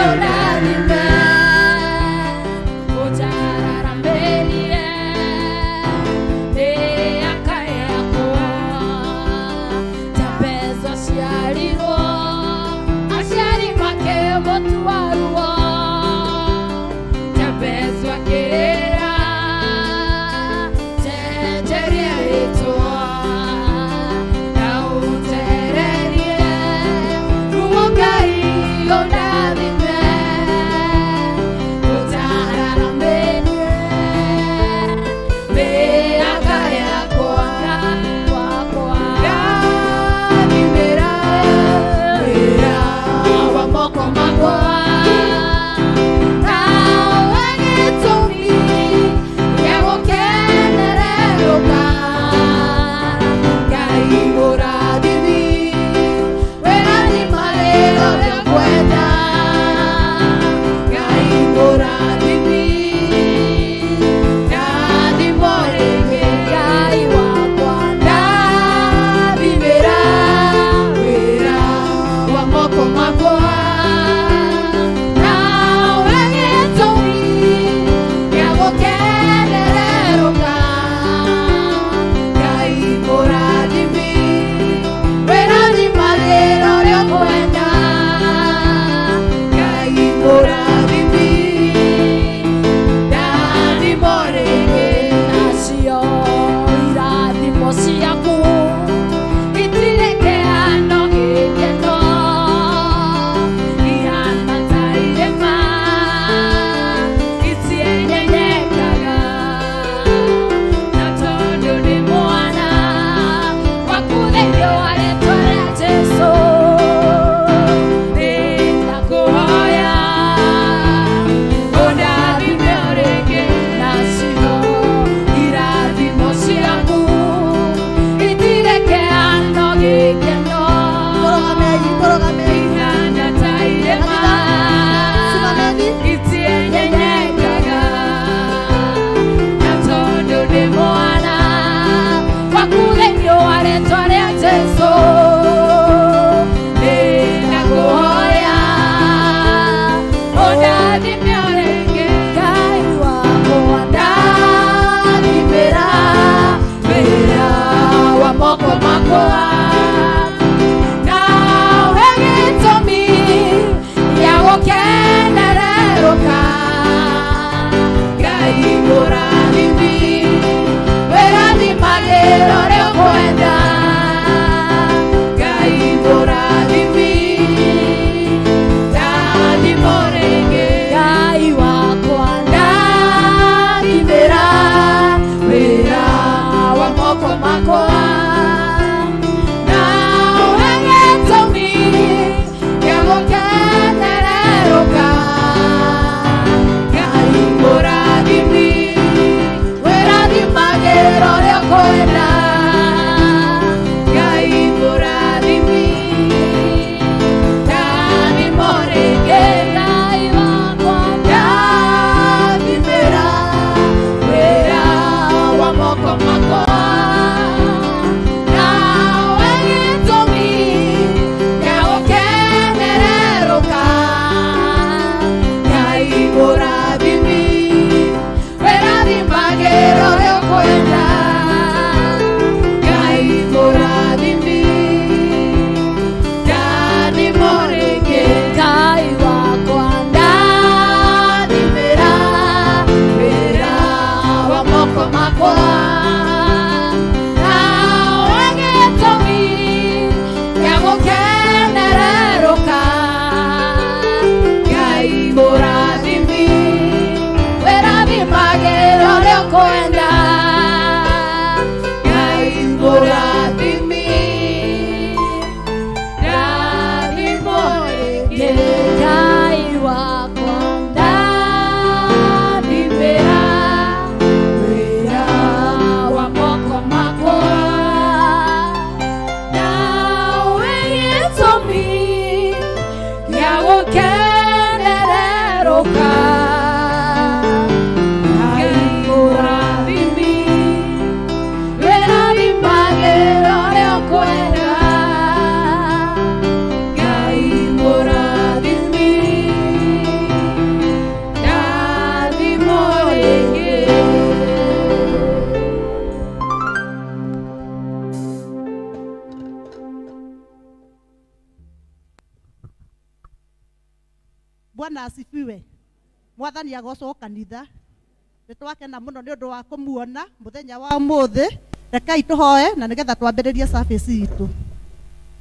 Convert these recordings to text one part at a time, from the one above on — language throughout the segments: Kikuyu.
Ũndathime ũnjararamĩrie mĩaka yakwa. Jabezu aciarirwo aciari makĩmũtua ruo. Jabezu akĩrĩra njenjeria rĩtwa na ũnjehererie ruo. Ngai ũndathime ũnjararamĩrie mĩaka yakwa. Ndathimĩra wĩra wa moko makwa. Nawe gĩtũmi gĩa gũkenererũka. Ngai mũrathimi, wĩrathima rĩrĩa ũrĩa. Ngai mũrathimi, ndathimwo rĩngĩ. Ngai wakwa ndathimĩra wĩra wa moko makwa. Nawe gĩtũmi gĩa gũkenererũka. Ngai mũrathimi, wĩrathima rĩrĩa ũrĩa ũkwenda. Ngai mũrathimi, ndathimwo rĩngĩ. Nacio irathimo ciaku itirĩ kĩhano gĩkeno, ihana ta irĩma itienyenyekaga. Na tondũ ndĩ mwana waku thĩinĩ wa rĩtwa rĩa Jesũ, nĩndakũhoya ũndathime o rĩngĩ. Nacio irathimo ciaku itirĩ kĩhano gĩkeno, Tũrũgamei, tũrũgamei. ihana ta irĩma Simameni. itienyenyekaga. Na tondũ ndĩ mwana waku thĩinĩ wa rĩtwa rĩa Jesũ, nĩndakũhoya ũndathime o rĩngĩ. Ngai wakwa ndathimĩra wĩra wa moko makwa. Nawe gĩtũmi gĩa gũkenererũka. Ngai mũrathimi, wĩrathimagĩra ũrĩa ũkwenda. Ngai mũrathimi, ndathimwo rĩngĩ. Ngai wakwa ndathimĩra wĩra wa moko makwa. Nawe gĩtũmi gĩa gũkenererũka. Ngai mũrathimi, wĩrathimagĩra ũrĩa ũkwenda. Ngai mũrathimi, ndathimwo rĩngĩ. Ngai wakwa ndathimĩra wĩra wa moko makwa. Nawe gĩtũmi gĩa gũkenererũka. Ngai mũrathimi, wĩrathimagĩra ũrĩa ũkwenda. Ngai mũrathimi, ndathimwo rĩngĩ. Ngai wakwa ndathimĩra wĩra wa moko makwa. Nawe gĩtũmi gĩa gũkenererũka. Ngai mũrathimi, wĩrathimagĩra ũrĩa ũkwenda. Ngai mũrathimi, ndathimwo rĩngĩ. Ngai wakwa ndathimĩra wĩra wa moko makwa. Nawe gĩtũmi gĩa gũkenererũka. Ngai mũrathimi, wĩrathimagĩra ũrĩa ũkwenda. Ngai mũrathimi, Bwana asifiwe. Mwathani agocwo kanitha. Nĩ twakena mũno nĩ ũndũ wa kũmuona mũthenya wa ũmũthĩ. Rekei tũhoe na nĩgetha twambĩrĩrie service itũ.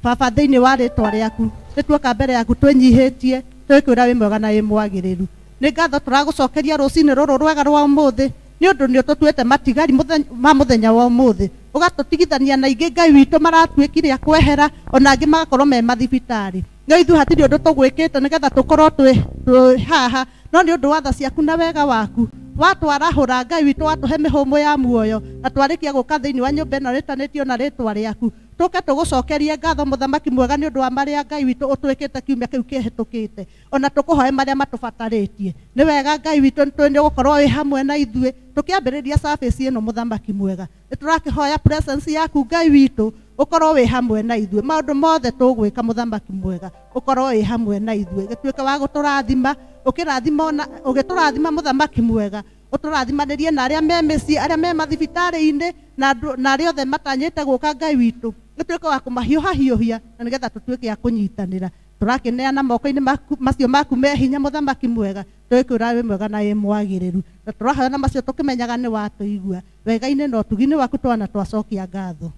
Baba, thĩinĩ wa rĩtwa rĩaku nĩ tuoka mbere yaku twĩnyihĩtie, twĩkwĩra wĩ mwega na wĩ mwagĩrĩru. Nĩ ngatho tũragũcokeria rũcinĩ rũrũ rwega rwa ũmũthĩ nĩ ũndũ nĩ ũtũtuĩte matigari ma mũthenya wa ũmũthĩ, ũgatũtigithania na ingĩ Ngai witũ maratuĩkire a kwehera, ona angĩ magakorwo me mathibitarĩ. No ithuĩ hatirĩ ũndũ tũgwĩkĩte nĩgetha tũkorwo twĩ haha, no nĩ ũndũ wa tha ciaku na wega waku watwarahũra Ngai witũ, watũhe mĩhũmũ ya muoyo, na twarĩkia gũka thĩinĩ wa nyũmba ĩno rĩtanĩtio na rĩtwa rĩaku. Tũke tũgũcokerie ngatho mũthamaki mwega nĩ ũndũ wa marĩa Ngai witũ ũtwĩkĩte kiumia kĩu kĩhĩtũkĩte, ona tũkũhoe marĩa matũbatarĩtie. Nĩ wega Ngai witũ nĩ ũgũkorwo wĩ hamwe na ithuĩ tũkĩambĩrĩria service ĩno mũthamaki mwega. Nĩ tũrakĩhoya presence yaku Ngai witũ ũkorwo wĩ hamwe na ithuĩ maũndũ mothe tũgwĩka mũthamaki mwega, ũkorwo wĩ hamwe na ithuĩ, gĩtuĩke wa gũtũrathima, ũkĩrathima ona ũgĩtũrathima mũthamaki mwega, ũtũrathimanĩrie na arĩa me mĩciĩ, arĩa me mathibitarĩ-inĩ, na arĩa othe matanyĩte gũka Ngai witũ, gĩtuĩke wa kũmahiũhahiũhia na nĩgetha tũtuĩke a kũnyitanĩra. Tũrakĩneana moko-inĩ macio maku me hinya mũthamaki mwega, twĩkwĩra wĩ mwega na wĩ mwagĩrĩru, na tũrahoya na macio tũkĩmenyaga nĩ watũigua. Wega-inĩ na ũtugi-inĩ waku twana twacokia ngatho.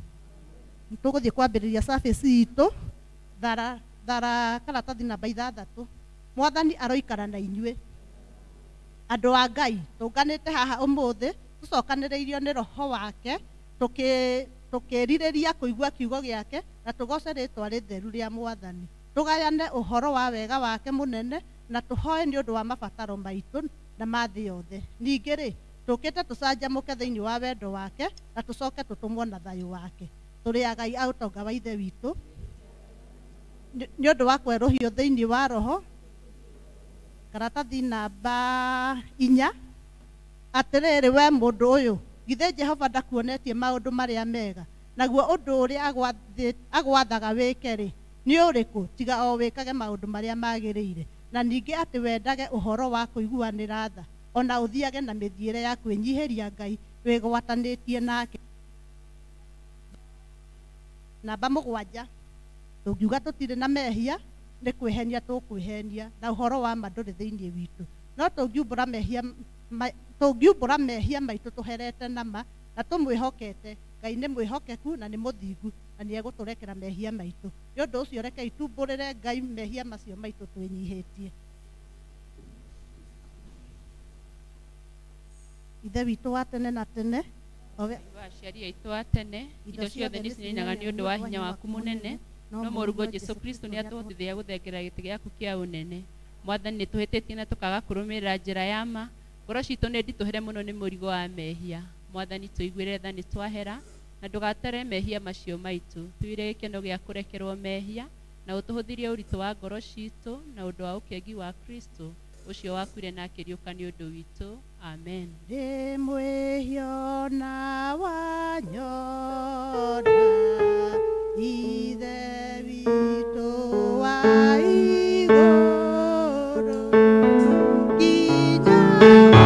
Tũgũthiĩ kwambĩrĩria service itũ thara thara karatathi namba 6. Mwathani aroikara na inyuĩ. Andũ a Ngai tũnganĩte haha ũmũthĩ tũcokanĩrĩirio nĩ roho wake, tũkĩrirĩria kũigua kiugo gĩake na tũgoce rĩtwa rĩtheru rĩa Mwathani. Tũgayane ũhoro wa wega wake mũnene na tũhoe nĩ ũndũ wa mabataro maitũ na ma thĩ yothe. Ningĩ rĩ, tũkĩte tũcanjamũke thĩinĩ wa wendo wake na tũcoke tũtũmwo na thayũ wake. Tũrĩ agai a ũtonga wa Ithe witũ nĩ ũndũ wa kwerũhio thĩinĩ wa roho. Karatathi namba 4. Atĩrĩrĩ we mũndũ ũyũ, githĩ Jehova ndakuonetie maũndũ marĩa mega, naguo ũndũ ũrĩa agwathaga wĩke rĩ nĩ ũrĩkũ, tiga o wĩkage maũndũ marĩa magĩrĩire, na ningĩ atĩ wendage ũhoro wa kũiguanĩra tha, ona ũthiage na mĩthiĩre ya kwĩnyihĩria Ngai wĩgwatanĩtie nake. Namba 7. Tũngiuga tũtirĩ na mehia nĩ kwĩhenia tũkwĩhenia, na ũhoro wa ma ndũrĩ thĩinĩ witũ. No tũngiumbũra mehia maitũ tũherete na ma na tũmwĩhokete, Ngai nĩ mwĩhokeku na nĩ mũthingu na nĩ egũtũrekera mehia maitũ. Nĩ ũndũ ũcio rekei tumbũrĩre Ngai mehia macio maitũ twĩnyihĩtie. Ithe witũ wa tene na tene, aciari aitũ a tene, indo ciothe nĩ cininaga nĩ ũndũ wa hinya waku mũnene, no mũrũguo Jesũ Kristo nĩ atũhotithagia gũthengerera gĩtĩ gĩaku kĩa ũnene. Mwathani, nĩ tũhĩtĩtie na tũkaga kũrũmĩrĩra njĩra ya ma, ngoro citũ nĩ nditũhĩre mũno nĩ mũrigo wa mehia. Mwathani, tũiguĩre tha nĩ twahera, na ndũgatare mehia macio maitũ. Tũire gĩkeno gĩa kũrekerwo mehia, na ũtũhũthĩrie ũritũ wa ngoro citũ na ũndũ wa ũkengi wa Kristo ũcio wakuire na akĩriũka nĩ ũndũ witũ. Amen. Ndĩ mwĩhia na wanyona Ithe witũ wa igũrũ, nginya Thank you.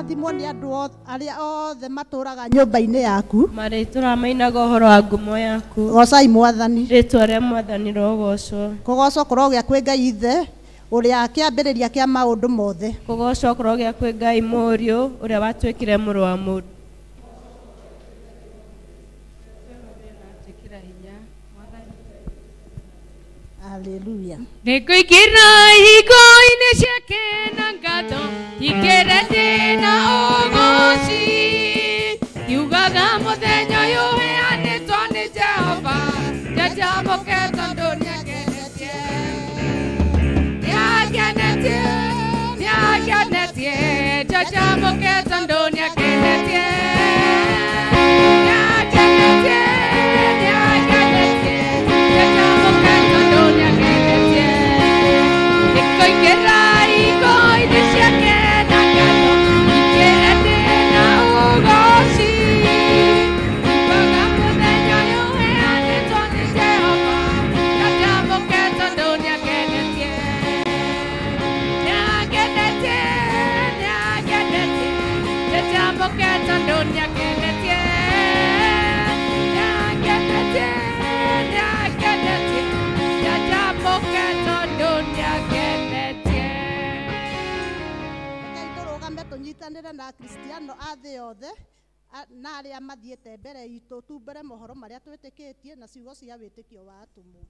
Kũrathimwo nĩ andũ arĩa othe matũũraga nyũmba-inĩ yaku. Marĩtũra mainaga ũhoro wa ngumo yaku. Goocai Mwathani. Rĩĩtwa rĩa Mwathani rĩrogoocwo. Kũgoocwo kũrogĩa kwĩ Ngai Ithe ũrĩa kĩambĩrĩria kĩa maũndũ mothe. Kũgoocwo kũrogĩa kwĩ Ngai Mũriũ ũrĩa watuĩkire mũrũ wa mũndũ. Hallelujah. Nĩngũingĩra ihingo-inĩ ciake na ngatho, ingĩre ndĩ na ũgooci. Kiugaga mũthenya ũyũ ũheanĩtwo nĩ Jehova, njanjamũke tondũ nĩangenetie. Nĩangenetie, nĩangenetie, njanjamũke tondũ nĩangenetie. Nĩangenetie, nĩangenetie, njanjamũke tondũ nĩangenetie. Nĩngũingĩra ihingo-inĩ ciake na ngatho, ingĩre ndĩ na ũgooci. Kiugaga mũthenya ũyũ ũheanĩtwo nĩ Jehova, njanjamũke tondũ nĩangenetie. Nĩangenetie, nĩangenetie, njanjamũke tondũ nĩangenetie. Nĩangenetie, nĩangenetie, njanjamũke tondũ nĩangenetie. Rekei tũrũgame tũnyitanĩre na Akristiano a thĩ yothe na arĩa mathiĩte mbere itũ tumbũre mohoro marĩa twĩtĩkĩtie na ciugo cia wĩtĩkio wa atũmwo.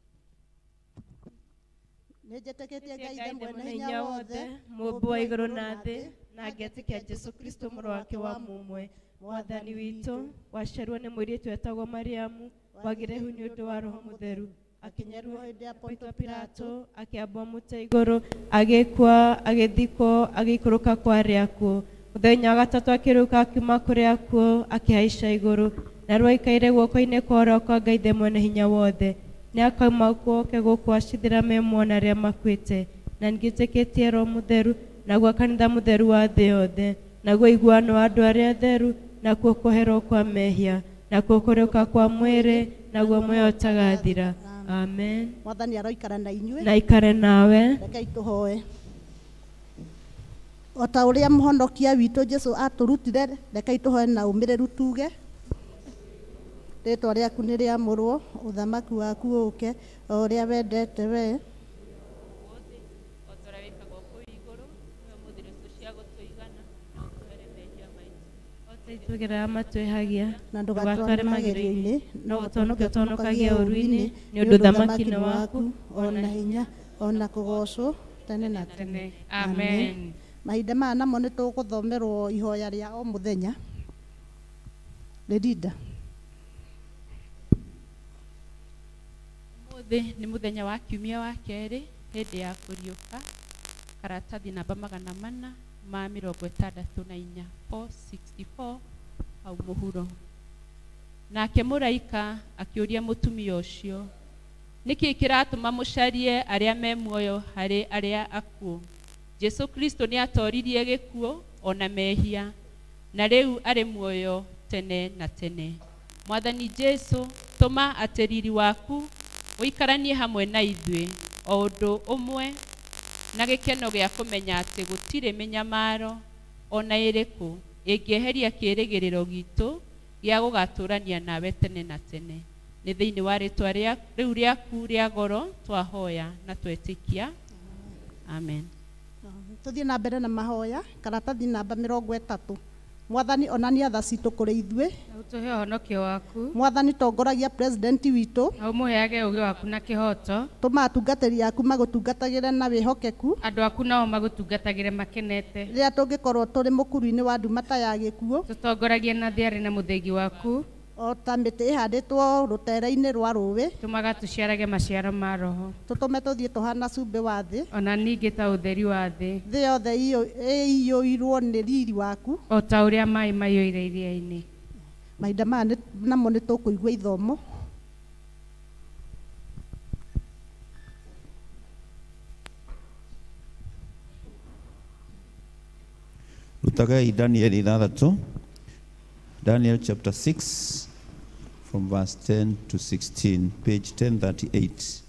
Nĩnjĩtĩkĩtie Ngai Ithe mwene hinya wothe, Mũũmbi wa igũrũ na thĩ, na ngetĩkia Jesũ Kristo mũrũ wake wa mũmwe, Mwathani witũ, waciarirwo nĩ mũirĩtu wetagwo Mariamu, wagĩire ihu nĩ ũndũ wa Roho Mũtheru, akĩnyariirwo hĩndĩ ya Pontio Pilato, akĩambwo mũtĩ igũrũ, agĩkua, agĩthikwo, agĩikũrũka kwa arĩa akuũ. Mũthenya wa gatatũ akĩriũka akiuma kũrĩ akuũ, akĩhaica igũrũ, na rĩu aikaire guoko-inĩ kwa ũrĩo kwa Ngai Ithe mwene hinya wothe. Nĩakauma kuo oke gũkũ acithĩra me muoyo na arĩa makuĩte. Na nĩngĩtĩkĩtie Roho Mũtheru, naguo kanitha mũtheru wa thĩ yothe, naguo ũiguano wa andũ arĩa atheru, nakuo kũherwo kwa mehia, nakuo kũriũka kwa mwĩrĩ, naguo muoyo ũtagathira. Amen. Mwathani aroikara na inyuĩ. Na ikare nawe. Rekei tũhoe. O ta ũrĩa mũhonokia witũ Jesũ atũrutire, rekei tũhoe na ũmĩrĩru tuge. Rĩĩtwa rĩaku nĩ rĩamũrwo, ũthamaki waku ũũke, o ũrĩa wendete we. Ũmũthĩ o ta ũrĩa wĩkagwo kũu igũrũ, tũhe ũmũthĩ irio citũ cia gũtũigana, na ũtũhere mehia maitũ. O ta ithuĩ arĩa matwĩhagia, Na ndũgatware ndũgatware magerio-inĩ, magerio-inĩ, no ũtũhonokie ũtũhonokagie ũũru-inĩ, nĩ ũndũ ũthamaki nĩ waku, o na hinya, o na kũgoocwo tene na tene. Amen. Mahinda maya namo nĩ tũgũthomerwo ihoya rĩa o mũthenya. Rĩrinda. Ũmũthĩ nĩ mũthenya wa kiumia wa kerĩ hĩndĩ ya kũriũka, karatathi namba 464, 464 hau mũhuro. Nake mũraika akĩũria mũtumia ũcio, nĩkĩ kĩratũma mũcarie arĩa me muoyo harĩ arĩa akuũ? Jesũ Kristo nĩatoririe gĩkuũ ona mehia, na rĩu arĩ muoyo tene na tene. Mwathani Jesũ, tũma atĩ riri waku ũikaranie hamwe na ithuĩ o ũndũ ũmwe na gĩkeno gĩa kũmenya atĩ gũtirĩ mĩnyamaro ona ĩrĩkũ ĩngĩeheria kĩĩrĩgĩrĩro gitũ gĩa gũgatũũrania nawe tene na tene. Nĩ thĩinĩ wa rĩĩtwa rĩu rĩaku rĩa goro twahoya na twetĩkia. Amen. Tũthiĩ na mbere na mahoya, karatathi namba 30. Mwathani onania tha citũ kũrĩ ithuĩ. Na ũtũhe ũhonokio waku. Mwathani tongoragia president witũ. Na ũmũheage ũũgĩ waku na kĩhooto. Tũma atungatĩri aku magũtungatagĩre na wĩhokeku. Andũ aku nao magũtungatagĩre makenete. Rĩrĩa tũngĩkorwo tũrĩ mũkuru-inĩ wa nduma ta ya gĩkuũ, Tũtongoragie na thiarĩ na mũthĩgi waku. o ta mĩtĩ ĩhandĩtwo rũtere-inĩ rwa rũĩ, Tũmaga tũciarage maciaro ma Roho. tũtũme tũthiĩ tũhana cumbĩ wa thĩ. Ona ningĩ ta ũtheri wa thĩ. Thĩ yothe ĩiyũirwo nĩ riri waku. O ta ũrĩa maĩ maiyũire iria-inĩ. Mahinda maya namo nĩ tũkũigua ithomo. Rutagai Daniel 6, Daniel chapter 6 from verse 10 to 16, page 1038.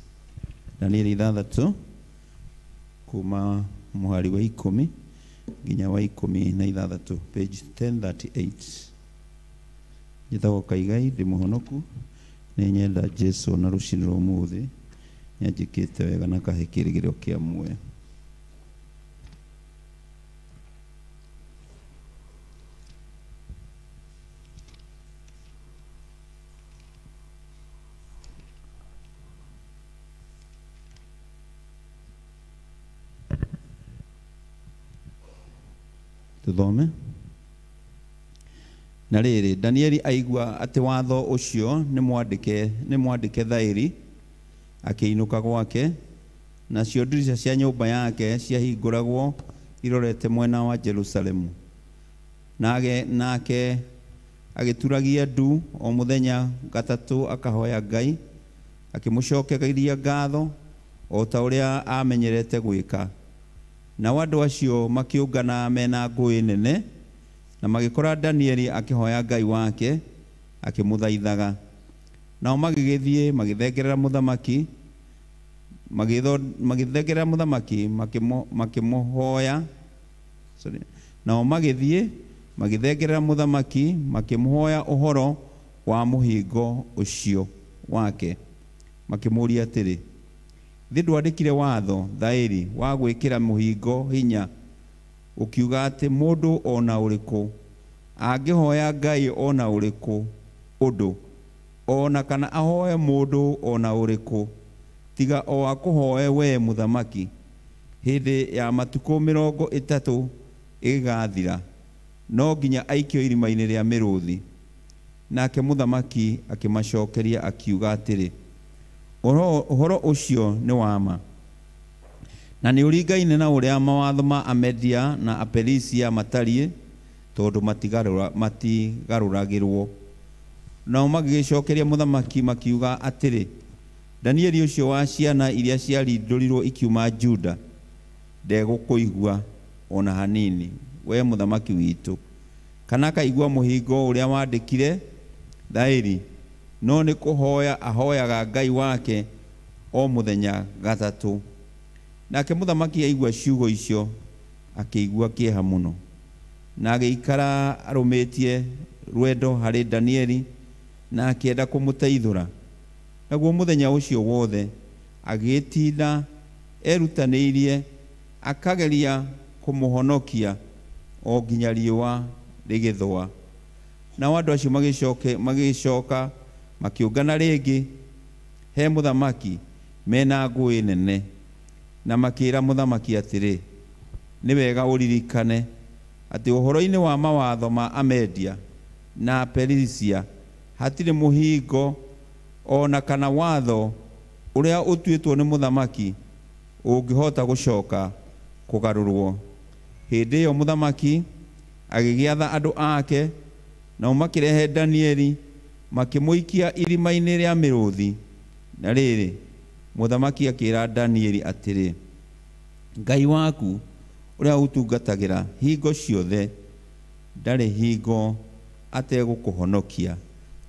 Daniel 6 kuma muhari wa 10 nginya wa 16, page 1038. Njĩtagwo Kaigai, ndĩ mũhonoku, nĩ nyenda Jesu na rũcinĩ rwa ũmũthĩ nĩanjĩkĩte wega na kahe kĩrĩgĩrĩro kĩa muoyo. Tuthome. Na rĩrĩ, Danieli aigua atĩ watho ũcio nĩ mwandĩke thaĩri, akĩinũka gwake, nacio ndirica cia nyũmba yake ciahingũragwo irorete mwena wa Jerusalemu. Nake agĩturagia ndu o mũthenya gatatũ akahoya Ngai, akĩmũcokeria ngatho o ta ũrĩa amenyerete gwĩka. Nao andũ acio makĩũngana mena ngũĩ nene, na magĩkora Danieli akĩhoya Ngai wake akĩmũthaithaga. Nao magĩgĩthiĩ magĩthengerera mũthamaki, magĩthengerera mũthamaki makĩmũhoya. Sorry. Nao magĩthiĩ magĩthengerera mũthamaki makĩmũhoya ũhoro wa mũhingo ũcio wake, makĩmũũria atĩrĩ, thĩ ndwandĩkire watho thaĩri wa gwĩkĩra mũhingo hinya, ũkiuga atĩ mũndũ ona ũrĩkũ angĩhoya Ngai ona ũrĩkũ ũndũ, ona kana ahoe mũndũ ona ũrĩkũ, tiga o akũhoe we mũthamaki, hĩndĩ ya matukũ 30 ĩgĩgathira, no nginya aikio irima-inĩ rĩa mĩrũthi. Nake mũthamaki akĩmacokeria akiuga atĩrĩ, ũhoro ũcio nĩ wa ma, na nĩ ũringaine na ũrĩa mawatho ma Amedia na Aperisia matariĩ, tondũ matigarũragĩrwo. Nao magĩgĩcokeria mũthamaki makiuga atĩrĩ, Danieli ũcio wa ciana iria ciarindũrirwo ikiuma Juda ndegũkũigua ona hanini, we mũthamaki witũ, kana akaigua mũhingo ũrĩa wandĩkire thaĩri, no nĩ kũhoya ahoyaga Ngai wake o mũthenya gatatũ. Nake mũthamaki aigua ciugo icio akĩigua kĩeha mũno, na agĩikara arũmĩtie rwendo harĩ Danieli, na akĩenda kũmũteithũra. Naguo mũthenya ũcio wothe agĩtinda erutanĩirie akageria kũmũhonokia o nginya riũa rĩgĩthũa. Nao andũ acio magĩcoka makĩũngana rĩngĩ he mũthamaki mena ngũĩ nene, na makĩra mũthamaki atĩrĩ, nĩ wega ũririkane atĩ ũhoro-inĩ wa mawatho ma Amedia na Aperisia hatirĩ mũhingo ona kana watho ũrĩa ũtuĩtwo nĩ mũthamaki ũngĩhota gũcoka kũgarũrwo. Hĩndĩ ĩyo mũthamaki agĩgĩatha andũ ake, nao makĩrehe Danieli makĩmũikia irima-inĩ rĩa mĩrũthi. Na rĩrĩ, mũthamaki akĩra Danieli atĩrĩ, Ngai waku ũrĩa ũtungatagĩra hingo ciothe ndarĩ hingo ategũkũhonokia.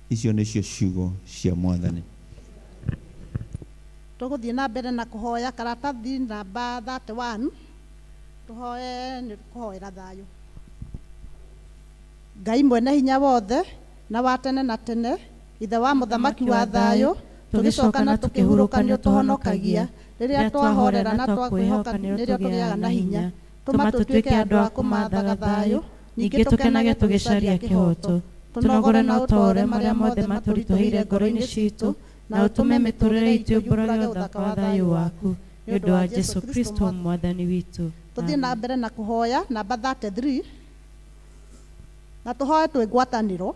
Icio nĩcio ciugo cia Mwathani. Tũgũthiĩ na mbere na kũhoya karatathi namba 31, tũhoe nĩ kũhoera thayũ. Ngai mwene hinya wothe na wa tene na tene, Ithe wa mũthamaki wa thayũ, tũgĩcoka na tũkĩhurũka nĩ ũtũhonokagia, rĩrĩa twahorera na twakwĩhoka nĩrĩo tũgĩaga na hinya. Tũma tũtuĩke andũ a kũmathaga thayũ, ningĩ tũkenage tũgĩcaria kĩhooto. Tũnogore na ũtoore marĩa mothe matũritũhĩire ngoro-inĩ citũ, na ũtũme mĩtũrĩre itũ ĩmbũrage ũthaka wa thayũ waku, nĩ ũndũ wa Jesu Kristo Mwathani witũ. Tũthiĩ na mbere na kũhoya namba 33, na tũhoe twĩ ngwatanĩro.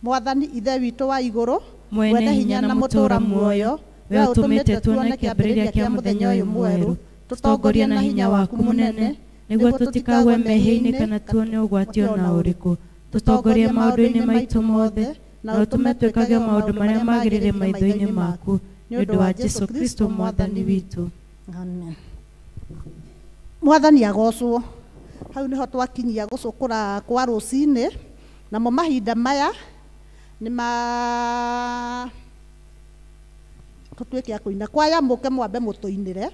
Mwathani Ithe witũ wa igũrũ, mwene hinya na mũtũũra muoyo, we ũtũmĩte tuone kĩambĩrĩria kĩa mũthenya ũyũ mwerũ, tũtongorie na hinya waku mũnene, nĩguo tũtikagwe mehia-inĩ kana tuone ũgwati ona ũrĩkũ. Tũtongorie maũndũ-inĩ maitũ mothe, na ũtũme twĩkage maũndũ marĩa magĩrĩire maitho-inĩ maku, nĩ ũndũ wa Jesu Kristo Mwathani witũ. Amen. Mwathani agocwo. Hau nĩho twakinyia gũcũkũra kwa rũcinĩ, namo mahinda maya nĩ ma tũtuĩke a kũina. Kwaya mũke mwambe mũtũinĩre.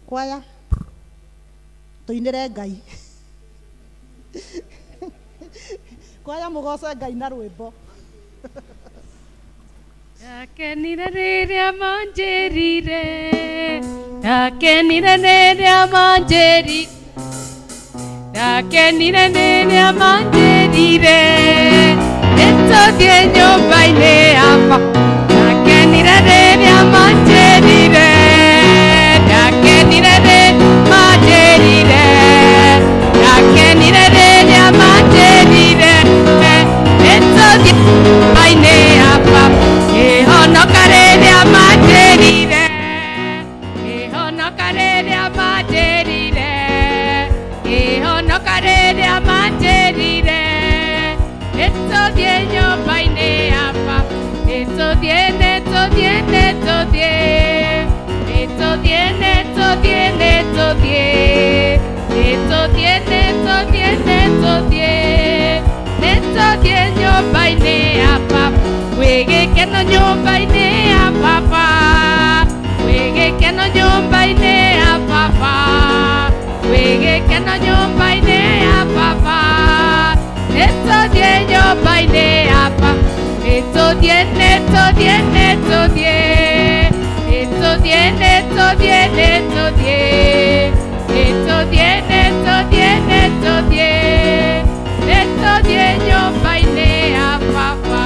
Kwaya. Tũinĩre Ngai. Kwaya mũgoce Ngai na rwĩmbo. Ndakenire rĩrĩa manjĩrire, ndakenire rĩrĩa manjĩrire, ndakenire rĩrĩa manjĩrire, nĩtũthiĩ nyũmba-inĩ ya baba. Ndakenire rĩrĩa manjĩrire, ndakenire rĩrĩa manjĩrire, ndakenire rĩrĩa manjĩrire, nĩtũthiĩ nyũmba-inĩ ya baba. Ngĩhonoka rĩrĩa manjĩrire, ngĩhonoka rĩrĩa manjĩrire, ngĩhonoka rĩrĩa manjĩrire, nĩtũthiĩ nyũmba-inĩ ya baba. Nĩtũthiĩ, nĩtũthiĩ, nĩtũthiĩ, nĩtũthiĩ, nĩtũthiĩ, nĩtũthiĩ, nĩtũthiĩ, nĩtũthiĩ, nĩtũthiĩ, nĩtũthiĩ nyũmba-inĩ ya baba. Gwĩ gĩkeno nyũmba-inĩ ya baba, gwĩ gĩkeno nyũmba-inĩ ya baba, gwĩ gĩkeno nyũmba-inĩ ya baba. Nĩtũthiĩ nyũmba-inĩ ya baba. Nĩtũthiĩ, nĩtũthiĩ, nĩtũthiĩ, nĩtũthiĩ, nĩtũthiĩ, nĩtũthiĩ, nĩtũthiĩ, nĩtũthiĩ, nĩtũthiĩ, nĩtũthiĩ nyũmba-inĩ ya baba.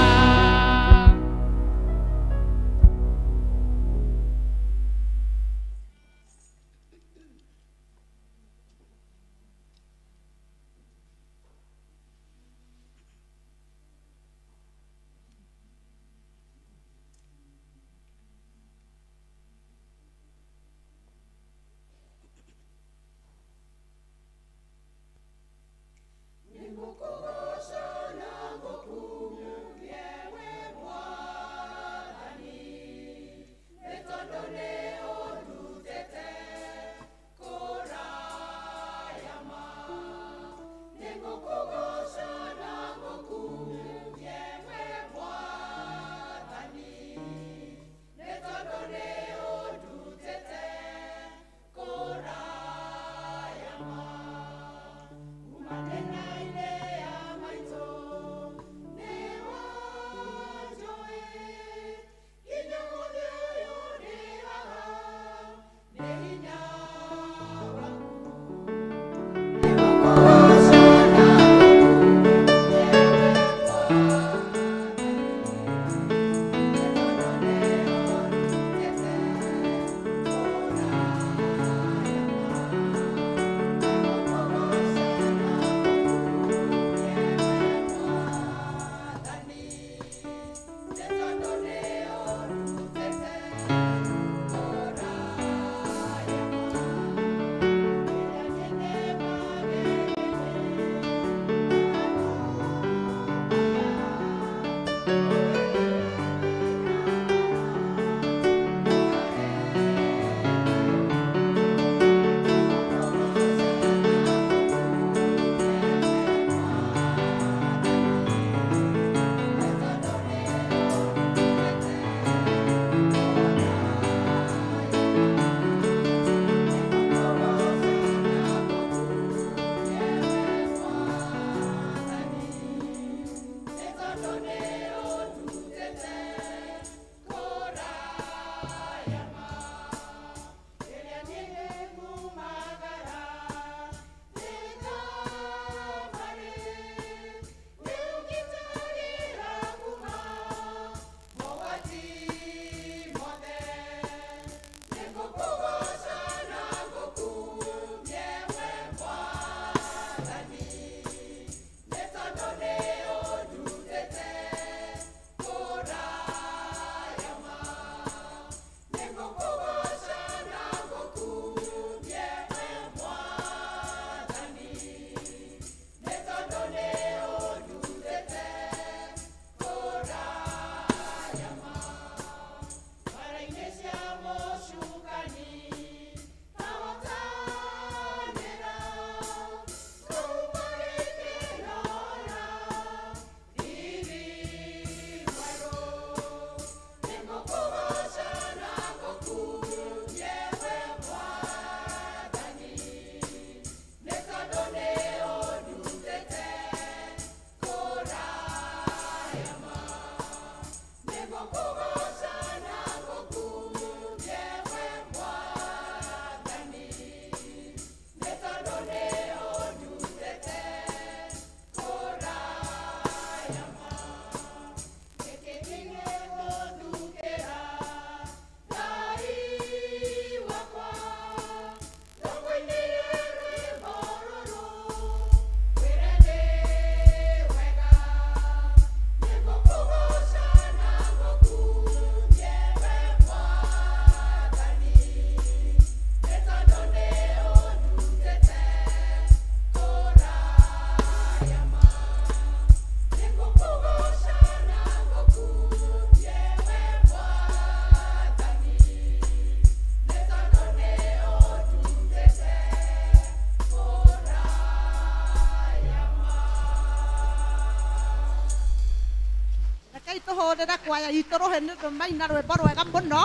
Tũhũrĩre kwaya itũ rũhĩ nĩ ũndũ maina rwĩmbo rwega mũno.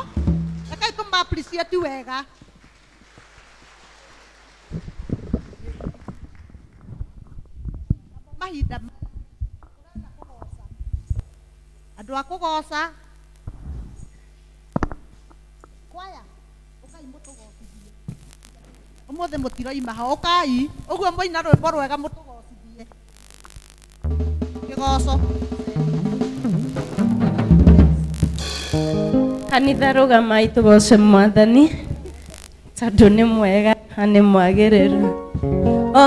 Rekei tũma appreciate wega. Mahinda andũ a kũgoca kwaya ũkai mũtũgocithie ũmũthĩ mũtiroima ho ũkai ũguo mwaina rwĩmbo rwega mũtũgocithie kĩgoco. Kanitha rũgamai tũgoce Mwathani tondũ nĩ mwega na nĩ mwagĩrĩru.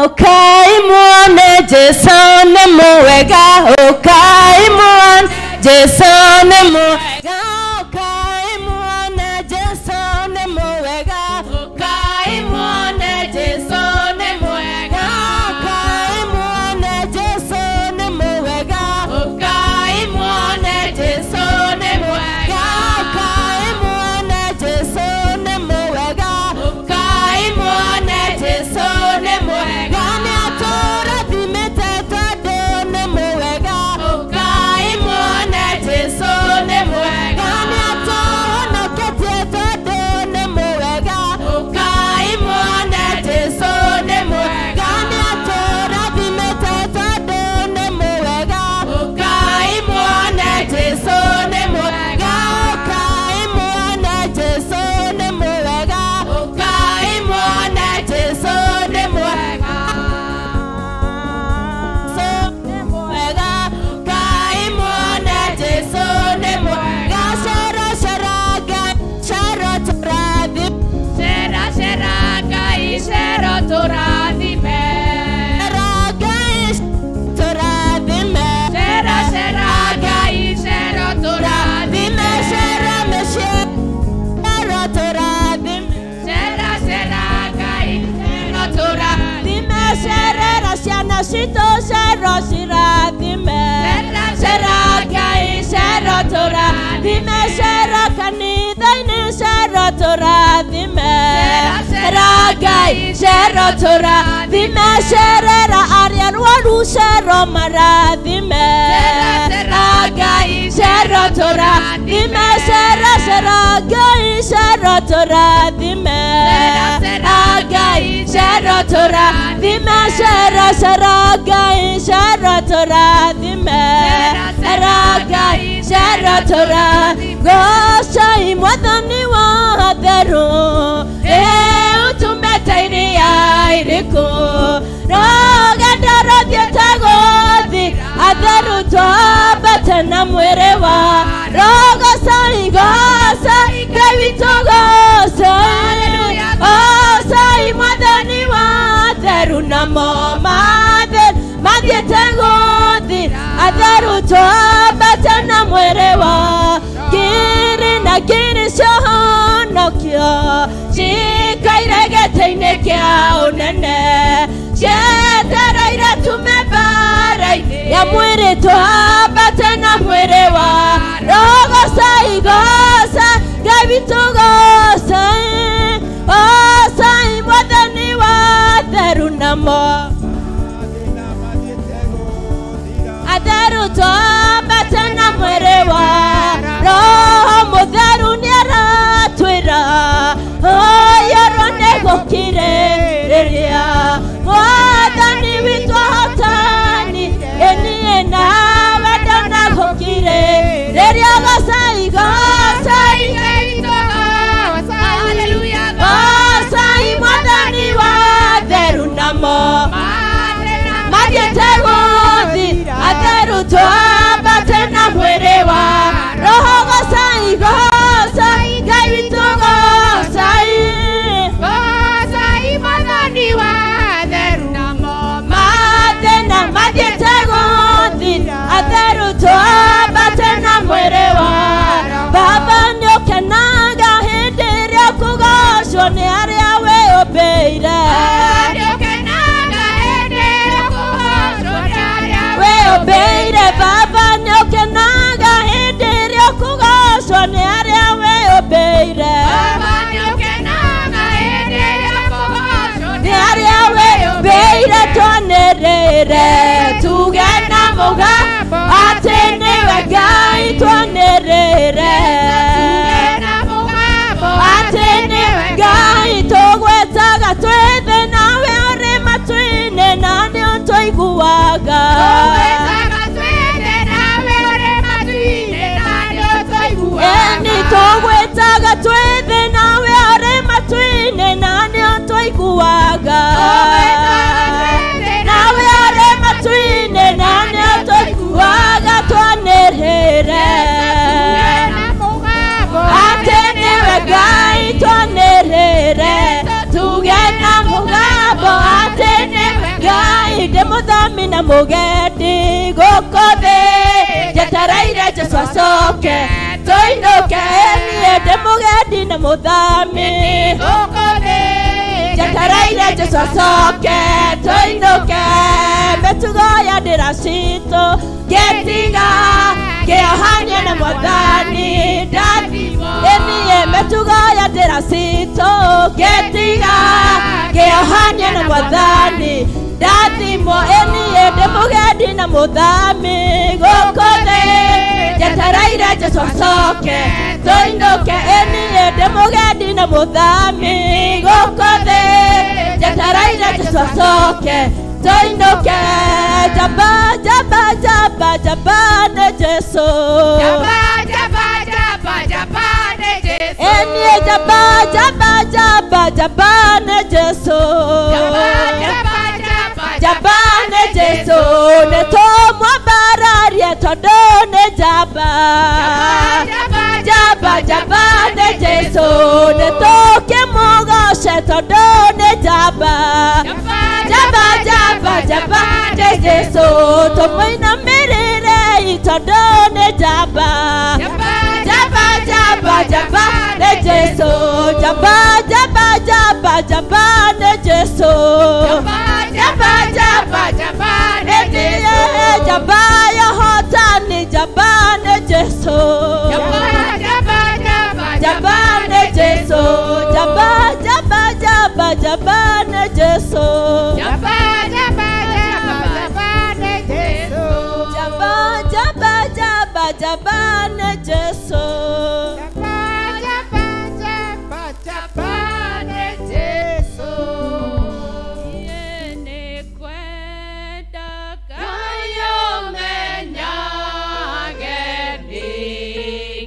Ũkai muone Jesũ nĩ mwega, ũkai muone Jesũ nĩ mwega, ũkai muone Jesũ nĩ mwega, ũkai muone Jesũ nĩ mwega, ũkai muone Jesũ nĩ mwega, ũkai muone Jesũ nĩ mwega, ũkai muone Jesũ nĩ mwega, ũkai muone Jesũ nĩ mwega, nĩatũrathimĩte tondũ nĩ mwega, ũkai muone Jesũ nĩ mwega, nĩatũhonoketie tondũ nĩ mwega, ũkai muone Jesũ nĩ mwega, nĩatũrathimĩte tondũ nĩ mwega, ũkai muone Jesũ nĩ mwega, ũkai muone Jesũ nĩ mwega, ũkai muone Jesũ nĩ mwega, nĩ mwega, ũkai muone Jesũ nĩ mwega, cera cera Ngai cera tũrathime, Cera cera Ngai cera tũrathime, cera Ngai tũrathime, cera cera Ngai cera tũrathime, thime cera mĩciĩ cera tũrathime, cera cera Ngai cera tũrathime, thime cerera ciana citũ cero cirathime, cera cera Ngai cero tũrathime, cera kanitha-inĩ cero tũrathime, cera Ngai cero tũrathime, cerera arĩa arwaru cero marathime, cera Ngai cero tũrathime, cera cera Ngai cero tũrathime, cera Ngai cero tũrathime, cera cera Ngai cero tũrathime, cera Ngai cero tũrathime, gocai Mwathani wa theru ũtumĩte iria irĩkũ rũgendo rũthiĩte gũthi atheru twambate na mwĩrĩ wa rũgocai gocai Ngai witũ gocai gocai Mwathani wa theru namo matheru mathiĩte gũthi atheru twambate na mwĩrĩ wa ngiri na ngiri ciahonokio cikaire gĩtĩ-inĩ kĩa ũnene cietereire tume mbara-inĩ ya mwĩrĩ twambate na mwĩrĩ wa rũgocai gocai Ngai witũ gocai gocai Mwathani wa theru namo atheru twambate na mwĩrĩ wa Roho Mũtheru nĩaratwĩra ũyũrwo nĩ gũkirĩrĩria Mwathani witũ ahotani ĩniĩ nawe ndonagũkirĩrĩria gocai gocai Hallelujah gocai Mwathani wa theru namo mathiĩte gũthi atheru twambate na mwĩrĩ wa Roho gocai gocai Ngai witũ gocai gocai Mwathani wa theru namo mathĩna mathiĩte gũthi atheru twambate na mwĩrĩ wa Baba nĩũkenaga hĩndĩ ĩrĩa kũgocwo nĩ arĩa wĩyũmbĩire nĩũkenaga hĩndĩ ĩrĩa kũgocwo nĩ arĩa wĩyũmbĩire Baba nĩũkenaga hĩndĩ ĩrĩa kũgocwo nĩ arĩa wĩyũmbĩire Baba nĩũkenaga hĩndĩ ĩrĩa kũgocwo nĩ arĩa wĩyũmbĩire twanĩrĩre tuge na mũgambo atĩ nĩwe Ngai twanĩrĩre. na mũgendi gũkũ thĩ njetereire Jesũ acoke tũinũke niĩ ndĩ mũgendi na mũthami gũkũ thĩ njetereire Jesũ acoke tũinũke mĩtugo ya ndĩra citũ ngĩtiga ngĩohania na mwathani niĩ mĩtugo ya ndĩra citũ ngĩtiga ngĩohania na mwathani ndathimwo niĩ ndĩ mũgendi na mũthami gũkũ thĩ njetereire Jesũ acoke tũinũke niĩ ndĩ mũgendi na mũthami gũkũ thĩ njetereire Jesũ acoke tũinũke jaba jaba jaba jaba nĩ Jesũ jaba jaba jaba jaba nĩ Jesũ niĩ jaba jaba jaba jaba nĩ Jesũ jaba jaba jaba jaba nĩ Jesũ nĩ tũmwambararie tondũ nĩ jaba jaba jaba nĩ Jesũ nĩ tũkĩmũgoce tondũ nĩ jaba jaba jaba jaba nĩ Jesũ tũmũinamĩrĩre tondũ nĩ jaba jaba jaba jaba nĩ Jesũ jaba jaba jaba jaba nĩ Jesũ jaba jaba jaba nĩ Jesũ jaba yahotani jaba nĩ Jesũ jaba jaba jaba jaba nĩ Jesũ jaba jaba jaba jaba nĩ Jesũ jaba jaba jaba jaba nĩ Jesũ jaba jaba jaba jaba nĩ Jesũ jaba jaba jaba jaba nĩ Jesũ Niĩ nĩngwenda Ngai ũmenyage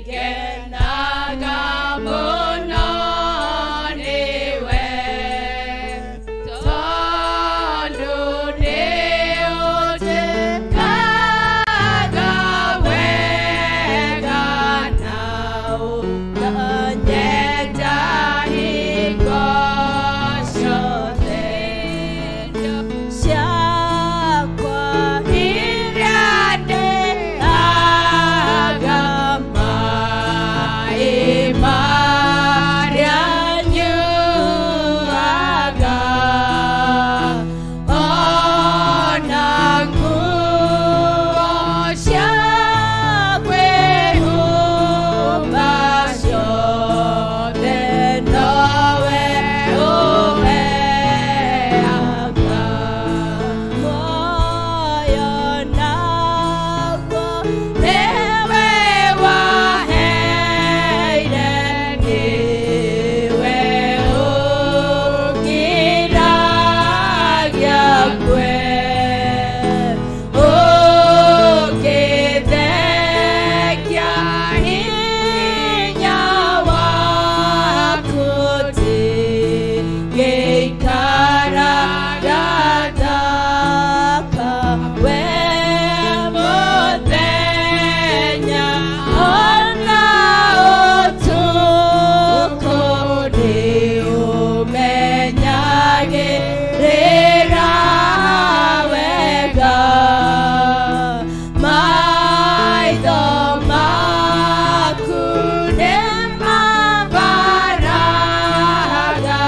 nĩngenaga mũno nĩwe tondũ nĩũnjĩkaga wega na ũkanyenda hingo ciothe ciakwa iria ndĩaga maĩ marĩa nyuaga ona nguo cia kwĩhumba ciothe nowe ũheaga muoyo naguo nĩwe waheire nĩwe ũngiragia kwe ũngĩthekia hinya waku ndingĩikara ndathaka we mũthenya ona ũtukũ nĩũmenyagĩrĩra wega maitho maku nĩmambaraga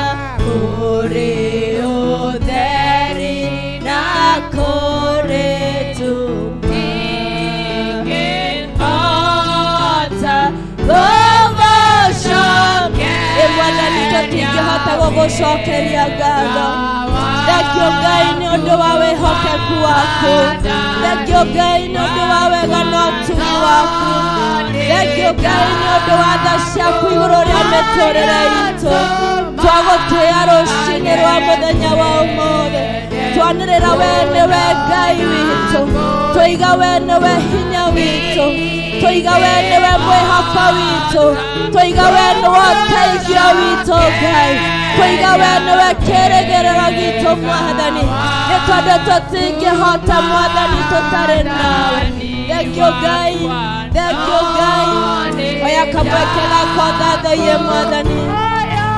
kũrĩ ũtheri na kũrĩ nduma ndingĩhota gũgũcokeria Mwathani tũtingĩhota gũgũcokeria ngatho Thengio Ngai nĩ ũndũ wa wĩhokeku waku Thengio Ngai nĩ ũndũ wa wega na ũtugi waku Thengio Ngai nĩ ũndũ wa tha ciaku igũrũ rĩa mĩtũrĩre itũ Twagũtĩĩa rũcinĩ rwa mũthenya wa ũmũthĩ Twanĩrĩra we nĩwe Ngai witũ Tũiga we nĩwe hinya witũ Tũiga we nĩwe mwĩhoko witũ Tũiga we nĩwe ũteithio witũ Ngai Tũiga we nĩwe kĩĩrĩgĩrĩro gitũ Mwathani nĩ tondũ tũtingĩhota Mwathani tũtarĩ nawe Thengio Ngai Thengio Ngai oya kamweke gakwa thathaiye Mwathani.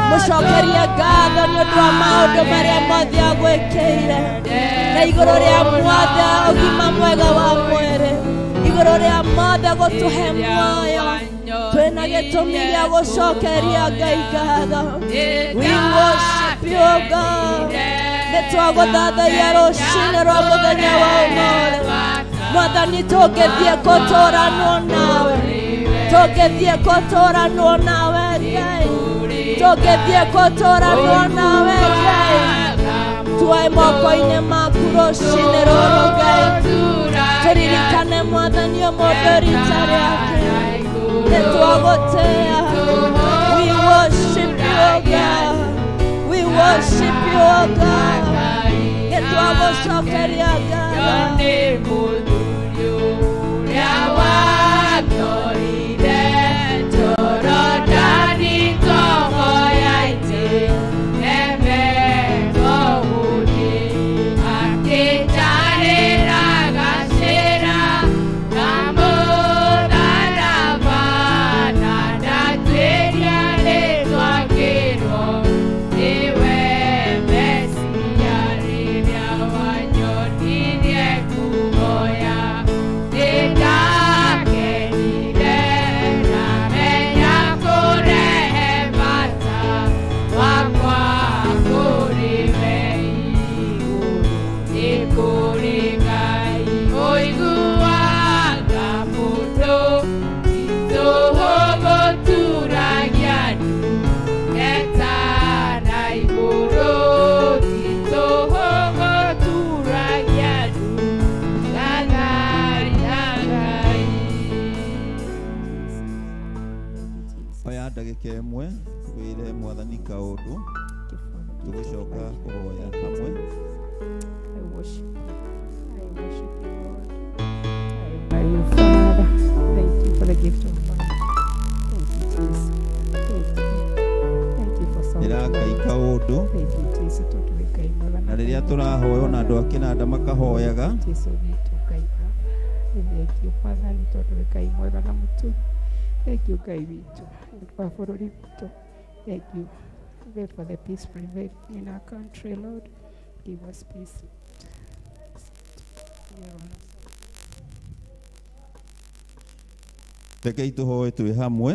Mũcokerie ngatho nĩ ũndũ wa maũndũ marĩa mothe agwĩkĩire. Na igũrũ rĩa mothe ũgima mwega wa mwĩrĩ. Igũrũ rĩa mothe gũtũhe muoyo. Twĩna gĩtũmi gĩa gũcokeria Ngai ngatho. We worship you, God. Nĩ twagũthathaiya rũcinĩ rwa mũthenya wa ũmũthĩ. Mwathani tũngĩthiĩ kũtũranwo nawe. Tũngĩthiĩ kũtũranwo nawe Ngai. Tũngĩthiĩ kũtũranwo nawe Ngai. Tuoe moko-inĩ maku rũcinĩ rũrũ Ngai. Tũririkane Mwathani ũmũthĩ rita rĩake. Nĩ twagũtĩĩa. We worship you, God. We worship you, God. Nĩ twagũcokeria ngatho. Oya ndagĩka ĩmwe wĩre Mwathani kaũndũ tũgĩcoka kũhoya hamwe. I worship you. I worship you, Lord. I honor you, Father. Thank you for the gift of life. Thank you, Jesus. Thank you. Thank you for salvation. Ndĩrakai kaũndũ Thank you, Jesus. Tondũ wĩ Ngai mwega na rĩrĩa tũrahoya ona andũ a kĩnanda makahoyaga. Jesu witũ Ngai Baba. Nĩ thengiũ Mwathani tondũ wĩ Ngai mwega na mũtugi. Thank you, Ngai witũ. Nĩ ũndũ wa bũrũri witũ. Thank you. Pray for the peace prevail in our country, Lord. Give us peace. Rekei tũhoe twĩ hamwe.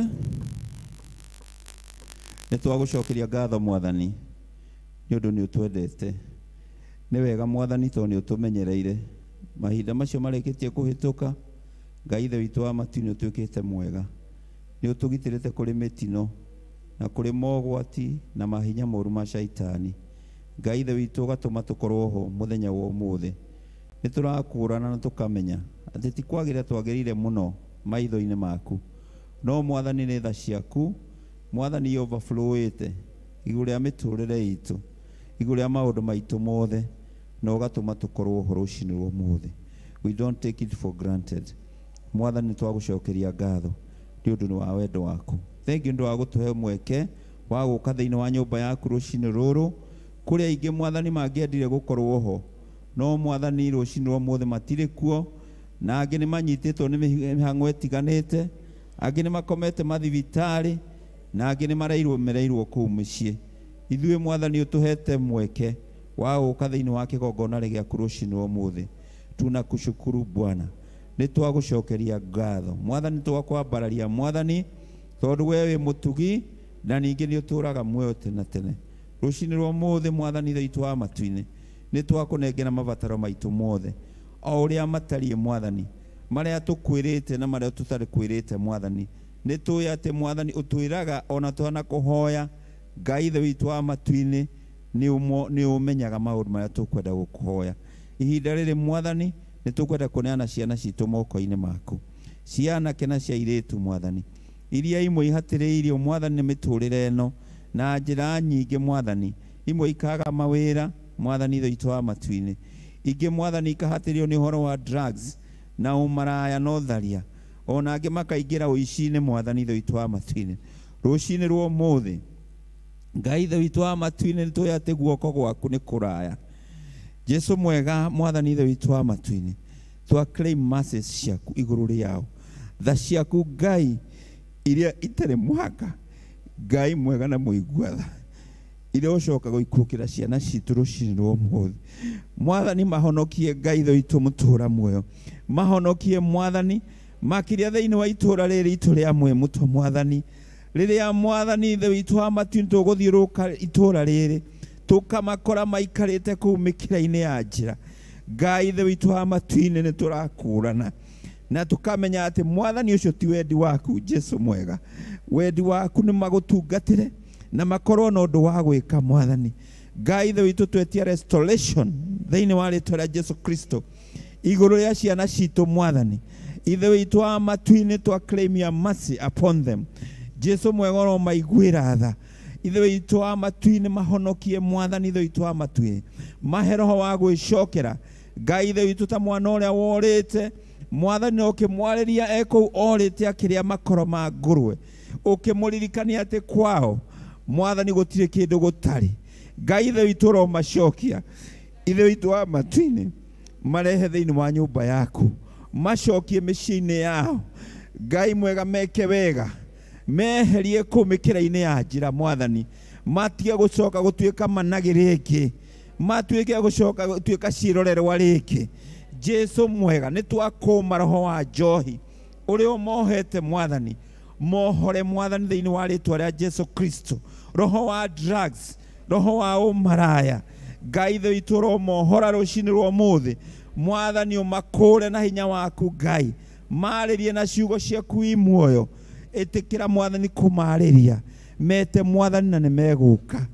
Nĩ twagũcokeria ngatho Mwathani nĩ ũndũ nĩ ũtwendete. Nĩ wega Mwathani tondũ nĩ ũtũmenyereire. Mahinda macio marĩkĩtie kũhĩtũka, Ngai Ithe witũ wa matu nĩ ũtuĩkĩte mwega. Nĩ ũtũgitĩrĩte kũrĩ mĩtino na kũrĩ mogwati na mahinya moru ma shaitani. Ngai Ithe witũ ũgatũma tũkorwo ho mũthenya wa ũmũthĩ. Nĩ tũrakũrana na tũkamenya atĩ ti kwagĩra twagĩrĩire mũno maitho-inĩ maku. No Mwathani nĩ tha ciaku, Mwathani overflowĩte igũrũ rĩa mĩtũrĩre itũ, igũrũ rĩa maũndũ maitũ mothe, na ũgatũma tũkorwo ho rũcinĩ rwa ũmũthĩ. We don't take it for granted. Mwathani nĩ twagũcokeria ngatho nĩ ũndũ wa wendo waku. Thank you nĩ ũndũ wa gũtũhe mweke wa gũka thĩinĩ wa nyũmba yaku rũcinĩ rũrũ. Kũrĩ aingĩ Mwathani mangĩendire gũkorwo ho, no Mwathani rũcinĩ rwa ũmũthĩ matirĩ kuo, na angĩ nĩ manyitĩtwo nĩ mĩhang'o ĩtiganĩte, angĩ nĩ makomete mathibitarĩ, na angĩ nĩ mareirwo mereirwo kũu mĩciĩ. Ithuĩ Mwathani ũtũhete mweke wa gũka thĩinĩ wa kĩgongona gĩaku rũcinĩ rwa ũmũthĩ. Tunakushukuru Bwana. Nĩ twagũcokeria ngatho Mwathani, twakwambararia Mwathani tondũ we wĩ mũtugi na ningĩ nĩ ũtũraga muoyo tene tene. Rũcinĩ rwa ũmũthĩ Mwathani Ithe witũ wa matu-inĩ, nĩ twakũnengera mabataro maitũ mothe o ũrĩa matariĩ Mwathani, marĩa tũkwĩrĩte na marĩa tũtarĩ kwĩrĩte Mwathani. Nĩ tũĩ atĩ Mwathani ũtwĩraga ona twana kũhoya. Ngai Ithe witũ wa matu-inĩ nĩ ũmenyaga maũndũ marĩa tũkwenda gũkũhoya. Ihinda rĩrĩ Mwathani nĩ tũkwenda kũneana ciana citũ moko-inĩ maku, cia anake na cia airĩtu Mwathani, iria imwe ihatĩrĩirio Mwathani nĩ mĩtũrĩre ĩno na njĩra nyingĩ Mwathani, imwe ikaga mawĩra Mwathani Ithe witũ wa matu-inĩ, ingĩ Mwathani ikahatĩrĩrio nĩ ũhoro wa drugs na ũmaraya na ũtharia, ona angĩ makaingĩra ũici-inĩ Mwathani Ithe witũ wa matu-inĩ. Rũcinĩ rwa ũmũthĩ Ngai Ithe witũ wa matu-inĩ nĩ tũĩ atĩ guoko gwaku nĩ kũraya. Jesu mwega Mwathani Ithe witũ wa matu-inĩ, twa claim mercies ciaku igũrũ rĩao, tha ciaku Ngai iria itarĩ mũhaka. Ngai mwega na mũigua tha, Irocoka gũikũrũkĩra ciana citũ rũcinĩ rwa ũmũthĩ. Mwathani mahonokie Ngai ithe witũ mũtũra muoyo. Mahonokie Mwathani makĩria thĩinĩ wa itũra rĩrĩ itũ rĩa Mwĩmũto Mwathani. Rĩrĩa Mwathani ithe witũ wa matu tũgũthiũrũrũka itũra rĩrĩ tũkamakora maikarĩte kũu mĩkĩra-inĩ ya njĩra. Ngai ithe witũ wa matu-inĩ nĩ tũrakũrana na tukamenya atĩ Mwathani ũcio ti wendi waku Jesu mwega. Wendi waku nĩ magũtungatĩre na makorwo na ũndũ wa gwĩka Mwathani. Ngai ithe witũ twetia restoration thĩinĩ wa rĩtwa rĩa Jesu Kristo igũrũ rĩa ciana citũ Mwathani. Ithe witũ wa matu-inĩ twa claim your mercy upon them. Jesu mwega ũromaiguĩra tha. Ithe witũ wa matu-inĩ mahonokie Mwathani ithe witũ wa matu-inĩ. Mahe roho wa gwĩcokera. Ngai ithe witũ ta mwana ũrĩa worĩte Mwathani ũkĩmwarĩria ekũu orĩte akĩrĩa makoro ma ngũrwe. Ũkĩmũririkania atĩ kwao Mwathani gũtirĩ kĩndũ gũtarĩ. Ngai ithe witũ ũromacokia. Ithe witũ wa matu-inĩ marehe thĩinĩ wa nyũmba yaku. Macokie mĩciĩ-inĩ yao. Ngai mwega meke wega. Meherie kũu mĩkĩra-inĩ ya njĩra Mwathani. Matige gũcoka gũtuĩka managĩ rĩngĩ. Matuĩke gũcoka gũtuĩka ciĩrorerwa rĩngĩ. Jesu mwega nĩ twakũma roho wa njohi ũrĩa ũmohete Mwathani. Mohore Mwathani thĩinĩ wa rĩtwa rĩa Jesu Kristo. Roho wa drugs, roho wa ũmaraya. Ngai ithe witũ ũromohora rũcinĩ rwa ũmũthĩ. Mwathani ũmakũre na hinya waku Ngai. Marĩrie na ciugo ciaku i muoyo. Ĩtĩkĩra Mwathani kũmarĩria. Mete Mwathani na nĩmegũka.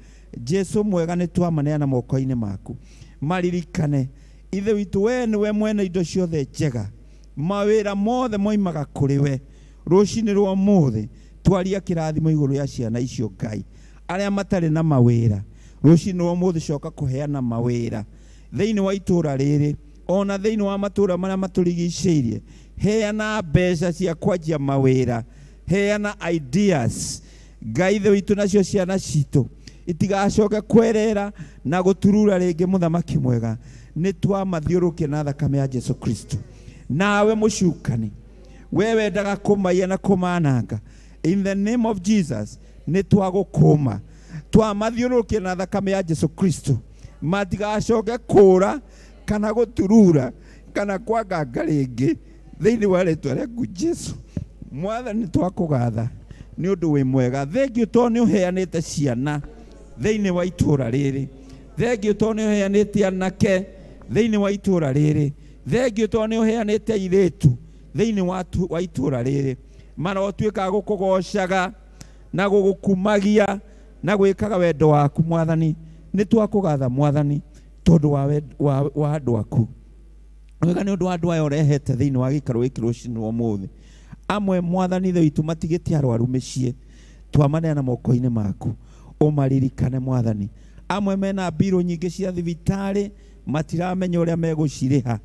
Jesu mwega nĩ twamaneana moko-inĩ maku. Maririkane ithe witũ we nĩwe mwene indo ciothe njega. Mawĩra mothe moimaga kũrĩ we. Rũcinĩ rwa ũmũthĩ twaria kĩrathimo igũrũ rĩa ciana icio Ngai. Arĩa matarĩ na mawĩra rũcinĩ rwa ũmũthĩ coka kũheana mawĩra thĩinĩ wa itũra rĩrĩ ona thĩinĩ wa matũra marĩa matũrigicĩirie. Heana mbeca cia kwanjia mawĩra. Heana ideas. Ngai ithe witũ nacio ciana citũ itigacoke kwerera na gũturura rĩngĩ mũthamaki mwega. Nĩ twamathiũrũrũkia na thakame ya Jesu Kristo. Nawe mũcukani we wendaga kũmaiya na kũmananga, in the name of Jesus nĩ twagũkũma. Twamathiũrũrũkia na thakame ya Jesu Kristo. Matigacoke kũra kana gũturura kana kwanganga rĩngĩ thĩinĩ wa rĩtwa rĩaku Jesu. Mwathani twakũgatha nĩ ũndũ wĩ mwega. Thengiũ tondũ nĩ ũheanĩte ciana thĩinĩ wa itũra rĩrĩ. Thengiũ tondũ nĩ ũheanĩte anake thĩinĩ wa itũra rĩrĩ. Thengiũ tondũ nĩ ũheanĩte airĩtu thĩinĩ wa itũra rĩrĩ. Marotuĩka gũkũgocaga na gũgũkumagia na gwĩkaga wendo waku Mwathani. Nĩ twakũgatha Mwathani tondũ wa andũ aku. Wega nĩ ũndũ wa andũ aya ũrehete thĩinĩ wa gĩikaro gĩkĩ rũcinĩ rwa ũmũthĩ. Amwe Mwathani ithe witũ matigĩte arwaru mĩciĩ, twamaneana moko-inĩ maku. Ũmaririkane Mwathani. Amwe mena mbirũ nyingĩ cia thibitarĩ matiramenya ũrĩa megũcirĩha.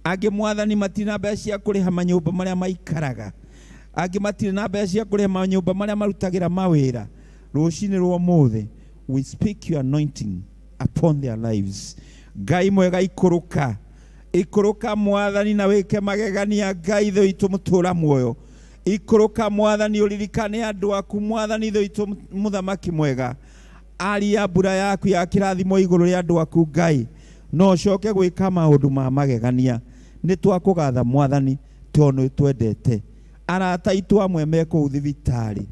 Angĩ Mwathani matirĩ na mbeca cia kũrĩha manyũmba marĩa maikaraga. Angĩ matirĩ na mbeca cia kũrĩha manyũmba marĩa marutagĩra mawĩra. Rũcinĩ rwa ũmũthĩ we speak your anointing upon their lives. Ngai mwega ikũrũka. Ikũrũka Mwathani na wĩke magegania Ngai ithe witũ mũtũra muoyo. Ikũrũka Mwathani ũririkane andũ aku Mwathani ithe witũ mũthamaki mwega. Aria mbura yaku ya kĩrathimo igũrũ rĩa andũ aku Ngai. No ũcoke gwĩka maũndũ ma magegania. Nĩ twakũgatha Mwathani tondũ nĩ twendete. Arata aitũ amwe me kũu thibitarĩ.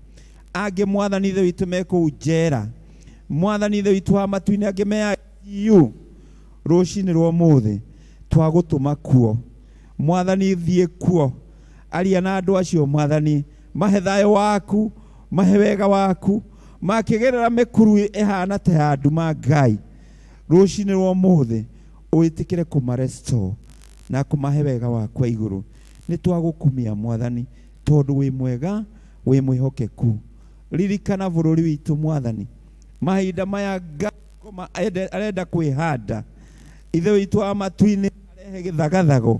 Angĩ Mwathani ithe witũ me kũu njera. Mwathani ithe witũ wa matu-inĩ angĩ me ICU. Rũcinĩ rwa ũmũthĩ twagũtũma kuo. Mwathani thiĩ kuo. Aria na andũ acio Mwathani. Mahe thayũ waku, mahe wega waku. Makĩgerera mĩkuru ĩhana ta ya nduma Ngai. Rũcinĩ rwa ũmũthĩ ũĩtĩkĩre kũmarestore na kũmahe wega waku wa igũrũ. Nĩ twagũkumia Mwathani tondũ wĩ mwega, wĩ mwĩhokeku. Ririkana bũrũri witũ Mwathani. Mahinda maya Ngai arenda kwĩhanda. Ithe witũ wa matu-inĩ arehe gĩthagathago.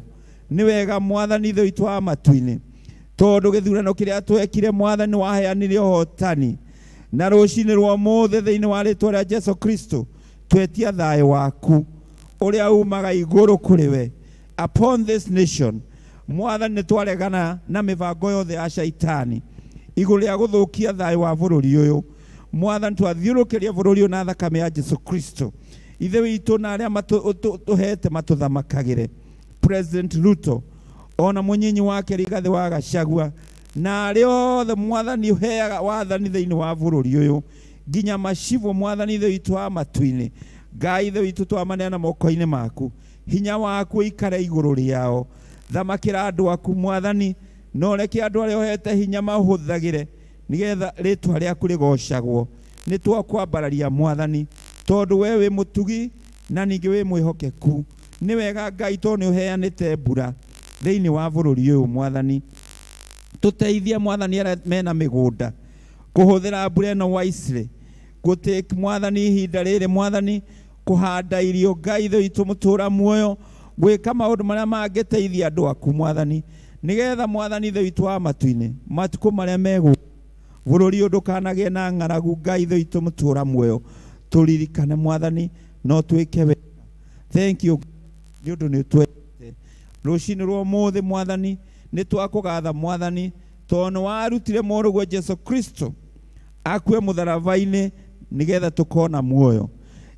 Nĩ wega Mwathani ithe witũ wa matu-inĩ tondũ gĩthurano kĩrĩa twekire Mwathani waheanire ũhotani. Na rũcinĩ rwa ũmũthĩ thĩinĩ wa rĩtwa rĩa Jesu Kristo twetia thayũ waku ũrĩa umaga igũrũ kũrĩ we upon this nation. Mwathani nĩ twaregana na mĩbango yothe ya shaitani igũrũ rĩa gũthũkia thayũ wa bũrũri ũyũ. Mwathani twathiũrũkĩria bũrũri ũyũ na thakame ya Jesu Kristo. Ithe witũ na arĩa tũhete matũthamakagĩre, President Ruto ona mũnyinyi wake Rigathĩ wa Gachagua na arĩa othe Mwathani ũheaga wathani thĩinĩ wa bũrũri ũyũ nginya macibũ Mwathani Ithe witũ wa matu-inĩ. Ngai Ithe witũ twamaneana moko-inĩ maku, hinya waku ũikare igũrũ rĩao. Thamakĩra andũ aku Mwathani, na ũreke andũ arĩa ũhete hinya mahũthagĩre nĩgetha rĩtwa rĩaku rĩgocagwo. Nĩ twakwambararia Mwathani, tondũ we wĩ mũtugi na ningĩ wĩ mwĩhokeku. Nĩ wega Ngai tondũ nĩ ũheanĩte mbura thĩinĩ wa bũrũri ũyũ Mwathani. Tũteithie Mwathani arĩa mena mĩgũnda kũhũthĩra mbura ĩno wisely, gũtake Mwathani ihinda rĩrĩ Mwathani kũhanda irio Ngai Ithe witũ mũtũra muoyo, gwĩka maũndũ marĩa mangĩteithia andũ aku Mwathani, nĩgetha Mwathani Ithe witũ wa matu-inĩ matukũ marĩa megũka bũrũri ũyũ ndũkanagĩe na ng'aragu. Ngai Ithe witũ mũtũra muoyo, tũririkane Mwathani no twĩke wega. Thank you nĩ ũndũ nĩ ũtwendete. Rũcinĩ rwa ũmũthĩ Mwathani nĩ twakũgatha Mwathani, tondũ nĩ warutire mũrũguo Jesu Kristo akue mũtharaba-inĩ nĩgetha tũkona muoyo.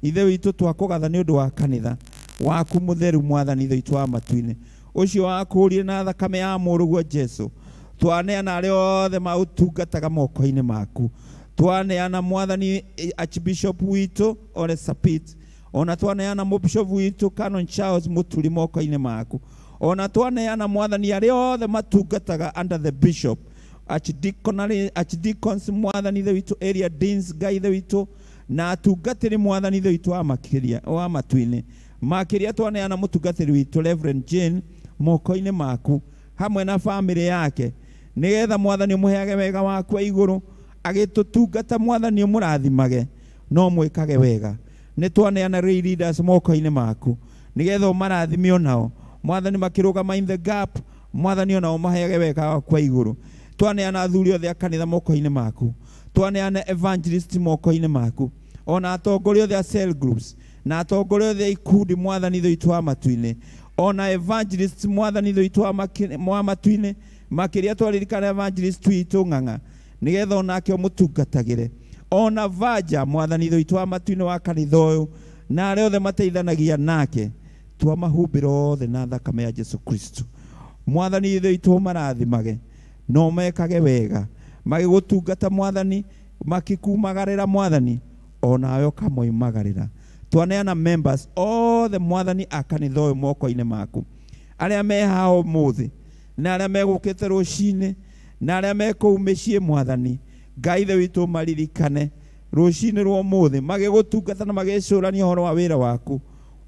Ithe witũ twakũgatha nĩ ũndũ wa kanitha waku mũtheru Mwathani Ithe witũ wa matu-inĩ, ũcio wakũũrire na thakame ya mũrũguo Jesu. Twaneana arĩa othe maũtungataga moko-inĩ maku. Twaneana Mwathani Archbishop witũ Ole Sapit, ona twaneana Mũbishop witũ Canon Charles Mũturi moko-inĩ maku, ona twaneana Mwathani arĩa othe matungataga under the bishop, archdeacons Mwathani Ithe witũ, area deans Ngai Ithe witũ, na atungatĩri Mwathani Ithe witũ wa makĩria wa matu-inĩ. Makĩria twaneana mũtungatĩri witũ Reverend Jane moko-inĩ maku hamwe na famĩlĩ yake, nĩgetha Mwathani ũmũheage wega waku wa igũrũ agĩtũtungata. Mwathani ũmũrathimage no mwĩkage wega. Nĩ twaneana lay leaders moko-inĩ maku nĩgetha ũmarathime onao Mwathani makĩrũgama in the gap. Mwathani onao maheage wega waku wa igũrũ. Twaneana athuri othe a kanitha moko-inĩ maku, twaneana evangelist moko-inĩ maku, ona atongoria othe a cell groups na atongoria othe a ikundi Mwathani Ithe witũ wa matu-inĩ, ona evangelist Mwathani Ithe witũ wa matu-inĩ. Makĩria twaririkana evangelist witũ Ng'ang'a nĩgetha onake ũmũtungatagĩre, ona Vaja Mwathani Ithe witũ wa matu-inĩ wa kanitha ũyũ na arĩa othe mateithanagia nake, twamahumbĩra othe na thakame ya Jesu Kristo. Mwathani Ithe witũ ũmarathimage no mekage wega magĩgũtungata Mwathani, makĩkumagarĩra Mwathani onawe ũkamoimagarĩra. Twaneana members othe Mwathani a kanitha ũyũ moko-inĩ maku, arĩa me haha ũmũthĩ na arĩa megũkĩte rũcinĩ na arĩa me kũu mĩciĩ Mwathani Ngai Ithe witũ maririkane rũcinĩ rwa ũmũthĩ magĩgũtungata na magĩcũrania ũhoro wa wĩra waku,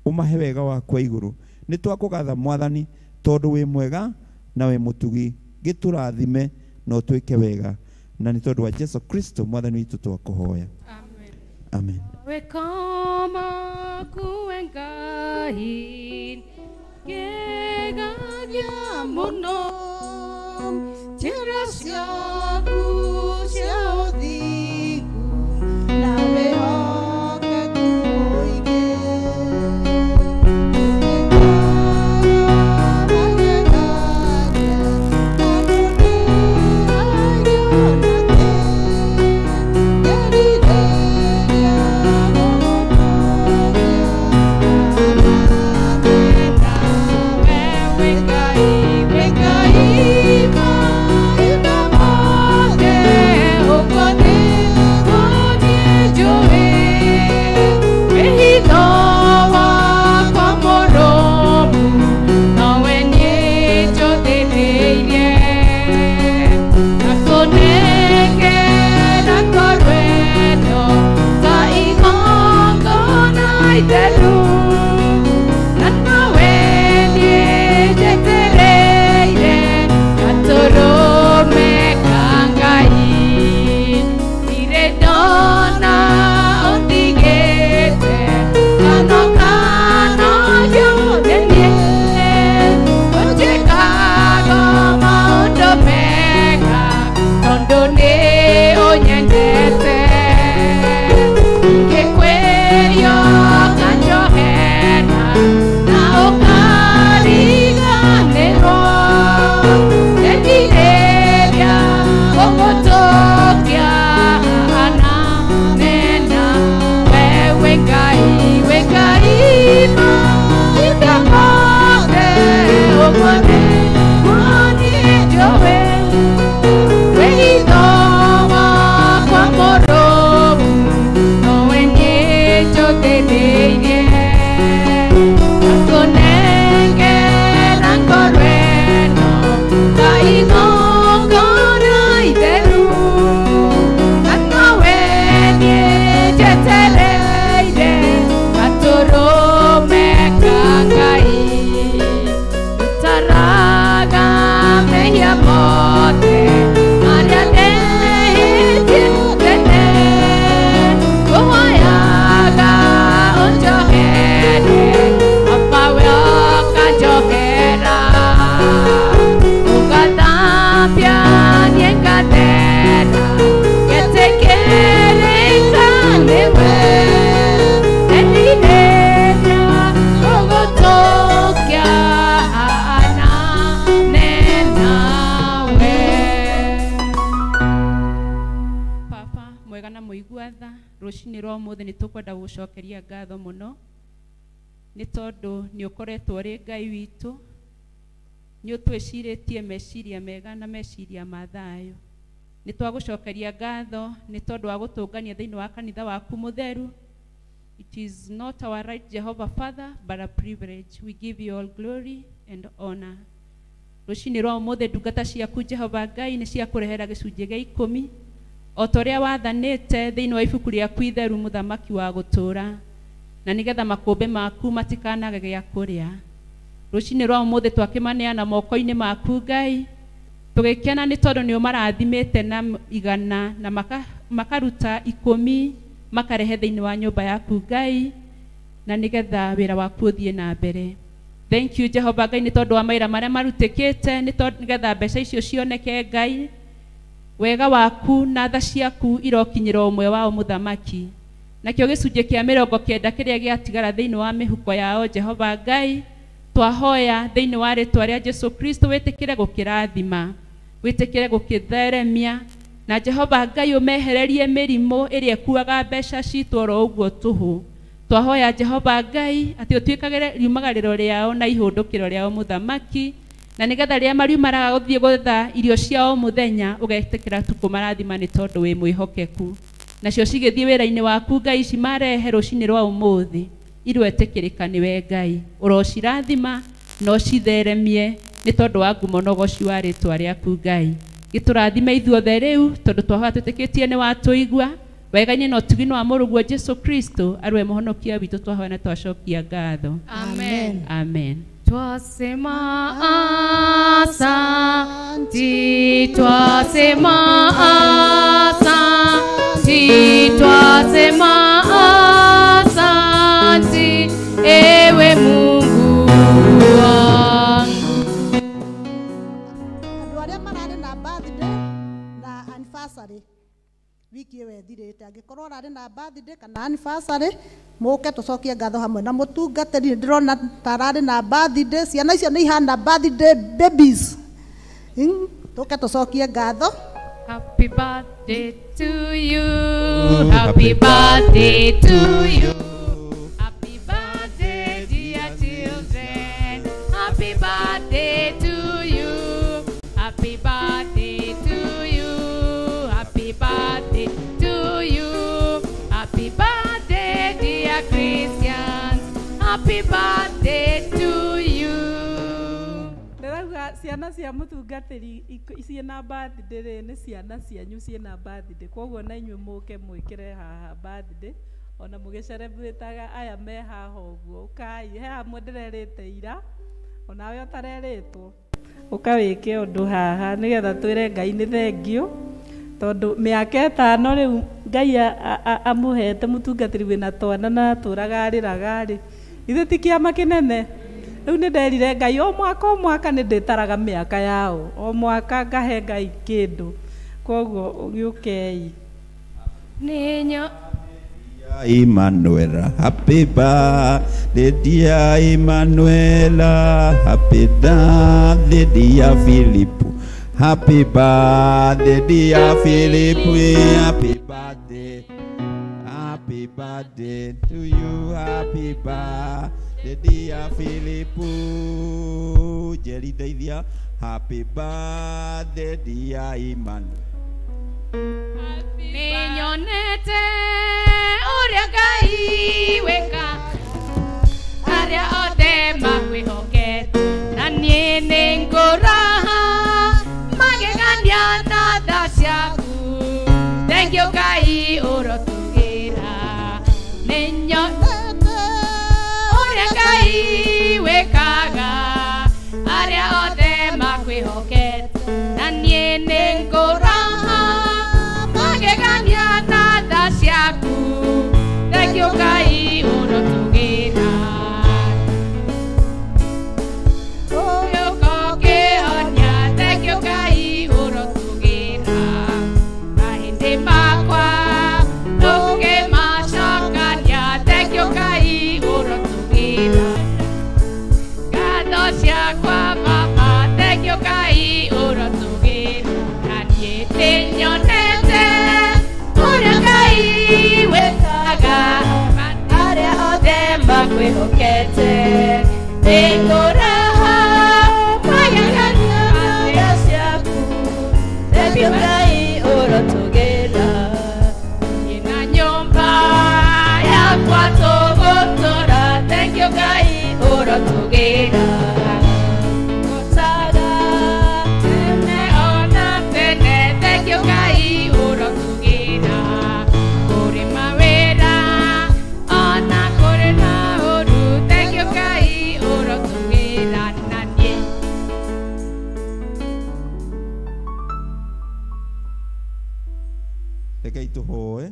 ũmahe wega waku wa igũrũ. Nĩ twakũgatha Mwathani tondũ wĩ mwega na wĩ mũtugi, gĩtũrathime na ũtwĩke wega, na nĩ tondũ wa Jesu Kristo Mwathani witũ twakũhoya. Amen. Amen. Wekoma kuwe Ngai gegagia mũno njĩra ciaku cia ũthingu na wĩhokeku mũingĩ. Onyendete, ngekweyo kanjo. Ndeithie Ngakũnengera ngoro ĩno ta igongona itheru na nowe niĩ njetereire gatũrũme ka Ngai taraga mehia mothe marĩa ndehĩtie tene ngũhoyaga ũnjohere Baba we ũkanjohera ũgathambia niĩ ngathera ngetĩkĩrĩka nĩwe nderirĩria gũgũtũkia anane nawe. Baba mwega na mũigua tha rũcinĩ rwa ũmũthĩ nĩ tũkwenda gũgũcokeria ngatho mũno nĩ tondũ nĩ ũkoretwo ũrĩ Ngai witũ nĩ ũtwĩcirĩtie meciria mega na meciria ma thayũ nĩ twagũcokeria ngatho nĩ tondũ wa gũtũngania thĩinĩ wa kanitha waku mũtheru. It is not our right, Jehovah Father, but a privilege. We give you all glory and honor. Rũcinĩ rwa ũmũthĩ ndungata ciaku Jehova Ngai nĩ ciakũrehera gĩcunjĩ gĩa ikũmi o ta ũrĩa wathanĩte thĩinĩ wa ibuku rĩaku itheru mũthamaki wa gũtũũra na nĩgetha makũmbĩ maku matikanage gĩa kũrĩa. Rũcinĩ rwa ũmũthĩ twakĩmaneana moko-inĩ maku Ngai tũgĩkena nĩ tondũ nĩ ũmarathimĩte na igana na makaruta ikũmi makarehe thĩinĩ wa nyũmba yaku Ngai na nĩgetha wĩra waku ũthiĩ na mbere. Thank you Jehova Ngai nĩ tondũ wa mawĩra marĩa marutĩkĩte nĩ tondũ nĩgetha mbeca icio cioneke Ngai wega waku na tha ciaku irokinyĩra ũmwe wao mũthamaki nakĩo gĩcunjĩ kĩa 90 kĩrĩa gĩatigara thĩinĩ wa mĩhuko yao Jehova Ngai twahoya thĩinĩ wa rĩtwa rĩa Jesu Kristo wĩtĩkĩre gũkĩrathima wĩtĩkĩre gũkĩtheremia na Jehova Ngai ũmehererie mĩrimũ ĩrĩa ĩkuaga mbeca citũ oro ũguo tũhũ. Twahoya Jehova Ngai atĩ ũtuĩkagĩre riumagarĩro rĩao na ihũndũkĩro rĩao mũthamaki na nĩgetha rĩrĩa mariumaraga gũthiĩ gwetha irio ciao mũthenya ũgetĩkĩra tu kũmarathima nĩ tondũ wĩ mwĩhokeku nacio cigĩthiĩ wĩra-inĩ waku Ngai ici marehe rũcinĩ rwa ũmũthĩ irwetĩkĩrĩka nĩwe Ngai ũrocirathima na ũcitheremie nĩ tondũ wa ngumo na ũgoci wa rĩtwa rĩaku Ngai gĩtũrathime ithuothe rĩu tondũ twahoya twĩtĩkĩtie nĩ watũigua wega-inĩ na ũtugi-inĩ wa mũrũguo Jesu Kristo arĩwe mũhonokia witũ twahoya na twacokia ngatho. Amen. Amen. Twasema asanti, twasema asanti, twasema asanti, ewe Mungu wangu. Andũ arĩa mararĩ na birthday na anniversary wiki ĩyo ĩthirĩte angĩkorwo ũrarĩ na birthday kana anniversary mũke tũcokie ngatho hamwe na mũtungatĩri ndĩrona ta ararĩ na birthday ciana icio nĩ ihana birthday babies. Tũke tũcokie ngatho. Happy birthday to you, happy birthday to you, happy birthday dear children, happy birthday to you, happy birthday to you, happy birthday to you, happy birthday dear Christians, happy birthday to you. Ndĩrauga ciana cia mũtungatĩri ciĩna birthday rĩ nĩ ciana cianyu ciĩna birthday koguo na inyuĩ mũke mwĩkĩre haha birthday ona mũgĩcerebrĩtaga aya me haha ũguo ũkai he hamwe ndĩrerĩte ira onawe ũtarerĩtwo ũka wĩke ũndũ haha nĩgetha twĩre Ngai nĩ thengiũ tondũ mĩaka ĩtano rĩu Ngai amũhete mũtungatĩri wĩna twana na atũraga arĩraga rĩ ithuĩ ti kĩama kĩnene rĩu nĩ nderire Ngai o mwaka nĩ ndĩtaraga mĩaka yao o mwaka ngahe Ngai kĩndũ koguo gĩũkei. Ninyo Emmanuel, happy birthday dear Emmanuela, happy birthday dear Philip, happy birthday dear Philip, happy birthday to you, happy birthday dear Philip, Jerry Dear, happy birthday dear Emmanuel. Ninyonete ũrĩa Ngai wĩkaga. ngwĩhokete nĩngũraha magegania ciaku thengiũ Ngai ũrotũgĩra na nyũmba yakwa tũgũtũra thengiũ Ngai ũrotũgĩra gũcaga tene ona tene thengiũ Ngai ũrotũgĩra kũrĩ mawĩra ona kũrĩ na ũru thengiũ Ngai ũrotũgĩra na niĩ. Rekei tũhoe.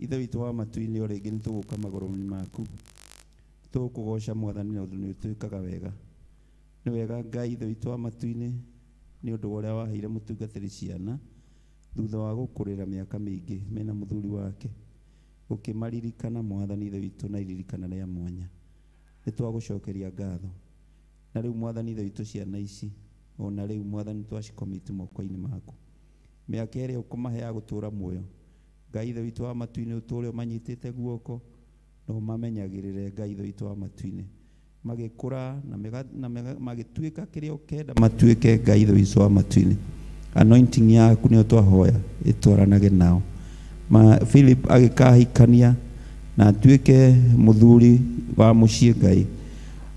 Ithe witũ wa matu-inĩ, o rĩngĩ nĩtũgũka magũrũ-inĩ maku, tũgũkũgoca Mwathani na ũndũ nĩũtwĩkaga wega. Nĩ wega Ngai Ithe witũ wa matu-inĩ nĩ ũndũ wa ũrĩa waheire mũtungatĩri ciana thutha wa gũkũrĩra mĩaka mĩingĩ mena mũthuri wake, ũkĩmaririkana Mwathani Ithe witũ na iririkana rĩa mwanya. Nĩtwagũcokeria ngatho. Na rĩu Mwathani Ithe witũ ciana ici ona rĩu Mwathani twacikomiti moko-inĩ maku, mĩaka ĩrĩa ũkũmahe ya gũtũũra muoyo Ngai Ithe witũ wa matu-inĩ ũtũũre ũmanyitĩte guoko na ũmamenyagĩrĩre Ngai Ithe witũ wa matu-inĩ magĩkũra na magĩtuĩka kĩrĩa ũkenda matuĩke Ngai Ithe witũ wa matu-inĩ. Anointing yaku nĩyo twahoya ĩtwaranage nao. Ma Philip agĩkahikania na atuĩke mũthuri wa mũciĩ Ngai,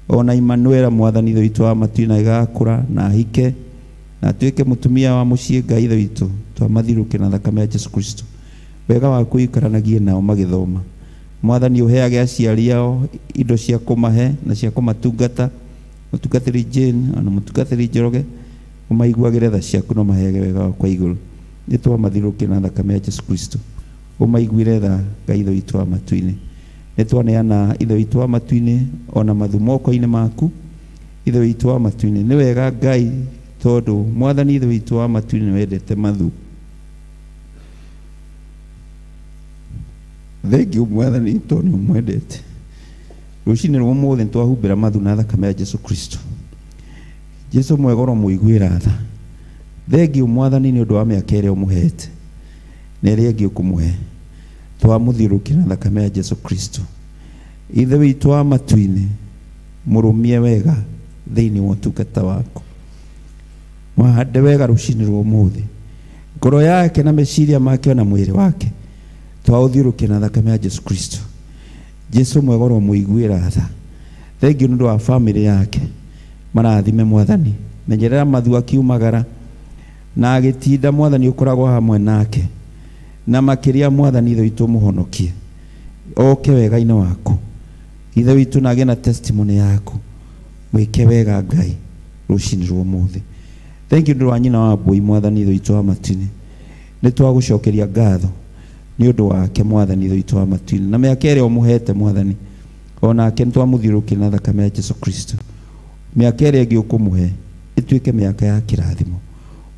ona Emmanuela Mwathani Ithe witũ wa matu-inĩ agĩgakũra na ahike na atuĩke mũtumia wa mũciĩ Ngai Ithe witũ, twamathirũke na thakame ya Jesu Kristo. Wega waku ũikaranagie nao magĩthoma. Mwathani ũheage aciari ao indo cia kũmahe na cia kũmatungata, mũtungatĩri Jane ona mũtungatĩri Njoroge, ũmaiguagĩre tha ciaku na ũmaheage wega waku wa igũrũ. Nĩtwamathirũkia na thakame ya Jesu Kristo, ũmaiguĩre tha Ngai Ithe witũ wa matu-inĩ. Nĩtwaneana Ithe witũ wa matu-inĩ ona mathu moko-inĩ maku Ithe witũ wa matu-inĩ. Nĩ wega Ngai tondũ Mwathani Ithe witũ wa matu-inĩ nĩwendete mathu. Thengiũ Mwathani tondũ nĩũmwendete. Rũcinĩ rwa ũmũthĩ nĩtwahumbĩra mathu na thakame ya Jesu Kristo. Jesu mwega ũromũiguĩra tha. Thengiũ Mwathani nĩ ũndũ wa mĩaka ĩrĩa ũmũhete na ĩrĩa ĩngĩ ũkũmũhe. Twamũthiũrũrũkia na thakame ya Jesu Kristo. Ithe witũ wa matu-inĩ, mũrũmie wega thĩinĩ wa ũtungata waku, mũhande wega rũcinĩ rwa ũmũthĩ, ngoro yake na meciria make ona mwĩrĩ wake twaũthiũrũkia na thakame ya Jesu Kristo. Jesu mwega ũromũiguĩra tha. Thengiũ nĩ ũndũ wa bamĩrĩ yake, marathime Mwathani, menyerera mathu akiumagara na agĩtinda Mwathani ũkoragwo hamwe nake, na makĩria Mwathani Ithe witũ mũhonokie oke wega-inĩ waku Ithe witũ, na agĩe na testimony yaku. Mwĩke wega Ngai rũcinĩ rwa ũmũthĩ. Thengiũ nĩ ũndũ wa nyina wa Mbũi Mwathani Ithe witũ wa matu-inĩ, nĩtwagũcokeria ngatho nĩ ũndũ wake Mwathani Ithe witũ wa matu-inĩ na mĩaka ĩrĩa ũmũhete Mwathani, onake nĩtwamũthiũrũrũkia na thakame ya Jesu Kristo. Mĩaka ĩrĩa ĩngĩ ũkũmũhe ĩtuĩke mĩaka ya kĩrathimo.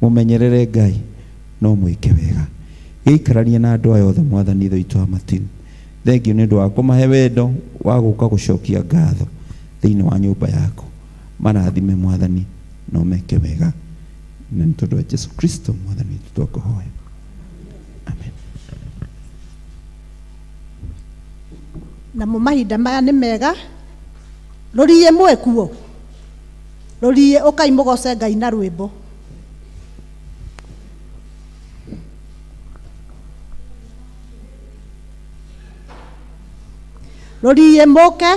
Mũmenyerere Ngai no mwĩke wega, gĩikaranie na andũ aya othe Mwathani Ithe witũ wa matu-inĩ. Thengiũ nĩ ũndũ wa kũmahe wendo wa gũka gũcokia ngatho thĩinĩ wa nyũmba yaku. Marathime Mwathani no meke wega, na nĩ tondũ wa Jesu Kristo Mwathani witũ twakũhoya. Amen. Namo mahinda maya nĩ mega, rũriĩ mwĩkuo, rũriĩ ũkai mũgoce Ngai na rwĩmbo. Rũriĩ mũke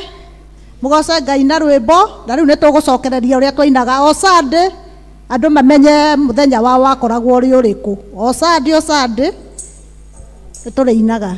mũgoce Ngai na rwĩmbo, na rĩu nĩtũgũcokereria ũrĩa twainaga o Sunday, andũ mamenye mũthenya wao wakoragwo ũrĩ ũrĩkũ. O Sunday, o Sunday nĩtũrĩinaga.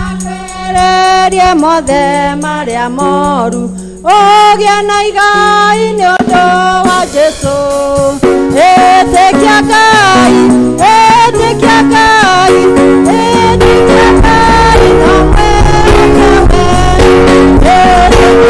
Akererie mothe marĩa moru, ũgĩe na igai nĩ ũndũ wa Jesũ. Ĩtĩkia Ngai, ĩtĩkia Ngai, ĩtĩkia Ngai na mwĩke we. Ĩtĩkia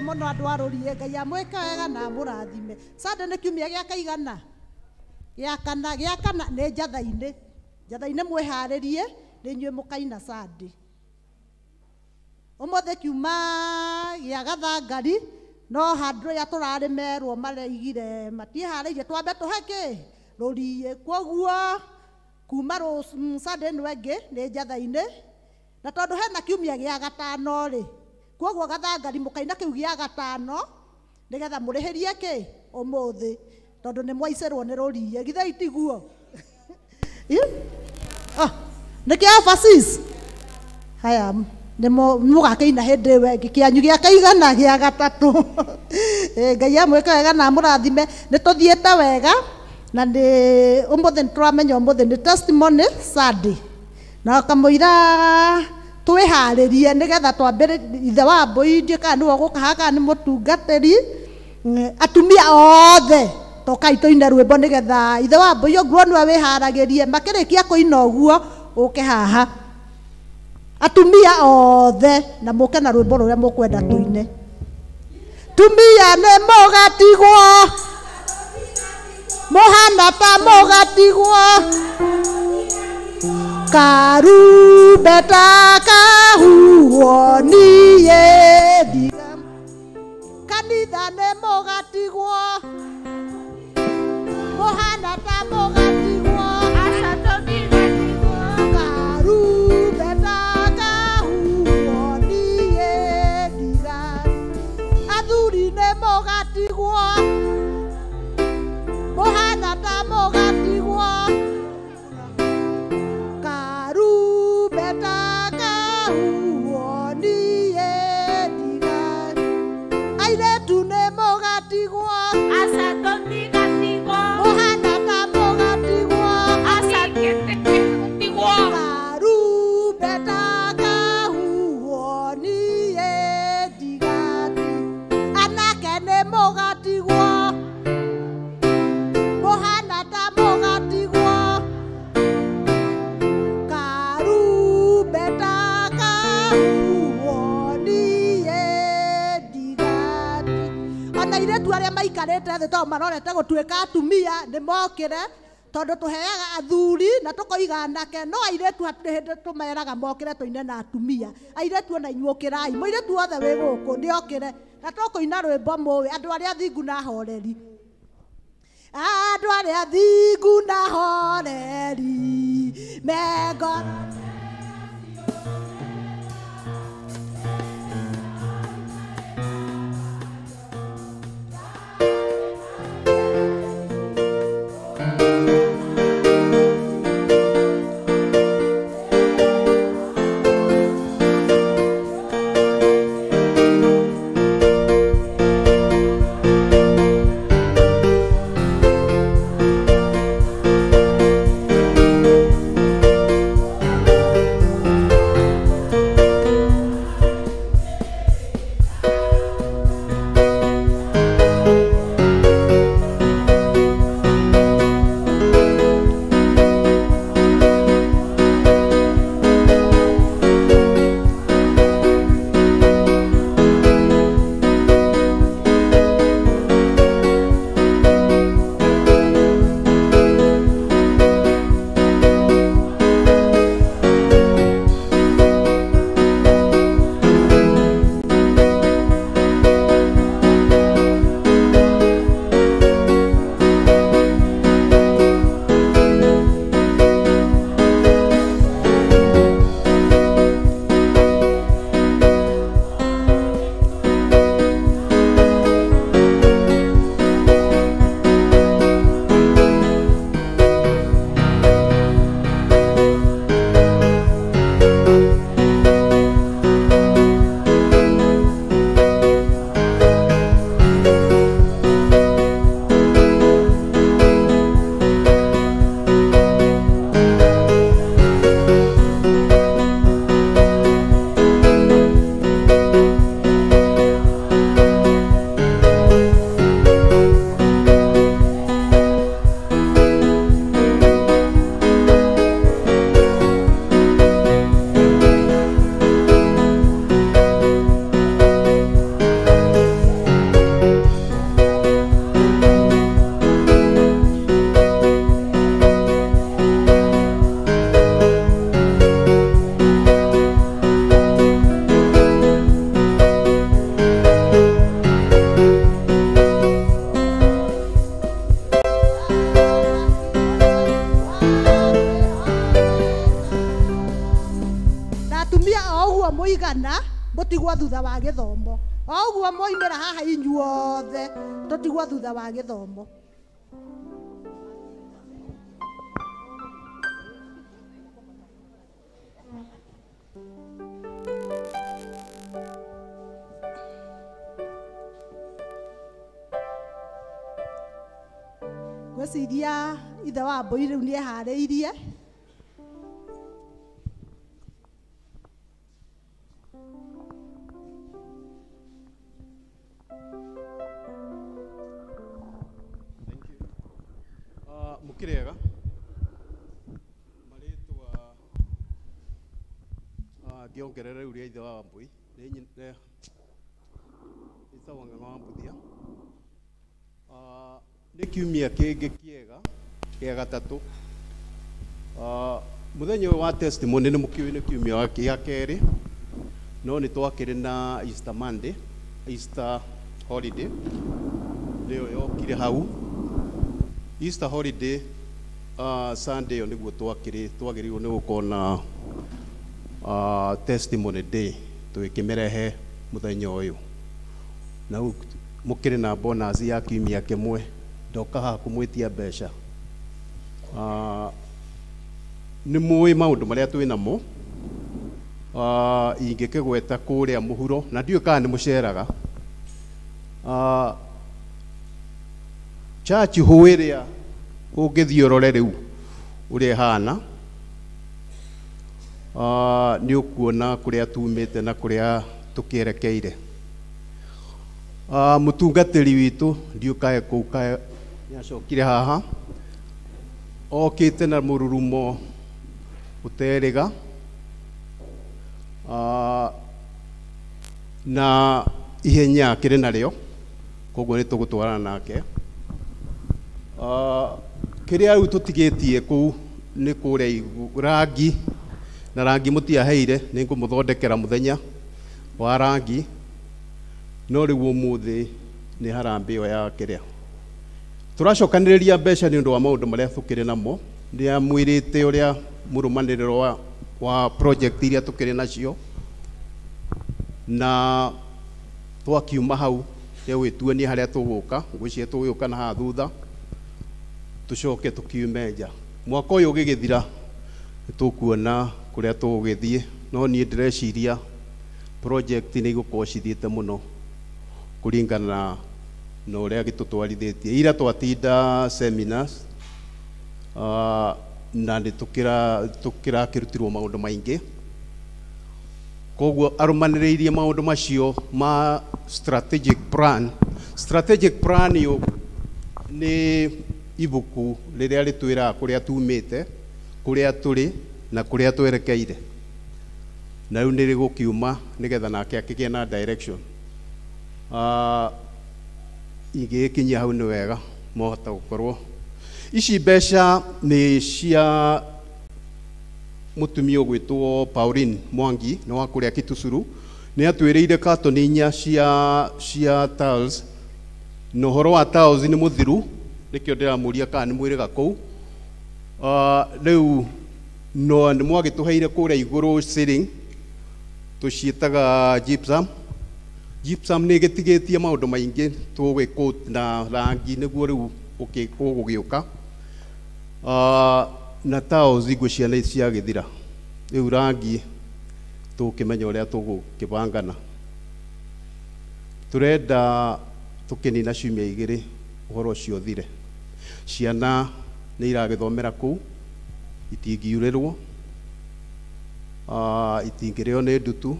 Mũno andũ a rũriĩ, Ngai amwĩke wega na amũrathime. Sunday nĩ kiumia gĩa kaigana? Gĩa kana. Gĩa kana nĩ njatha-inĩ. Njatha-inĩ mwĩharĩrie nĩ inyuĩ mũkaina Sunday. Ũmũthĩ kiuma gĩa gathangari no handũ ya tũrarĩmerwo mareigire matiĩharĩirie twambe tũhe kĩ rũriĩ. Kwoguo kuma Sunday ĩno ĩngĩ nĩ njatha-inĩ, na tondũ hena kiumia gĩa gatano rĩ, kwoguo gathangari mũkaina kĩu gĩa gatano nĩgetha mũrĩhĩrie kĩ ũmũthĩ, tondũ nĩ mwaicĩrwo nĩ rũriĩ. Githĩ itiguo? Nĩ kĩa overseas? Haya, nĩ mũgakĩina hĩndĩ ĩyo ĩngĩ kĩanyu gĩa kaigana gĩa gatatũ. Ngai amwĩke wega na amũrathime. Nĩ tũthiĩte wega na nĩ ũmũthĩ nĩ tũramenya ũmũthĩ nĩ testimony Sunday, na kamũira twĩharĩrie nĩgetha twambĩrĩrie ithe wa mbũi ndiũĩ kana nĩwe ũgũka haha kana nĩ mũtungatĩri. Atumia othe tokai tũine rwĩmbo nĩgetha ithe wa mbũi ũguo nĩwe wĩharagĩrie, makĩrĩkia kũina ũguo ũke haha atumia othe na mũke na rwĩmbo rũrĩa mũkwenda tũine. Tumia nĩ mũgatigwo, mũhana ta mũgatigwo, karumbeta kahuhwo niĩ ndiga, kanitha nĩ mũgatigwo, mũhana ta mũgatigwo, karumbeta kahuhwo niĩ ndiga, athuri nĩ mũgatigwo, mũhana ta mũgatigwo, karumbeta kahuhwo niĩ ndiga, airĩtu nĩ mũgatigwo, mũhana ta mũgatigwo, karumbeta kahuhwo niĩ ndiga, anake nĩ mũgatigwo, mũhana ta mũgatigwo, karumbeta kahuhwo niĩ ndigati. Ona airĩtu arĩa maikarĩte thĩ tondũ marorete gũtuĩka atumia nĩ mokĩre, tondũ tũheaga athuri na tũkoiga anake, no airĩtu hatirĩ hĩndĩ tũmeraga mokĩre tũine na atumia. Airĩtu ona inyuĩ ũkĩrai, mũirĩtu wothe wĩ gũkũ nĩ okĩre, na tũkũina rwĩmbo mũĩ, andũ arĩa athingu na ahoreri. Andũ arĩa athingu na ahoreri me ngoro Tũtigwo thutha wa gĩthomo. O ũguo mwoimĩra haha inyuothe, tũtigwo thutha wa gĩthomo. Ngwĩciria ithe wa Mbũi rĩu nĩeharĩirie. Mũkĩrĩega marĩtwa ngĩongerera rĩu rĩa ithe wa Mbũi nĩ ĩtagwo Ng'ang'a wa Mbuthia. Nĩ kiumia kĩngĩ kĩega gĩa gatatũ. Mũthenya ũyũ wa testimony nĩ mũkĩũĩ nĩ kiumia gĩa kerĩ, no nĩ twakĩrĩ na Easter Monday, Easter holiday nĩyo yokire hau. Easter holiday Sunday ĩyo nĩguo twagĩrĩirwo nĩ gũkorwo na testimony day tũgĩkĩmĩrehe mũthenya ũyũ. Na rĩu mũkĩrĩ na bonus ya kiumia kĩmwe, ndoka haha kũmwĩtia mbeca. Nĩ mũĩ maũndũ marĩa twĩ namo, ingĩkĩgweta kũrĩa mũhuro na ndiũĩ kana nĩ mũceraga. Church hũ ĩrĩa ũngĩthiĩ ũrore rĩu ũrĩa ĩhana, nĩ ũkuona kũrĩa tumĩte na kũrĩa tũkĩerekeire. Mũtungatĩri witũ ndiũĩ kae kũu kae nĩacokire haha okĩte na mũrurumo ũterĩga, na ihenya akĩrĩ narĩo, koguo nĩ tũgũtwarana nake. Kĩrĩa rĩu tũtigĩtie kũu nĩ kũrĩa rangi, na rangi mũtiaheire, nĩ ngũmũthondekera mũthenya wa rangi, no rĩu ũmũthĩ nĩ harambee ĩyo ya kĩrĩa. Tũracokanĩrĩria mbeca nĩ ũndũ wa maũndũ marĩa tũkĩrĩ namo. Nĩamwĩrĩte ũrĩa mũrũmanĩrĩro wa project iria tũkĩrĩ nacio, na twakiuma hau nĩgwĩtuonia harĩa tũgũka, ngwĩciria tũgũgĩũka na haha thutha tũcoke tũkiume nja. Mwaka ũyũ ũgĩgĩthira nĩtũkuona kũrĩa tũgũgĩthiĩ, no niĩ ndĩreciria project nĩ igũkorwo cithiĩte mũno kũringana na ũrĩa gĩtũtwarithĩtie. Ira twatinda seminars, na nĩ tũkĩrakĩrutirwo maũndũ maingĩ, koguo arũmanĩrĩirie maũndũ macio ma strategic plan. Strategic plan ĩyo nĩ ibuku rĩrĩa rĩtwĩraga kũrĩa tumĩte, kũrĩa tũrĩ na kũrĩa twerekeire, na rĩu nĩ rĩgũkiuma nĩgetha nake akĩgĩe na direction. Ingĩgĩkinyia hau nĩ wega mohota gũkorwo ici mbeca nĩ cia mũtumia ũgwĩtwo Pauline Mwangi, nĩ wa kũrĩa Kitucuru. Nĩ atwĩrĩire katoni inya cia tiles, na ũhoro wa tiles nĩ mũthiru, nĩkĩo ndĩramũria kana nĩ mwĩrĩga kũu. Rĩu no nĩ mwagĩtũheire kũrĩa igũrũ ceiling, tũciĩtaga gypsum. Gypsum nĩ ĩgĩtigĩtie maũndũ maingĩ tũgĩkũ na rangi nĩguo rĩu ũgũgĩũka. Na tiles ngwĩciria nĩ ciagĩthira, rĩu rangi tũkĩmenya ũrĩa tũgũkĩbangana. Tũrenda tũkĩnina ciumia igĩrĩ ũhoro ũcio ũthire. Ciana nĩ iragĩthomera kũu, itingiurĩrwo, itingĩrĩo nĩ ndutu,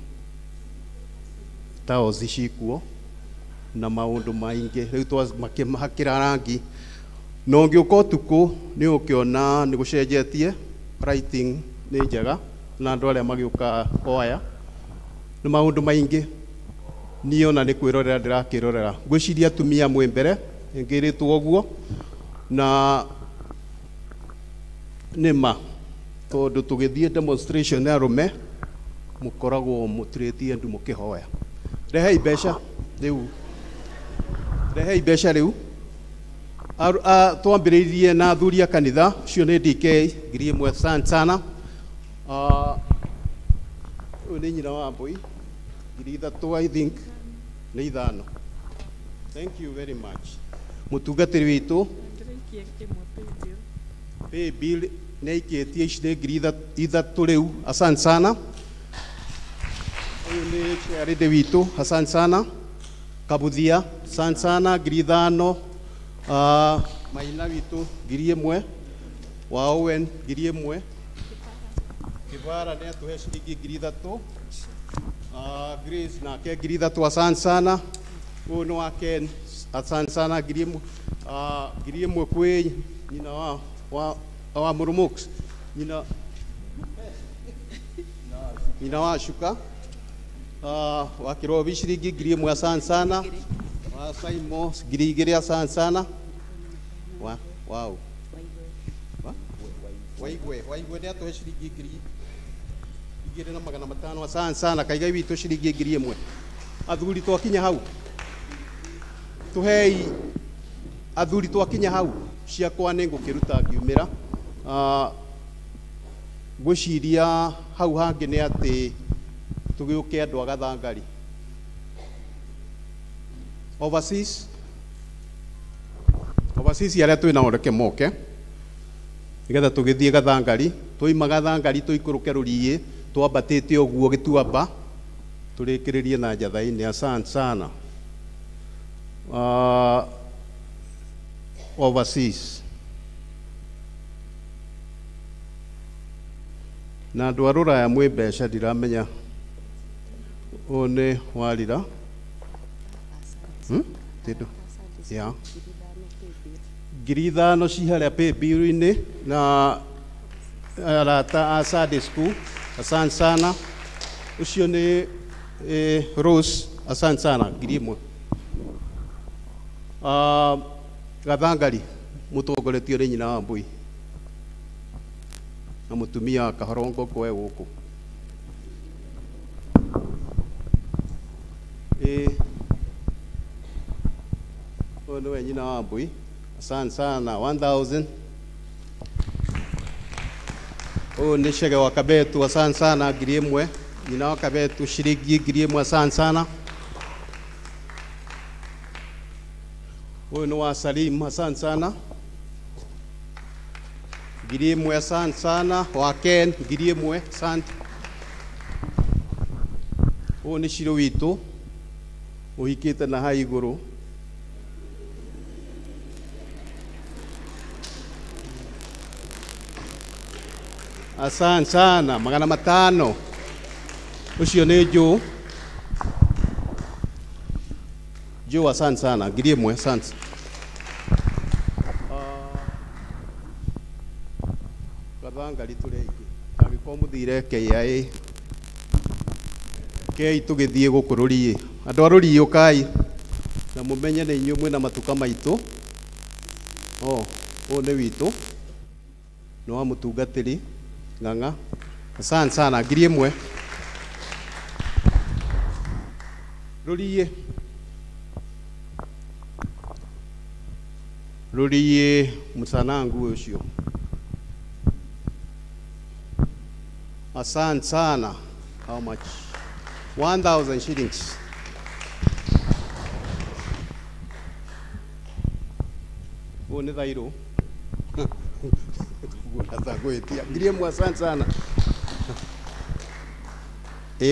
tiles cikuo na maũndũ maingĩ. Rĩu twamakĩhakĩra rangi, na ũngĩũka ũtukũ nĩ ũkĩona nĩ gũcenjetie, lighting nĩ njega, na andũ arĩa magĩũka kwaya nĩ maũndũ maingĩ. Niĩ ona nĩ kwĩrorera ndĩrakĩrorera. Ngwĩciria atumia mwĩ mbere ngĩrĩtwo ũguo, na nĩ ma tondũ tũgĩthiĩ demonstration ya arũme mũkoragwo mũturĩtie ndu mũkĩhoya. Rehei mbeca rĩu, rehei mbeca rĩu. Twambĩrĩirie na athuri a kanitha, ũcio nĩ DK 1000 sana sana. Ũyũ nĩ nyina wa Mbũi. 3,000 I think nĩ 5. Thank you very much. Mũtungatĩri witũ pay bill nĩ aikĩtie ici nĩ 3,000 rĩu. Asante sana. Ũyũ nĩ chairlady witũ, asante sana. Kabuthia, asante sana 5,000. Maina witũ 1,000. Wa Owen 1,000. Kibara nĩ atũhe ciringi 3,000. Grace nake 3,000, asante sana. Ũyũ nĩ wa Ken, asante sana 1,000. 1,000 kwĩ nyina wa Mũrũmũks, nyina wa Shuka. Wa Kirobi ciringi 1,000, asante sana. Wa Saimo 2,000, asante sana. Wa wow. Waigwe nĩ atũhe ciringi 2,500, asante sana. Kaigai witũ ciringi 1,000. Athuri twakinya hau tuhei, athuri twakinya hau ciakwa nĩ ngũkĩruta ngiumĩra. Ngwĩciria hau hangĩ nĩ atĩ tũgĩũke andũ a Gathangari overseas arĩa twĩ nao reke moke nĩgetha tũgĩthiĩ Gathangari. Twaima Gathangari tũikũrũke Rũriĩ twambatĩte ũguo Gĩtuamba tũrĩkĩrĩrie na Njatha-inĩ. Asante sana. Overseas na andũ a rũraya mwĩ mbeca ndiramenya ũyũ nĩ warira ya 5,000 ci harĩa paybill-inĩ na arata a Sunday school, asante sana. Ũcio nĩ Rose, asante sana 1,000. Gathangari mũtongoretio nĩ nyina wa Mbui na mũtumia wa Kahorongo kwe gũkũ. Ũyũ nĩwe nyina wa Mbui, asante sana 1,000. Ũyũ nĩ Chege wa Kabetu, asante sana 1,000. Nyina wa Kabetu ciringi 1,000, asante sana. Ũyũ nĩ wa Salim, asante sana 1,000, asante sana. Wa Ken 1,000, asante. Ũyũ nĩ Shiro witũ ũhikĩte na hau igũrũ. Asante sana 500. Ũcio nĩ Joe. Joe, asante sana 1,000, asante. Gathangari tũrĩ aingĩ angĩkorwo mũthire KIA kei tũgĩthiĩ gũkũ Rũriĩ. Andũ a Rũriĩ ũkai na mũmenye nĩ inyuĩ mwĩna matuka maitũ. Ũyũ nĩ witũ nĩ wa mũtungatĩri Ng'ang'a, asante sana 1,000. Rũriĩ Rũriĩ mũcanangu ũcio, asante sana. How much? 1,000 shillings. Ũyũ nĩ Thairũ. 1,000, asante sana.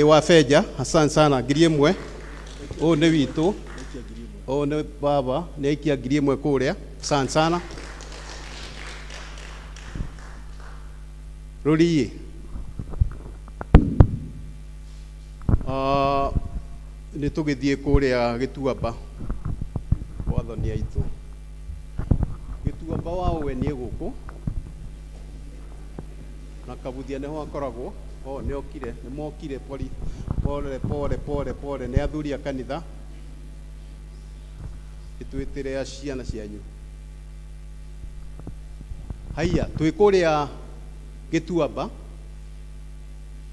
Wa Feja, asante sana 1,000. Ũyũ nĩ witũ, ũyũ nĩ baba, nĩ aikia 1,000 kũrĩa, asante sana. Rũriĩ nĩ tũgĩthiĩ kũrĩa Gĩtuamba gwa thoni aitũ. Gĩtuamba wa Owen nĩ gũkũ na Kabuthia nĩho akoragwo. Nĩ okire, nĩ mokire pole pole pole pole, nĩ athuri a kanitha. Ĩtwĩtĩre ciana cianyu. Haiya, twĩ kũrĩa Gĩtuamba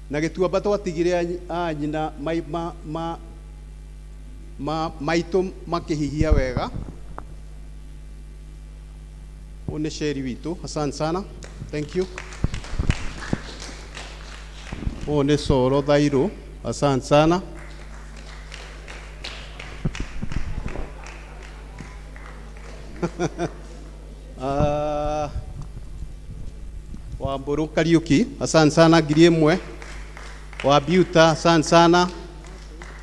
na Gĩtuamba twatigire a nyina maitũ makĩhihia wega. Ũyũ nĩ Sheri witũ, asante sana, thank you. Ũyũ nĩ Soro Thairũ, asante sana. Wamburu Kariuki, asante sana 1000. Wa Biuta, asante sana.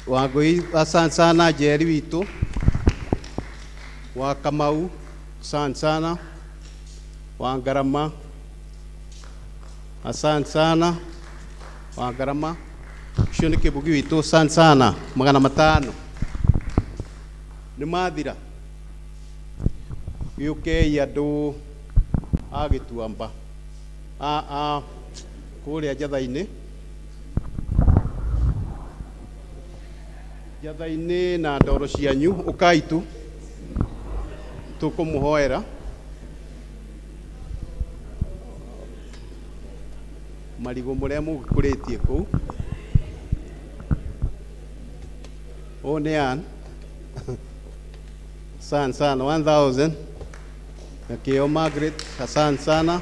Wangui, asante sana Jerry witũ. Wa Kamau, asante sana. Wa Ngarama, asante sana. Wa Ngarama, ũcio nĩ Kĩbugi witũ, asante sana 500. Nĩ mathira. Gĩũkei andũ a Gĩtuamba, a kũrĩa Njatha-inĩ. Njatha-inĩ na ndoro cianyu, ũkai tu tũkũmũhoera. Marigũ mũrĩa mũgĩkũrĩtie kũu. Ũyũ nĩ Ann. Asante sana 1000. Nyakĩo Margaret, asante sana.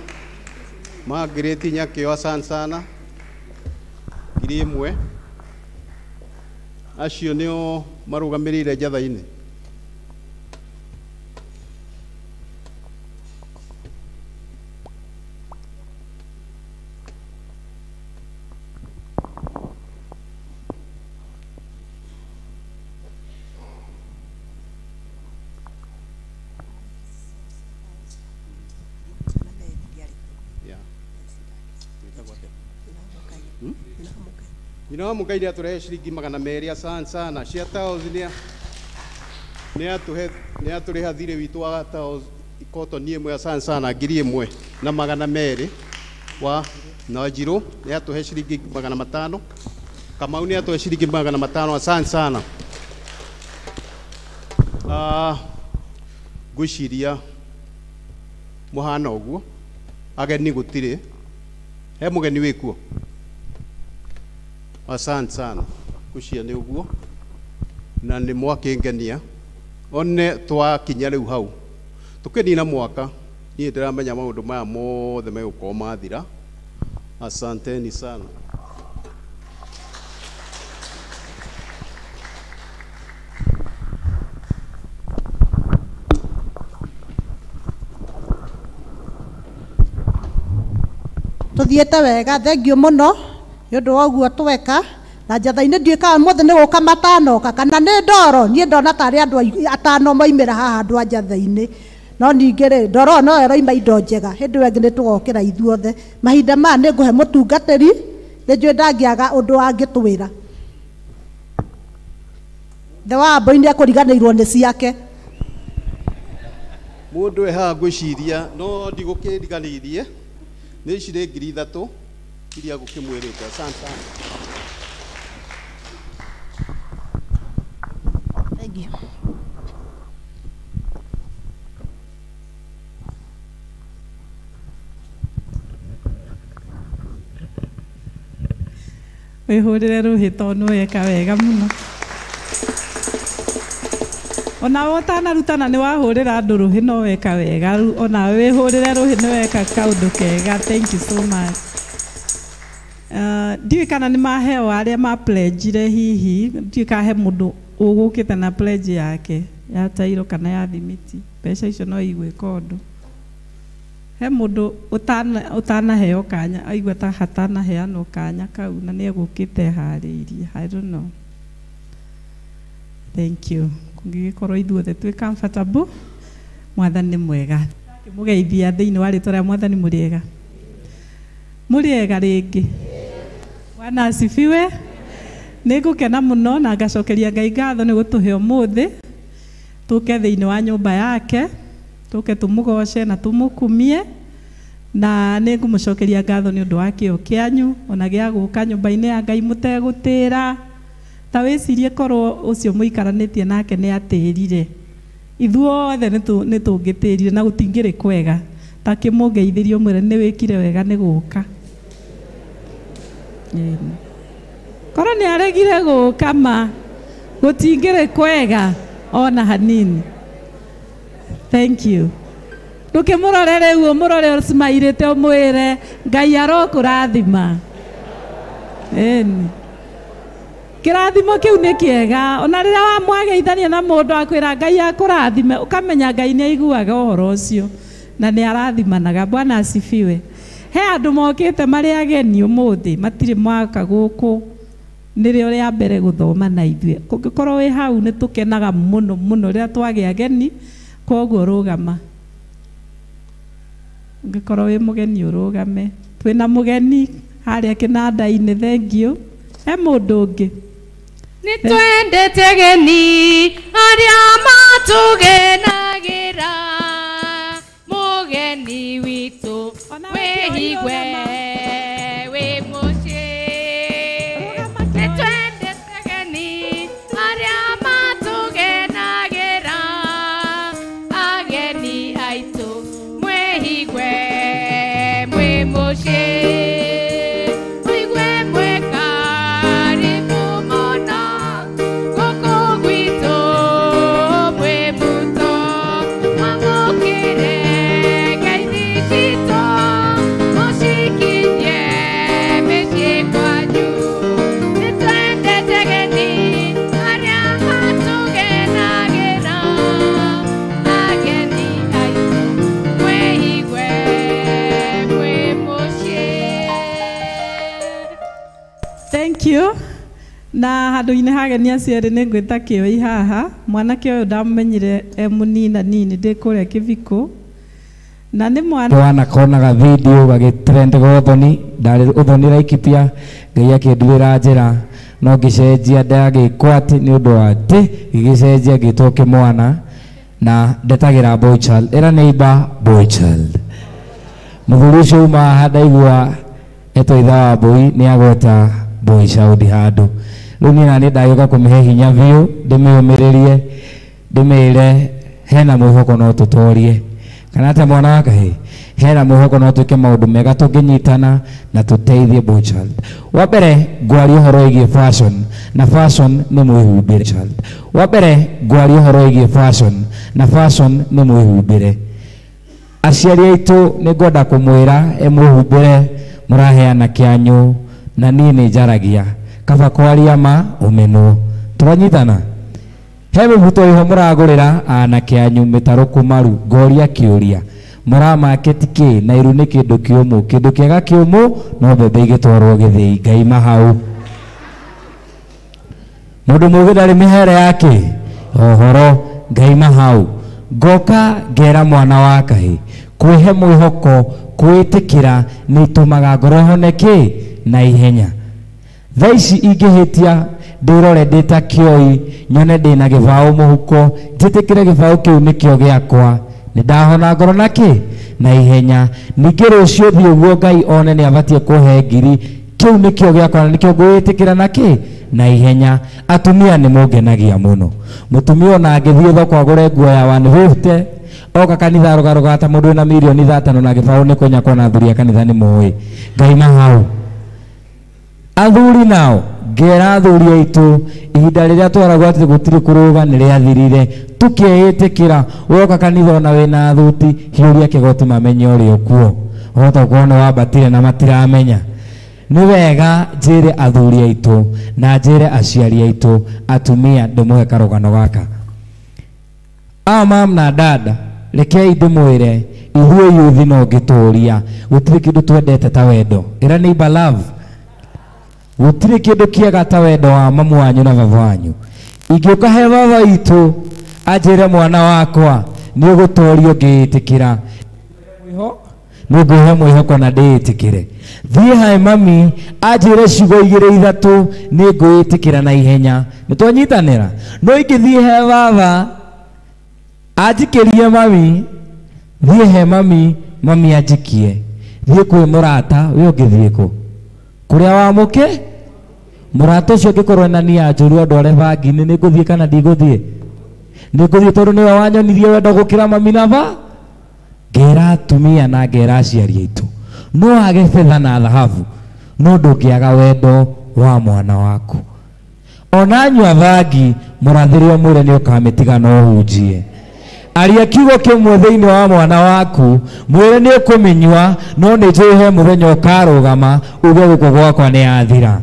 Margaret Nyakĩo, asante sana 1000. Acio nĩo marũgamĩrĩire Njatha-inĩ. Nyina wa Mũngai nĩ atũrehe ciringi 200, asante sana. Cia taũni nĩ atũrĩha thirĩ witũ wa taũni kotoni ĩmwe, asante sana 1200. Wa na Njirũ nĩ atũhe ciringi 500. Kamau nĩ atũhe ciringi 500, asante sana. Ngwĩciria mũhana ũguo, ageni gũtirĩ. He mũgeni wĩkuo? Asante sana. Ngwĩciria nĩ ũguo na nĩ mwakĩngenia. One twakinya rĩu hau tũkĩnina mwaka, niĩ ndĩramenya maũndũ maya mothe megũkorwo mathira. Asanteni sana. Tuthiĩte wega, thengio mũno nĩ ũndũ wa ũguo tweka. Na Njatha-inĩ ndiũĩ kana ũmũthĩ nĩ gũka matanoka kana nĩ ndoro. Niĩ ndona tarĩ andũ atano moimĩra haha andũ a Njatha-inĩ, no ningĩ rĩ ndoro no ĩroima indo njega. Hĩndĩ ĩyo ĩngĩ nĩ tũgokĩra ithuothe. Mahinda maya nĩ ngũhe mũtungatĩri, nĩ njũĩ ndangĩaga ũndũ angĩtwĩra. The wa Mbũi nĩ ekũriganĩirwo nĩ ciake. Mũndũ e haha ngwĩciria no ndigũkĩriganĩirie nĩ ici nĩ 3000 iria ngũkĩmwĩrĩte. Asante sana. Thank you. Wĩhũrĩre rũhĩ tondũ nĩ weka wega mũno. Onawe ũtanarutana nĩ wahũrĩra andũ rũhĩ no weka wega. Onawe wĩhũrĩre rũhĩ nĩ weka kaũndũ kega. Thank you so much. Ndiũĩ kana nĩ maheo arĩa ma pledge-ire hihi, ndiũĩ kana he mũndũ ũgũkĩte na pledge yake ya tairo kana ya thimiti. Mbeca icio no igwĩka ũndũ. He mũndũ ũtanaheo kanya, aigua ta hatanaheanwo kanya kau na nĩ egũkĩte eharĩirie. I don't know. Thank you. Kũngĩgĩkorwo ithuothe twĩ comfortable, Mwathani nĩ mwega. Mũgeithia thĩinĩ wa rĩtwa rĩa Mwathani. Mũrĩega? Mũrĩega rĩngĩ? Bwana asifiwe. Nĩ ngũkena mũno na ngacokeria Ngai ngatho nĩ gũtũhe ũmũthĩ tũke thĩinĩ wa nyũmba yake, tũke tũmũgoce na tũmũkumie. Na nĩ ngũmũcokeria ngatho nĩ ũndũ wa kĩo kĩanyu ona gĩa gũka nyũmba-inĩ ya Ngai mũtegũtĩra. Ta wĩcirie korwo ũcio mũikaranĩtie nake nĩ atĩrire, ithuothe nĩ tũngĩtĩrire na gũtingĩrĩ kwega. Ta kĩmũngeithĩrie ũmwĩre nĩ wĩkire wega nĩ gũka. Korwo nĩ aregire gũka ma gũtingĩrĩ kwega ona hanini. Thank you. Ndũkĩmũrore rĩu, ũmũrore ũcimairĩte ũmwĩre Ngai arokũrathima. Ĩni. Kĩrathimo kĩu nĩ kĩega ona rĩrĩa wamwageithania na mũndũ akwĩra Ngai akũrathime ũkamenya Ngai nĩ aiguaga ũhoro ũcio na nĩ arathimanaga. Bwana asifiwe. He andũ mokĩte marĩ ageni ũmũthĩ matirĩ mwaka gũkũ nĩrĩo rĩa mbere gũthoma na ithuĩ. Kũngĩkorwo wĩ hau nĩ tũkenaga mũno mũno rĩrĩa twagĩa ageni, koguo rũgama. Ũngĩkorwo wĩ mũgeni ũrũgame. Twĩna mũgeni harĩa kĩnanda-inĩ, thank you. He mũndũ ũngĩ? Nĩ twendete ageni arĩa matũgenagĩra, mũgeni witũ wĩhigwe wĩ mũciĩ. Nĩ twendete ageni arĩa matũgenagĩra, ageni aitũ mwĩhigwe mwĩ mũciĩ. Mwĩigue mwĩ karibu mũno gũkũ gwitũ mwĩ muto, mwamũkĩre ngeithi citũ mũcikinyie mĩciĩ kwanyu. Nĩ twendete ageni arĩa matũgenagĩra, ageni aitũ mwĩigue mwĩ mũciĩ. Thank you. Na handũ-inĩ ha ageni acio erĩ nĩ ngwĩta Kĩoi haha. Mwanake ũyũ ndamũmenyire e mũnina nini ndĩ kũrĩa Kĩbikũ na nĩ mwana Wanakonaga video gagĩtrend gothoni ndarĩ ũthoni Laikipia. Ngai akĩnduĩra njĩra no ngĩcenjia ndagĩkwo atĩ nĩ ũndũ wa atĩ gĩgĩcenjia ngĩtwo kĩmwana na ndetagĩra boy child ĩra neighbor boy child. Mũthuri ũcio uma haha ndaigua etwo ithe wa mbũi nĩ agweta boy child handũ. Rĩu niĩ naniĩ ndagĩũka kũmĩhe hinya biũ, ndĩmĩũmĩrĩrie, ndĩmĩre hena mwĩhoko no tũtorie kana atĩa mwana wa kahĩĩ, hena mwĩhoko no twĩke maũndũ mega tũngĩnyitana na tũteithie boy child. Wa mbere ngwaria ũhoro wĩgiĩ fashion, na fashion nĩ mwĩhumbĩre. Child wa mbere ngwaria ũhoro wĩgiĩ fashion, na fashion nĩ mwĩhumbĩre. Aciari aitũ nĩ ngwenda kũmwĩra mwĩhumbĩre mũraheana kĩanyũ na niĩ nĩ njaragia kaba kwaria ma ũmenwo. Tũranyitana he mĩbuto ĩho mũragũrĩra anake anyu mĩtarũkũ maru. Ngoria kĩũria, mũramaketi kĩ na iru nĩ kĩndũ kĩũmũ, kĩndũ kĩega kĩũmũ no mbembe igĩtwarwo gĩthĩi. Ngai mahau mũndũ mũgĩ ndarĩ mĩhere yake ũhoro. Ngai mahau ngoka ngera mwana wa kahĩ kwĩhe mwĩhoko kwĩtĩkĩra nĩ itũmaga ngoro ĩhone kĩ na ihenya. Thaa ici ingĩhĩtia ndĩrore ndĩ ta Kĩoi nyone ndĩna gĩbaũ mũhuko njĩtĩkĩre gĩbaũ kĩu nĩkĩo gĩakwa nĩ ndahona ngoro na kĩ na ihenya. Ningĩ rũciũ thiĩ ũguo Ngai one nĩ abatiĩ kũhe ngiri kĩu nĩkĩo gĩakwa na nĩkĩo ngwĩtĩkĩra na kĩ na ihenya. Atumia nĩ mũngenagia mũno. Mũtumia ona angĩthiĩ thoko agũre nguo ya 150 oka kanitha arũgarũgaga ta mũndũ wĩna mirioni 5 na gĩbaũ nĩ kũnyakwo na athuri a kanitha nĩ moĩ. Ngai mahau. Athuri nao ngera athuri aitũ ihinda rĩrĩa twaragwo atĩ gũtirĩ kũrũga nĩ rĩathirire tũkĩĩtĩkĩra woka kanitha ona wĩna thuti hiũria kĩgoti mamenye ũrĩa ũkuo ũhota gũkorwo nĩ wambatire na matiramenya. Nĩ wega njĩre athuri aitũ na njĩre aciari aitũ atumia ndĩmũhe karũgano gaka. A mam na dada rekei ndĩmwĩre ithuĩ yuthi no ngĩtũria gũtirĩ kĩndũ twendete ta wendo. Ĩra neighbor love. Gũtirĩ kĩndũ kĩega ta wendo wa mamu wanyu na baba wanyu. Ingĩũka he baba witũ anjĩre mwana wakwa nĩ ũgũtorio ngĩĩtĩkĩra nĩ ngwĩhe mwĩhoko na ndĩĩtĩkĩre. Thiĩ hae mami anjĩre ciugo igĩrĩ ithatũ nĩ ngwĩtĩkĩra na ihenya. Nĩ twanyitanĩra. No ingĩthiĩ he baba anjikĩrie mami, thiĩ he mami, mami anjikie, thiĩ kwĩ mũrata we ũngĩthiĩ kũ kũrĩa wamũke mũrata ũcio angĩkorwo na nia njũru andware bangi-inĩ nĩ ngũthiĩ kana ndigũthiĩ? Nĩ ngũthiĩ tondũ nĩwe wanyonirie wendo gũkĩra mami na ba. Ngera atumia na ngera aciari aitũ no wage betha na thahabu no ndũngĩaga wendo wa mwana waku. Ona anyua thangi mũrathĩre ũmwĩre nĩ ũkamĩtiga no ũhunjie. Aria kiugo kĩmwe thĩinĩ wa mwana waku mwĩre nĩ ũkũmĩnyua no nĩ njũĩ he mũthenya ũkarũgama uge gũkũ gwakwa nĩ yathira.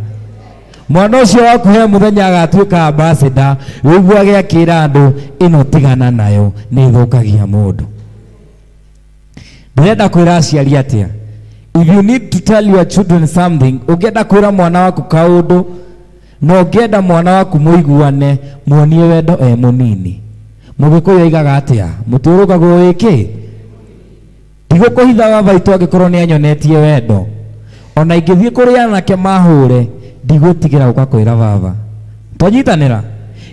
Mwana ũcio waku he mũthenya agatuĩka ambassador, wĩiguage akĩra andũ ĩno tigana nayo nĩ ĩthũkagia mũndũ. Ndĩrenda kwĩra aciari atĩa? If you need to tell your children something, ũngĩenda kwĩra mwana waku kaũndũ, na ũngĩenda mwana waku mũiguane, muonie wendo e mũnini. Mũgĩkũyũ oigaga atĩa? Mũtĩ ũrũkagwo wĩkĩ? Ndigũkũhitha baba witũ angĩkorwo nĩ anyonetie wendo. Ona ingĩthiĩ kũrĩ anake mahũre, ndigwĩtigĩra gũka kwĩra baba. Twanyitanĩra?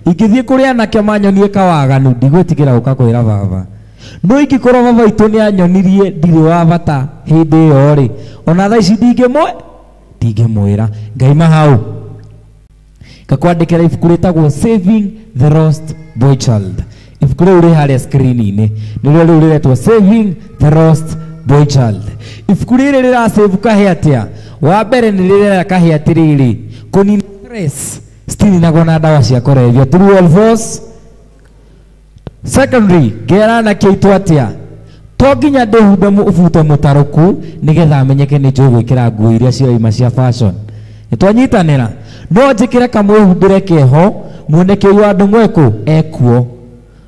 Ingĩthiĩ kũrĩ anake manyonie kawaganu, ndigwĩtigĩra gũka kwĩra baba. No ingĩkorwo baba witũ nĩ anyonirie ndirĩ wa bata hĩndĩ ĩyo rĩ, ona thaa ici ndingĩmwĩra. Ngaima hau. Ngakwandĩkĩra ibuku rĩtagwo Saving the Lost Boy Child. Ibuku rĩu rĩ harĩa screen-inĩ, nĩrĩo rĩu rĩretwo Saving the Lost Boy Child. Ibuku rĩrĩ rĩrasave kahĩ atĩa? Wa mbere nĩ rĩrera kahĩ atĩrĩrĩ, kũnina stress citininagwo na ndawa cia kũrebia. True or false? Secondary, ngera anake aitũ atĩa? To nginya ndĩhumbe ũbute mũtarũku nĩgetha amenyeke nĩ njũĩ gwĩkĩra nguo iria cioima cia fashion. Nĩtwanyitanĩra? No njĩkĩre kamwĩhumbĩre keho muoneke ũyũ andũ mwekũ ekuo.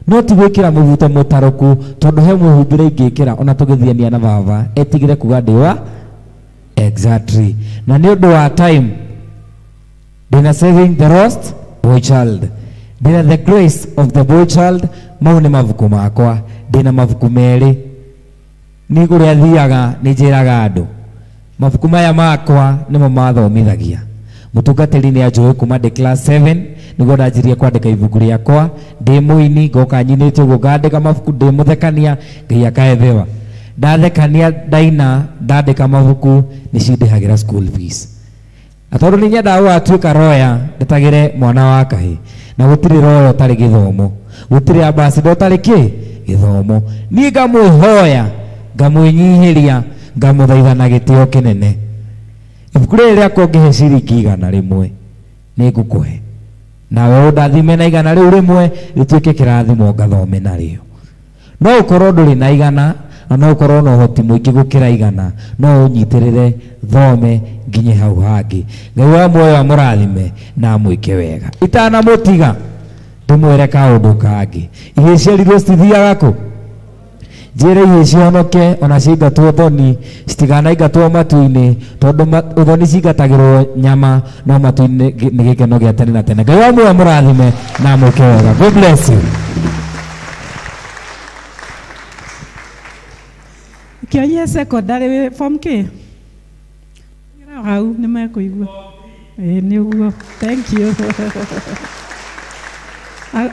No ti gwĩkĩra mũbuto mũtarũku tondũ he mwĩhumbĩre ingĩkĩra ona tũgĩthiania na baba etigĩre kuga ndĩ wa exactly. Na nĩ ũndũ wa time ndĩna Saving the Lost Boy Child, ndĩna The Grace of the Boy Child. Mau nĩ mabuku makwa. Ndĩna mabuku merĩ. Niĩ kũrĩa thiaga nĩ njĩraga andũ mabuku maya makwa nĩmo mathomithagia. Mũtungatĩri nĩ anjũĩ kuma ndĩ class 7 nĩguo ndanjirie kwandĩka ibuku rĩakwa. Ndĩ mũini ngoka nyinĩte ũguo ngandĩka mabuku, ndĩ mũthekania Ngai akahethewa. Ndathekania ndaina ndandĩka mabuku nĩcindĩhagĩra school fees. Na tondũ nĩ nyendaga gũgatuĩka roya ndetagĩre mwana wa kahĩ, na gũtirĩ roya ũtarĩ gĩthomo, gũtirĩ ambassador ũtarĩ kĩ gĩthomo. Niĩ ngamwĩhoya, ngamwĩnyihĩria, ngamũthaitha na gĩtĩo kĩnene. Ibuku rĩrĩ rĩakwa ũngĩhe ciringi 100 nĩ ngũkũhe, nawe ũndathime na 100 rĩu rĩmwe rĩtuĩke kĩrathimo ngathome narĩo. No ũkorwo ndũrĩ na 100 na no ũkorwo na ũhoti mũingĩ gũkĩra 100, no ũnyitĩrĩre thome nginye hau hangĩ. Ngai wa muoyo amũrathime na amwĩke wega. Itanamũtiga ndĩmwĩre kaũndũ kangĩ. Ihĩĩ ciarirwo citithiaga kũ? Njĩre ihĩĩ cihonoke ona ciingatwo thoni, citikanaingatwo matu-inĩ, tondũ ũthoni cingatagĩrwo nyama, no matu-inĩ nĩ gĩkeno gĩa tene na tene. Ngai wa muoyo amũrathime na amwĩke wega. God bless you. Kĩonie secondary form K? Hau nĩ mekũigua. Ĩĩ nĩ ũguo. Thank you.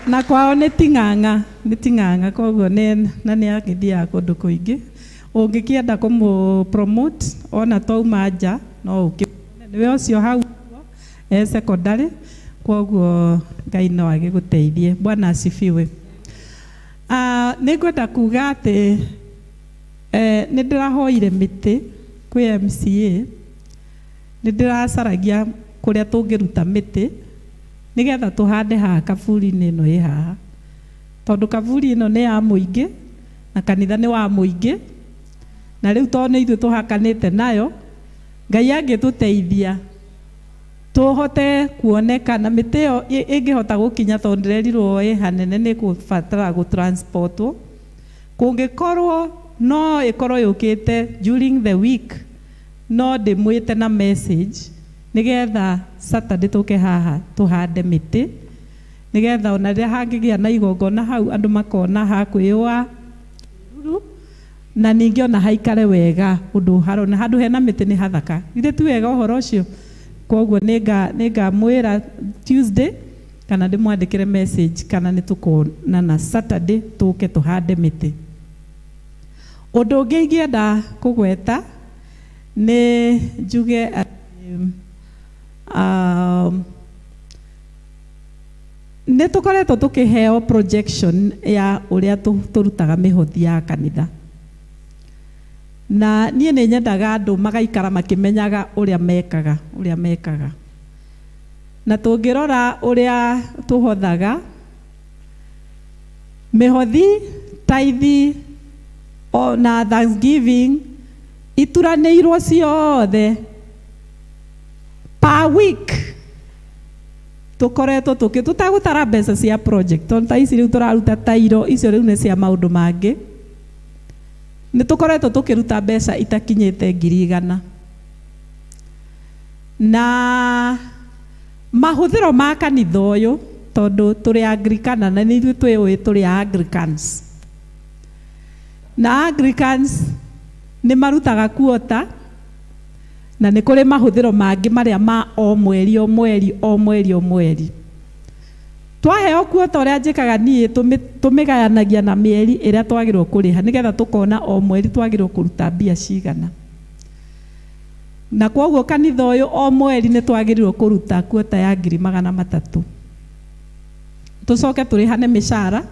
Na kwao nĩ ting'ang'a, nĩ ting'ang'a koguo nĩ na nĩ agĩthiaga kũndũ kũingĩ. Ũngĩkĩenda kũmũ promote ona twauma nja no ũkĩ nĩwe ũcio hau e secondary, koguo Ngai no agĩgũteithie. Bwana asifiwe. Nĩ ngwenda kuga atĩ nĩ ndĩrahoire mĩtĩ kwĩ MCA, nĩ ndĩracaragia kũrĩa tũngĩruta mĩtĩ nĩgetha tũhande haha kaburi-inĩ ĩno ĩ haha, tondũ kaburi ĩno nĩ ya mũingĩ na kanitha nĩ wa mũingĩ, na rĩu tondũ nĩ ithuĩ tũhakanĩte nayo, Ngai angĩtũteithia tũhote kuoneka na mĩtĩ ĩyo ĩngĩhota gũkinya, tondũ ndĩrerirwo ĩ hanene nĩ kũbatara gũtransportwo. Kũngĩkorwo no ĩkorwo yũkĩte during the week, no ndĩmwĩte na message nĩgetha Saturday tũke haha tũhande mĩtĩ, nĩgetha ona rĩrĩa hangĩgĩa na igongona hau andũ makona ha kwĩyũa ruru, na ningĩ ona haikare wega ũndũ harona handũ hena mĩtĩ nĩ hathaka. Githĩ ti wega ũhoro ũcio? Koguo nĩngamwĩra Tuesday kana ndĩmwandĩkĩre message kana nĩ tũkonana Saturday tũke tũhande mĩtĩ. Ũndũ ũngĩ ingĩenda kũgweta nĩ njuge atĩ nĩ tũkoretwo tũkĩheo projection ya ũrĩa tũrutaga mĩhothi ya kanitha, na niĩ nĩ nyendaga andũ magaikara makĩmenyaga ũrĩa mekaga, na tũngĩrora ũrĩa tũhothaga mĩhothi, tithe na thanksgiving ituranĩirwo ciothe per week Tukoretwo tuki tutagutara mbeca cia project tondu ta ici riu turaruta tairo icio riu ni cia maundu mangi. Ni tukoretwo tukiruta mbeca itakinyite 100,000. Na mahuthiro ma kanitha uyu tondu turi Anglikana na ni ithuĩ twĩũĩ turi Anglicans. Na Anglicans ni marutaga kuota na nĩ kũrĩ mahũthĩro mangĩ marĩa ma o mweri o mweri o mweri o mweri. Twaheo kuota ũrĩa njĩkaga niĩ tũmĩgayanagia na mĩeri ĩrĩa twagĩrĩirwo kũrĩha nĩgetha tũkona o mweri twagĩrĩirwo kũruta mbia cigana. Na kwoguo kanitha ũyũ o mweri nĩ twagĩrĩirwo kũruta kuota ya 300,000. Tũcoke tũrĩhane mĩcara,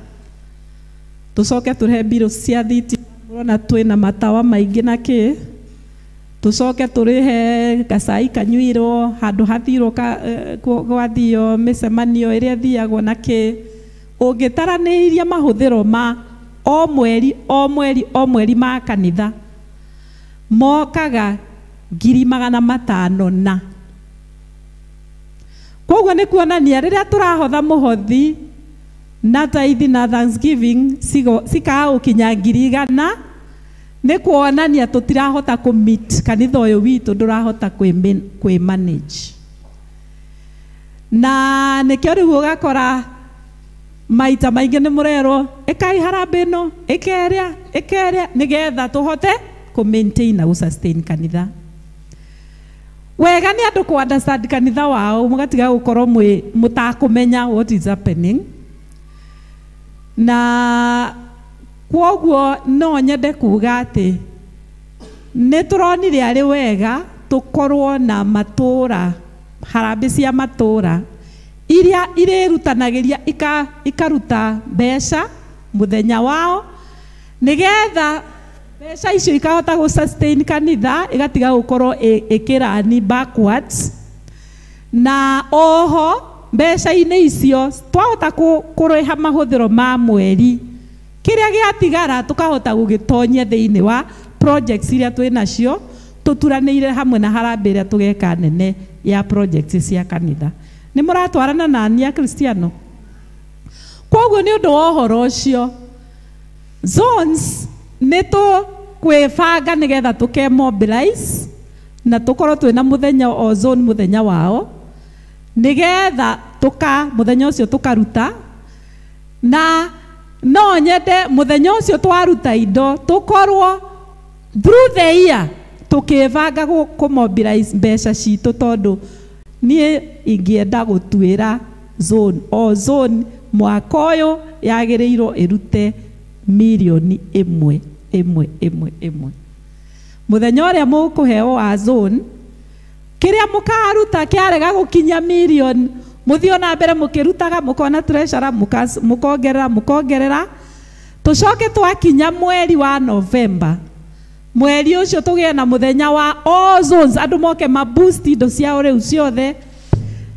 tũcoke tũrĩhe mbirũ cia thitima, ũrona twĩna matawa maingĩ na kĩ, tũcoke tũrĩhe gacai kanyuirwo handũ hathirwo gwathio mĩcemanio ĩrĩa ĩthiagwo na kĩ. Ũngĩtaranĩiria mahũthĩro ma o mweri o mweri o mweri ma kanitha mokaga 500,000 na koguo nĩ kuonania rĩrĩa tũrahotha mũhothi na taithi na thanksgiving cikaga gũkinya 100,000 nĩ kuonania tũtirahota kũ meet kanitha ũyũ witũ ndũrahota kwĩ manage. Na nĩkĩo rĩu ũgakora maita maingĩ nĩ mũrerwo ĩkai harambĩ ĩno ĩkerĩa ĩkerĩa nĩgetha tũhote kũ maintain na gũ sustain kanitha. Wega nĩ andũ kũ understand kanitha wao mũgatiga gũkorwo mwĩ mũtakũmenya what is happening. Na kwoguo no nyende kuga atĩ nĩ tũronire arĩ wega tũkorwo na matũra harambĩ cia matũra iria irĩrutanagĩria ikaruta mbeca mũthenya wao nĩgetha mbeca icio ikahota gũ sustain kanitha ĩgatiga gũkorwo ĩkĩrani backwards. Na oho mbeca-inĩ icio twahota kũrĩha mahũthĩro ma mweri kĩrĩa gĩatigara tũkahota gũgĩtonyia thĩinĩ wa projects iria twĩ nacio tũturanĩire hamwe na harambĩ ĩrĩa tũgeka nene ya projects cia kanitha. Nĩ mũratwarana na niĩ Akristiano? Kwoguo nĩ ũndũ wa ũhoro ũcio zones nĩ tũkwĩbanga nĩgetha tũke mobilize na tũkorwo twĩna mũthenya o zone mũthenya wao nĩgetha tũka mũthenya ũcio tũkaruta. Na no nyende mũthenya ũcio twaruta indo tũkorwo through the year tũkĩbanga kũ mobilize mbeca citũ tondũ niĩ ingĩenda gũtuĩra zone o zone mwaka ũyũ yagĩrĩirwo ĩrute 1 1 1 1 1. Mũthenya ũrĩa mũkũheo wa zone kĩrĩa mũkaruta kĩarega gũkinya mirioni mũthiĩ ona mbere mũkĩrutaga mũkona treasurer mũkongerera mũkongerera tũcoke twakinya mweri wa November mweri ũcio tũgĩe na mũthenya wa all zones andũ moke ma boost indo ciao rĩu ciothe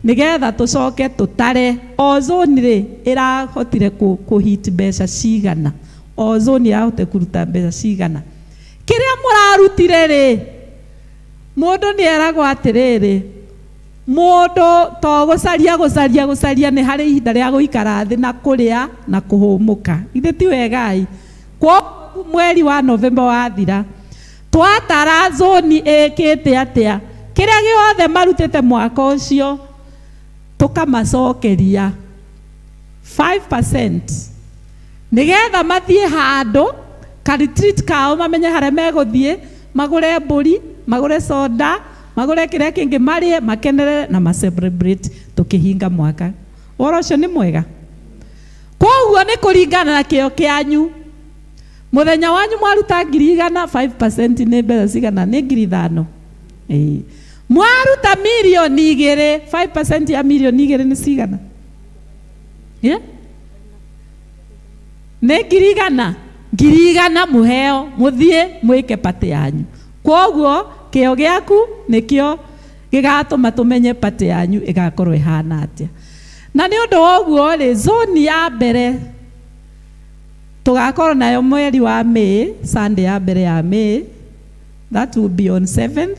nĩgetha tũcoke tũtare o zone rĩ ĩrahotire kũ hit mbeca cigana, o zone ĩrahotire kũruta mbeca cigana. Kĩrĩa mũrarutire rĩ mũndũ nĩ eragwo atĩrĩrĩ mũndũ to gũcaria gũcaria gũcaria nĩ harĩ ihinda rĩa gũikara thĩ na kũrĩa na kũhũmũka. Ithe ti wegai? Kwoguo mweri wa November wathira twatara zoni ĩkĩte atĩa kĩrĩa gĩothe marutĩte mwaka ũcio tũkamacokeria 5% nĩgetha mathiĩ handũ ka retreat kao mamenye harĩa megũthiĩ magũre mbũri magũre soda magũre kĩrĩa kĩngĩ marĩe makenere na ma celebrate tũkĩhinga mwaka. Ũhoro ũcio nĩ mwega. Kwoguo nĩ kũringana na kĩo kĩanyu. Mũthenya wanyu mwaruta 100,000 5% nĩ mbeca cigana? Nĩ 5,000. Ĩĩ. Mwaruta 2,000,000 5% ya 2,000,000 nĩ cigana? Ĩ? Nĩ 100,000. 100,000 mũheo mũthiĩ mwĩke party yanyu. Kwoguo kĩo gĩaku nĩkĩo gĩgatũma tũmenye party yanyu ĩgakorwo ĩhana atĩa. Na nĩ ũndũ wa ũguo rĩ zone ya mbere tũgakorwo nayo mweri wa May, Sunday ya mbere ya May, that will be on 7th.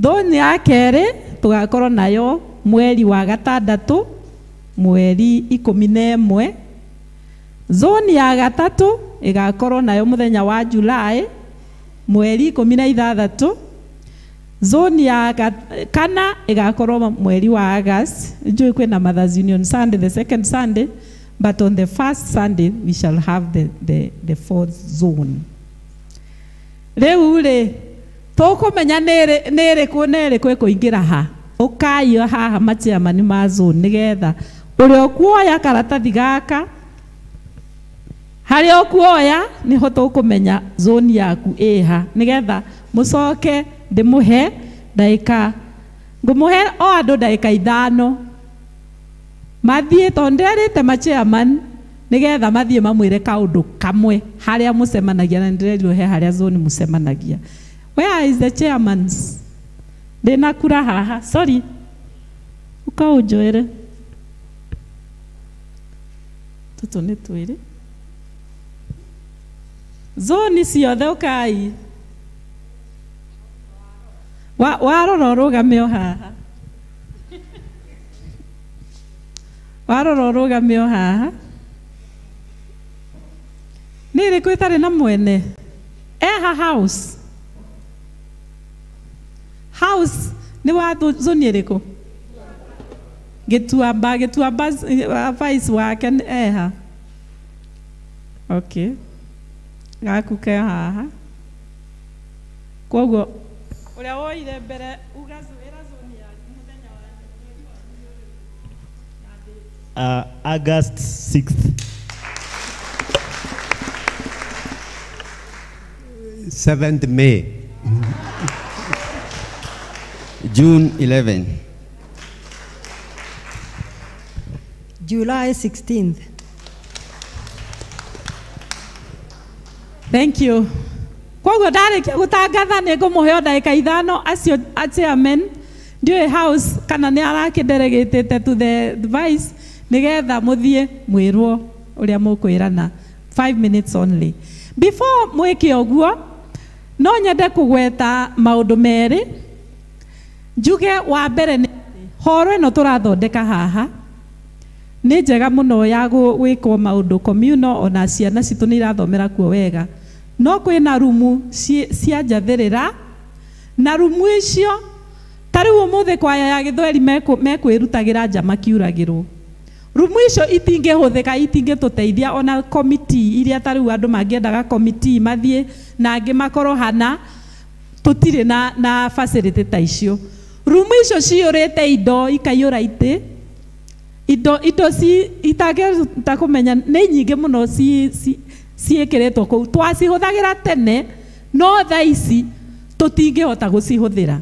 Zone ya kerĩ tũgakorwo nayo mweri wa gatandatũ, mweri 11. Zone ya gatatũ ĩgakorwo nayo mũthenya wa July mweri 16. Zone ya kana ĩgakorwo mweri wa August. Njũĩ kwĩna Mothers Union Sunday, the second Sunday, but on the first Sunday we shall have the fourth zone. Rĩu rĩ tũkũmenya nĩ ĩrĩkũ na ĩrĩkũ ĩkũingĩra ha. Ũkai haha machairman ma zone nĩgetha ũrĩa ũkuoya karatathi gaka harĩa ũkuoya nĩho tũkũmenya zone yaku ĩha, nĩgetha mũcoke ndĩmũhe ndagĩka, ngũmũhe o andũ ndagĩka 5 mathiĩ, tondũ ndĩrerĩte machairman nĩgetha mathiĩ mamwĩre kaũndũ kamwe harĩa mũcemanagia, na nĩndĩrerirwo he harĩa zone mũcemanagia. Where is the chairmans? Ndĩna kura haha, sorry, ũka ũnjoere. Tũtũ nĩ twĩrĩ. Zone ciothe ũkai. Warora ũrũgame o haha. Warora ũrũgame o haha. Nĩ ĩrĩkũ ĩtarĩ na mwene? Eha house. House nĩ wa zone ĩrĩkũ? Gĩtuamba, Gĩtuamba vice wake eha. Okay. Gaku ke haha. Koguo ũrĩa woire mbere uga ĩra zone yaku mũthenya wa August 6th. 7th May. June 11. July 16th. Thank you. Koguo ndarĩkia gũtangatha nĩ ngũmũhe ndagĩka 5 acio chairman ndiũĩ house kana nĩ arakĩnderegĩtĩte to the vice nĩgetha mũthiĩ mwĩrwo ũrĩa mũkwĩrana. 5 minutes only. Before mwĩke ũguo no nyende kũgweta maũndũ merĩ. Njuge wa mbere nĩ horo ĩno tũrathondeka haha nĩ njega mũno ya gwĩkwo maũndũ communal, ona ciana citũ nĩ irathomera kuo wega. No kwĩna rumu cia njathĩrĩra, na rumu icio ta rĩu ũmũthĩ kwaya ya gĩthweri mekwĩrutagĩra nja makiuragĩrwo. Rumu icio itingĩhũthĩka, itingĩtũteithia ona committee iria ta rĩu andũ mangĩendaga committee mathiĩ na angĩ makorwo hana, tũtirĩ na facility ta icio. Rumu icio ciyũrĩte indo ikaiyũra itĩ, indo ci itangĩhota kũmenya nĩ nyingĩ mũno ciĩkĩrĩtwo kũu. Twacihũthagĩra tene, no thaa ici tũtingĩhota gũcihũthĩra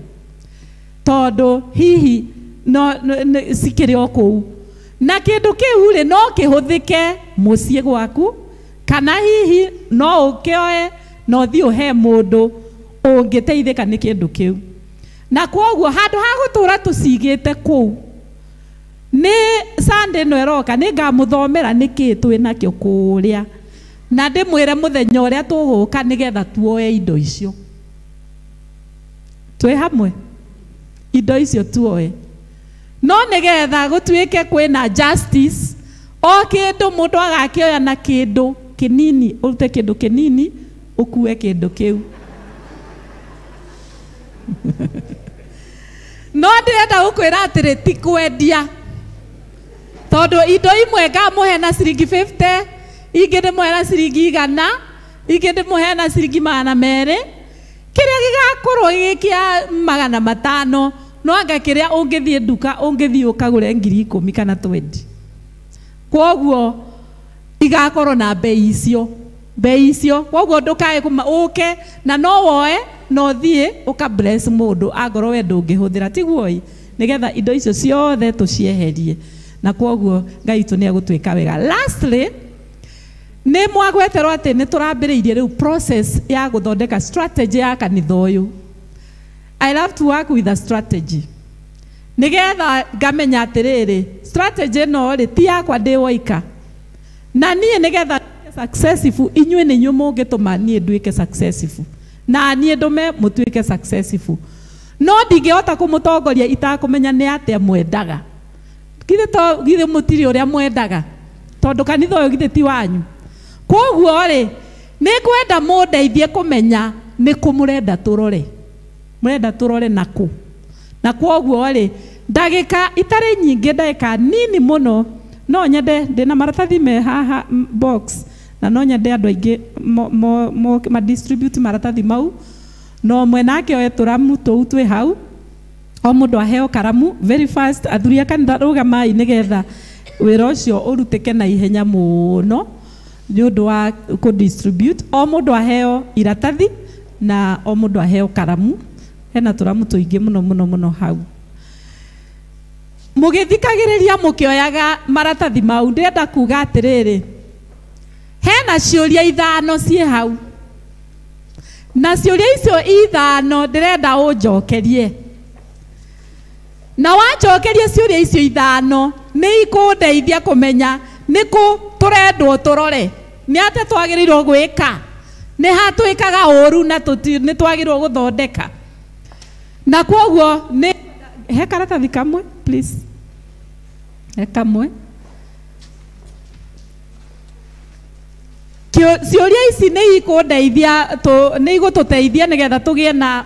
tondũ hihi no cikĩrĩ o kũu. Na kĩndũ kĩu rĩ no kĩhũthĩke mũciĩ gwaku, kana hihi no ũkĩoe na ũthiĩ ũhe mũndũ ũngĩteithĩka nĩ kĩndũ kĩu. Na kwoguo handũ ha gũtũra tũcigĩte kũu, nĩ Sunday ĩno ĩroka nĩ ngamũthomera nĩkĩĩ twĩ nakĩo kũrĩa, na ndĩmwĩre mũthenya ũrĩa tũgũka nĩgetha tuoe indo icio. Twĩ hamwe, indo icio tuoe. No nĩgetha gũtuĩke kwĩna justice, o kĩndũ mũndũ agakĩoya na kĩndũ kĩnini, ũrute kĩndũ kĩnini ũkue kĩndũ kĩu. No ndĩrenda gũkwĩra atĩrĩ ti kwendia, tondũ indo imwe ngamũhe na ciringi 50, ingĩ ndĩmũhe na ciringi 100, ingĩ ndĩmũhe na ciringi 200. Kĩrĩa gĩgakorwo gĩ kĩa 500 no anga kĩrĩa ũngĩthiĩ nduka ũngĩthiĩ ũkagũre 10,000 kana 20. Kwoguo igakorwo na bei icio, bei icio. Kwoguo ndũkae ũke na no woe na ũthiĩ ũka bless mũndũ angorwo we ndũngĩhũthĩra, tiguo ĩ, nĩgetha indo icio ciothe tũcieherie. Na kwoguo Ngai witũ nĩ egũtwĩka wega. Lastly, nĩ mwagweterwo atĩ nĩ tũrambĩrĩirie rĩu process ya gũthondeka strategy ya kanitha ũyũ. I love to work with a strategy. Nĩgetha ngamenya atĩrĩrĩ, strategy ĩno rĩ ti yakwa ndĩ woika. Na niĩ nĩgetha successful, inyuĩ nĩ inyuĩ mũngĩtũma niĩ nduĩke successful. Na niĩ ndũme mũtuĩke successful. No ndingĩhota kũmũtongoria itakũmenya nĩ atĩa mwendaga. Githĩ to githĩ mũtirĩ ũrĩa mwendaga, tondũ kanitha ũyũ githĩ ti wanyu. Kwoguo rĩ, nĩ ngwenda mũndeithie kũmenya nĩ kũ mũrenda tũrore. Mũrenda tũrore na kũ. Na kwoguo rĩ, ndagĩka itarĩ nyingĩ, ndagĩka nini mũno, no nyende ndĩna maratathi me haha box, na no nyende andũ aingĩ ma distribute maratathi mau, no ũmwe nake oe tũramu tũu twĩ hau, o mũndũ aheo karamu very fast. Athuri a kanitha rũgamai nĩgetha wĩra ũcio ũrutĩke na ihenya mũno nĩ ũndũ wa kũ distribute. O mũndũ aheo iratathi na o mũndũ aheo karamu. Hena tũramu tũingĩ mũno mũno mũno hau. Mũgĩthikagĩrĩria mũkĩoyaga maratathi mau, ndĩrenda kuga atĩrĩrĩ, hena ciũria 5 ciĩ hau, na ciũria icio 5 ndĩrenda ũnjokerie. Na wanjokeria ciũria icio 5 nĩ ikũndeithia kũmenya nĩ kũ tũrendwo tũrore, nĩ atĩa twagĩrĩirwo gwĩka, nĩ ha twĩkaga ũru na nĩ twagĩrĩirwo gũthondeka. Na kwoguo nĩ he karatathi kamwe please, he kamwe. Ciũria ici nĩ ikũndeithia, nĩ igũtũteithia nĩgetha tũgĩe na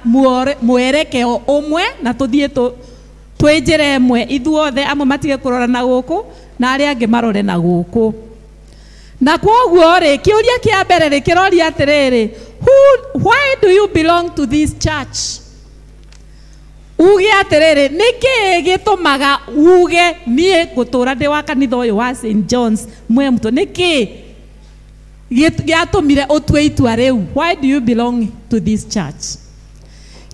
mwerekeo ũmwe na tũthiĩ twĩ njĩra ĩmwe ithuothe, amwe matige kũrora na gũkũ na arĩa angĩ marore na gũkũ. Na kwoguo rĩ, kĩũria kĩa mbere rĩ kĩroria atĩrĩrĩ, why do you belong to this church? Uge atĩrĩrĩ, nĩ kĩĩ gĩtũmaga uge niĩ ngũtũra ndĩ wa kanitha ũyũ wa St John's Mwemto? Nĩ kĩĩ gĩatũmire ũtue itua rĩu? Why do you belong to this church?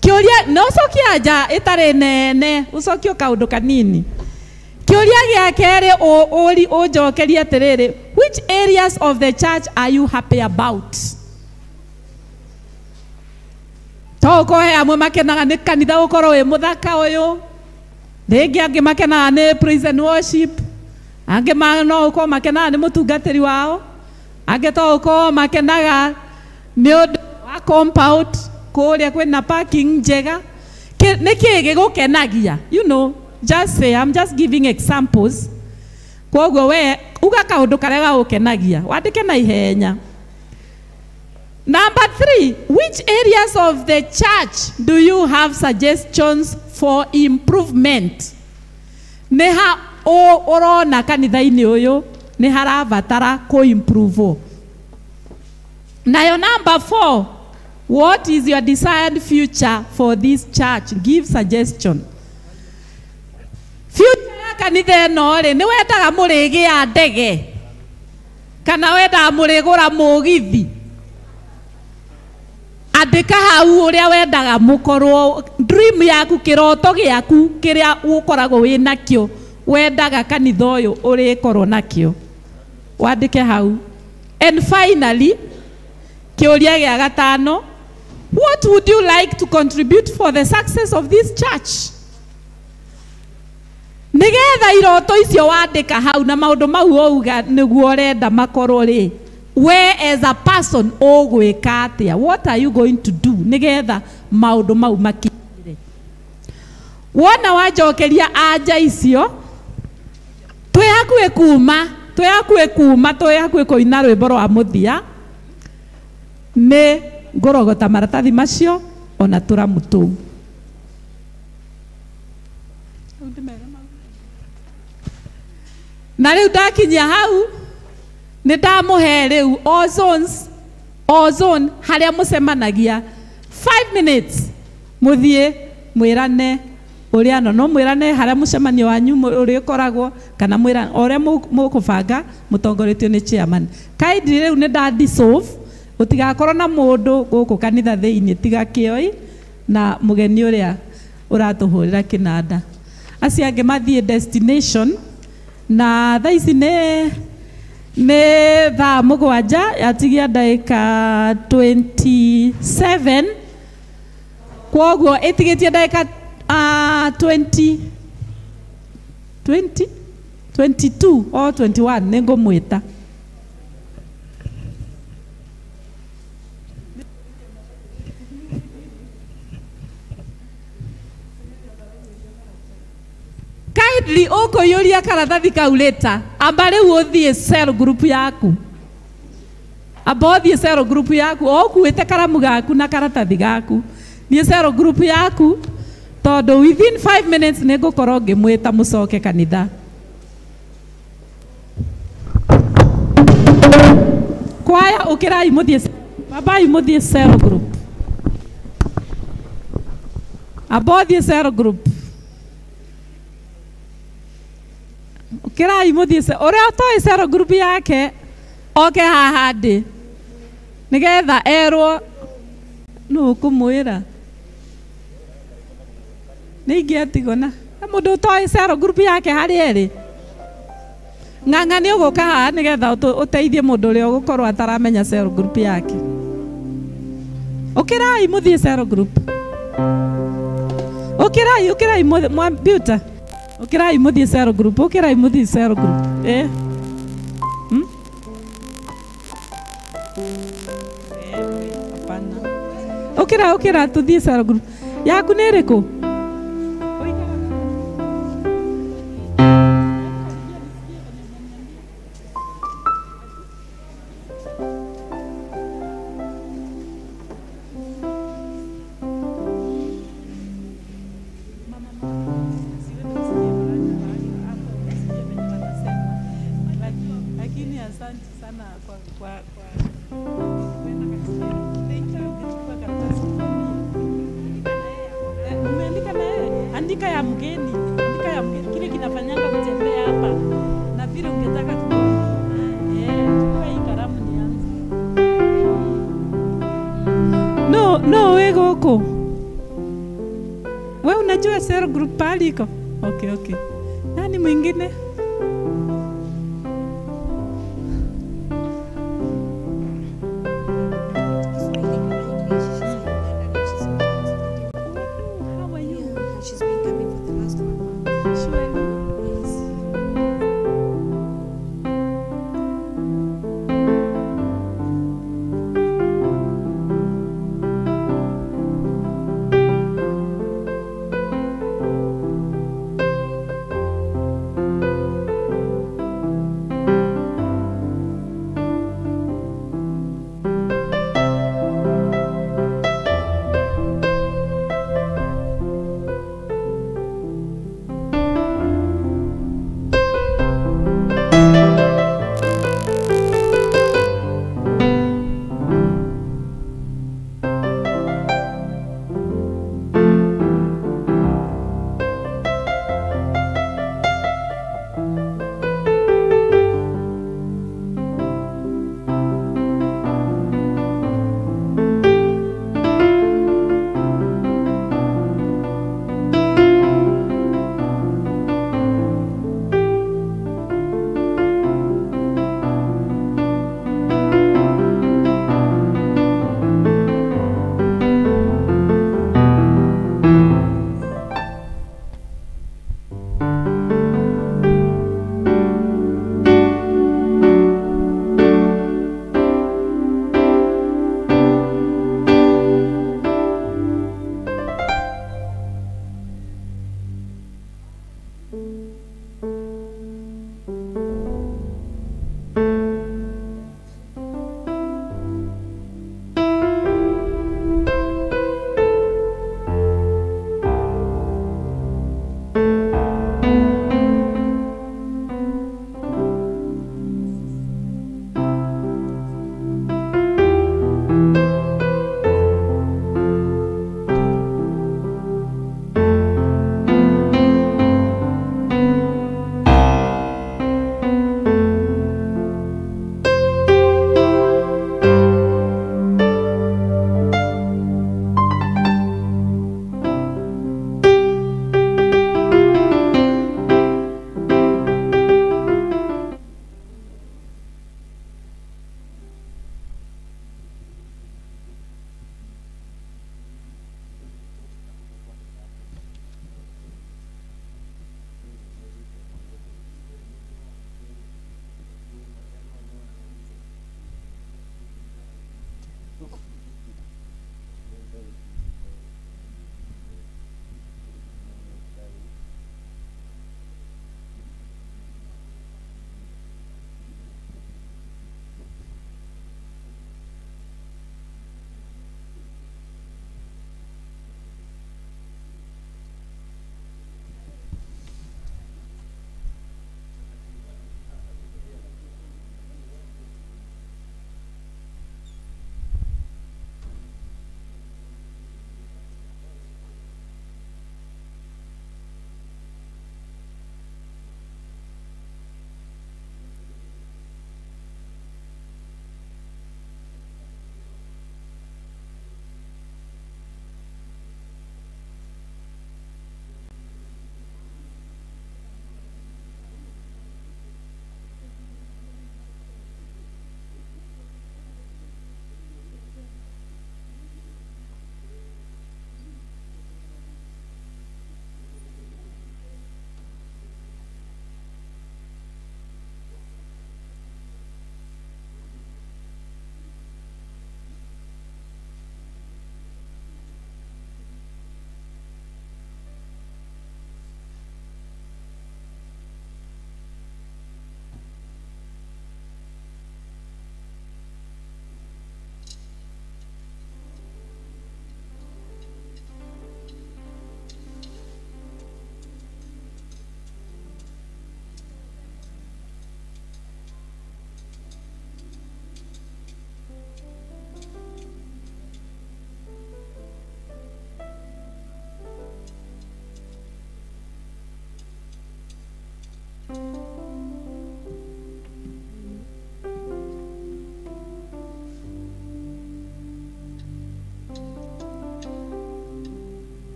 Kĩũria no ũcokie anja ĩtarĩ nene, ũcokie kaũndũ kanini. Kĩũria gĩa kerĩ ũnjokerie atĩrĩrĩ, which areas of the church are you happy about? To ũkorwo he amwe makenaga nĩ kanitha gũkorwo wĩ mũthaka ũyũ, rĩngĩ angĩ makenaga nĩ praise and worship, angĩ no ũkorwo makenaga nĩ mũtungatĩri wao, angĩ to ũkorwo makenaga nĩ ũndũ wa compound kũrĩa kwĩna parking njega. Nĩ kĩĩ gĩgũkenagia? You know, just say, I'm just giving examples. Kwoguo we uga kaũndũ karĩa gagũkenagia, wandĩke na ihenya. Number 3, which areas of the church do you have suggestions for improvement? Nĩ ha ũrona kanitha-inĩ ũyũ nĩ harabatara kũ-improve. Nayo number 4, what is your desired future for this church? Give suggestion. Future ya kanitha ĩno rĩ, nĩ wendaga mũrĩgĩa ndege kana wendaga mũrĩgũra mũgithi? Andĩka hau ũrĩa wendaga mũkorwo, dream yaku, kĩroto gĩaku kĩrĩa ũkoragwo wĩ nakĩo, wendaga kanitha ũyũ ũrĩkorwo nakĩo, wandĩke hau. And finally, kĩũria gĩa gatano, what would you like to contribute for the success of this church? Nĩgetha iroto icio wandĩka hau na maũndũ mau wauga nĩguo ũrenda makorwo rĩ, we as a person ũgwĩka atĩa? What are you going to do nĩgetha maũndũ mau makinyĩre? Wona wanjokeria anja icio, twĩ hakuhĩ kuma, twĩ hakuhĩ kuma, twĩ hakuhĩ kũina rwĩmbo rwa mũthia, nĩ ngũrogota maratathi macio ona tũramu tũu. Na rĩu ndakinyia hau, nĩ ndamũhe rĩu all zones, all zone harĩa mũcemanagia 5 minutes mũthiĩ mwĩrane ũrĩa no mwĩrane harĩa mũcemanio wanyu ũrĩa ũkoragwo, kana mwĩrane ũrĩa mũkũbanga mũtongoretio nĩ chairman. Kindly rĩu nĩ nda dissolve, gũtigakorwo na mũndũ gũkũ kanitha thĩinĩ tiga kĩoi na mũgeni ũrĩa ũratũhũrĩra kĩnanda. Acio angĩ mathiĩ destination, na thaa ici nĩ thaa 7 yatigia ndagĩka 27, kwoguo ĩtigĩtie ndagĩka 20 20 22 or 21 nĩ ngũmwĩta. Secondly, ũkũiyũria karatathi kau later. Amba rĩu ũthiĩ cell group yaku. Amba ũthiĩ cell group yaku, ũkuĩte karamu gaku na karatathi gaku. Thiĩ cell group yaku, tondũ within 5 minutes nĩ ngũkorwo ngĩmwĩta mũcoke kanitha. Kwaya ũkĩrai mũthiĩ, babai mũthiĩ cell group. Amba ũthiĩ cell group. Ũkĩrai mũthiĩ, ũrĩa ũtoĩ cell group yake oke haha ndĩ nĩgetha erwo nũ ũkũmwĩra. Nĩ ingĩatigwo na mũndũ ũtoĩ cell group yake harĩa ĩrĩ. Ng'ang'a nĩ ũgũka haha nĩgetha ũteithie mũndũ ũrĩa ũgũkorwo ataramenya cell group yake. Ũkĩrai mũthiĩ cell group. Ũkĩrai, ũkĩrai mwambiuta. Ũkĩrai mũthiĩ cell group, ũkĩrai mũthiĩ cell group. Eh. Hapana. Ũkĩra, ũkĩra tũthiĩ cell group. Yaku nĩ ĩrĩkũ? Andika ya mgeni, andika ya mgeni, kile kinafanyanga kutembea hapa. Na vile ungetaka chukua hii karamu nianze. No, no, we goko. We unajua cell group pali iko? Okay, okay. Nani mwingine?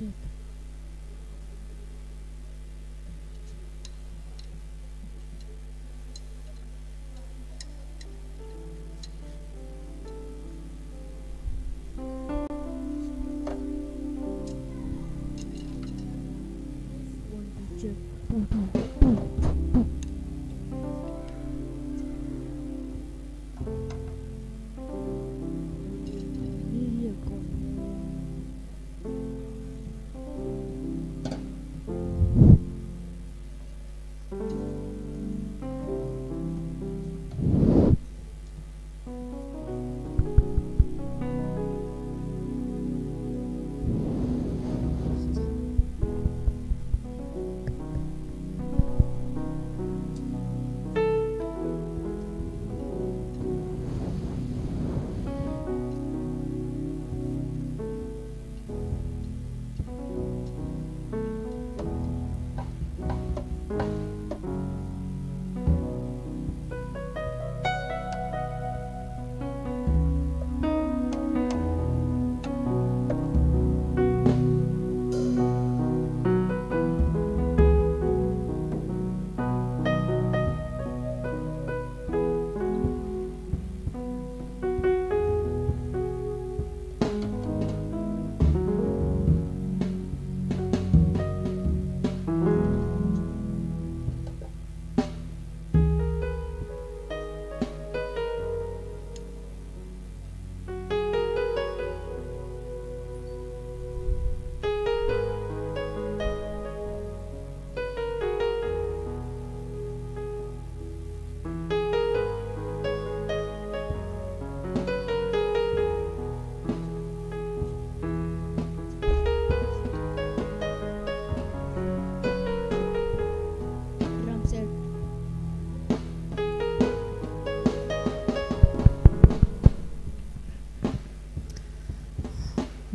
Set. One, two, boom, boom, boom, boom.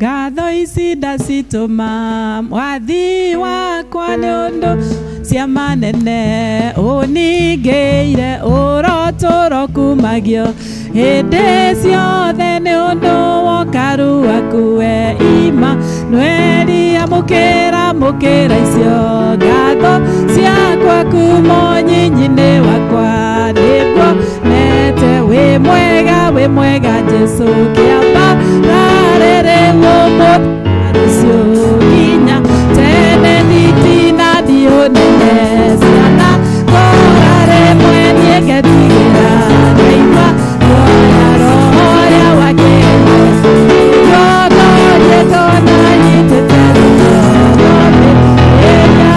Ngatho ici ndacitũma mwathi wakwa nĩ ũndũ ciama nene ũningĩire ũrotũro kumagio hĩndĩ ciothe nĩ ũndũ wokaru waku we Imanueli amũkĩra mũkĩra icio ngatho ciakwa kuma ũnyinyi-inĩ wakwa nĩguo nete wĩ mwega Jesũ kĩamba rarĩrĩ rũciũ nginya tene thitina thiũ nene ciana ngora rĩmwe niĩ ngetigĩra ngaigua guoya roho ũrĩa wakĩte ngĩongorie tondũ anyitĩte rũgongo ĩrĩa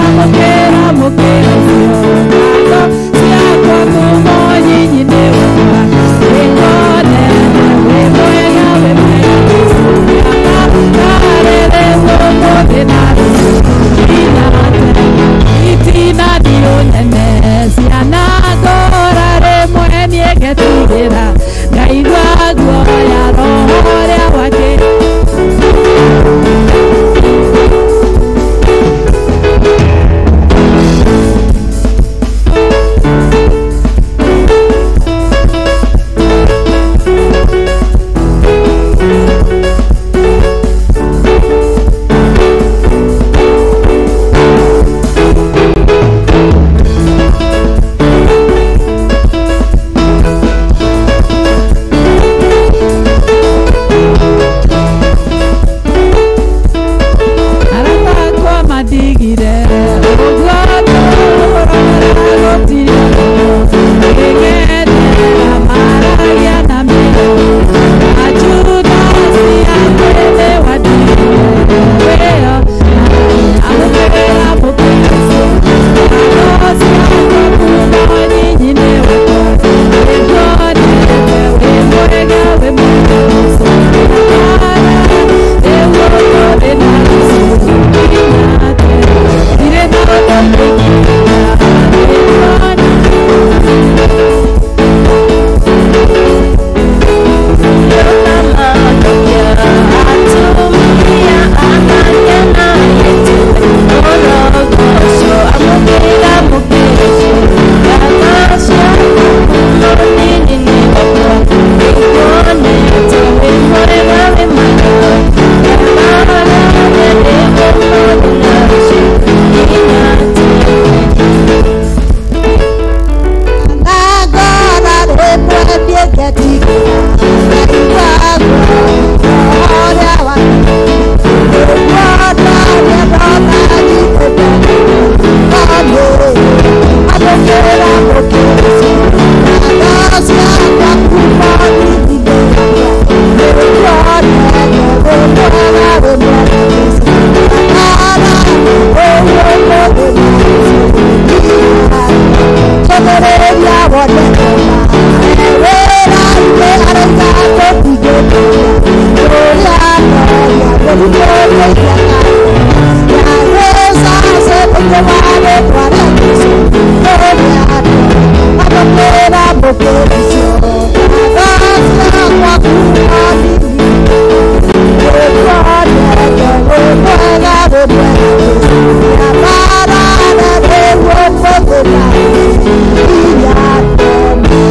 mwega Jesu kĩambarare rĩu ũmũthĩ na nginya tene.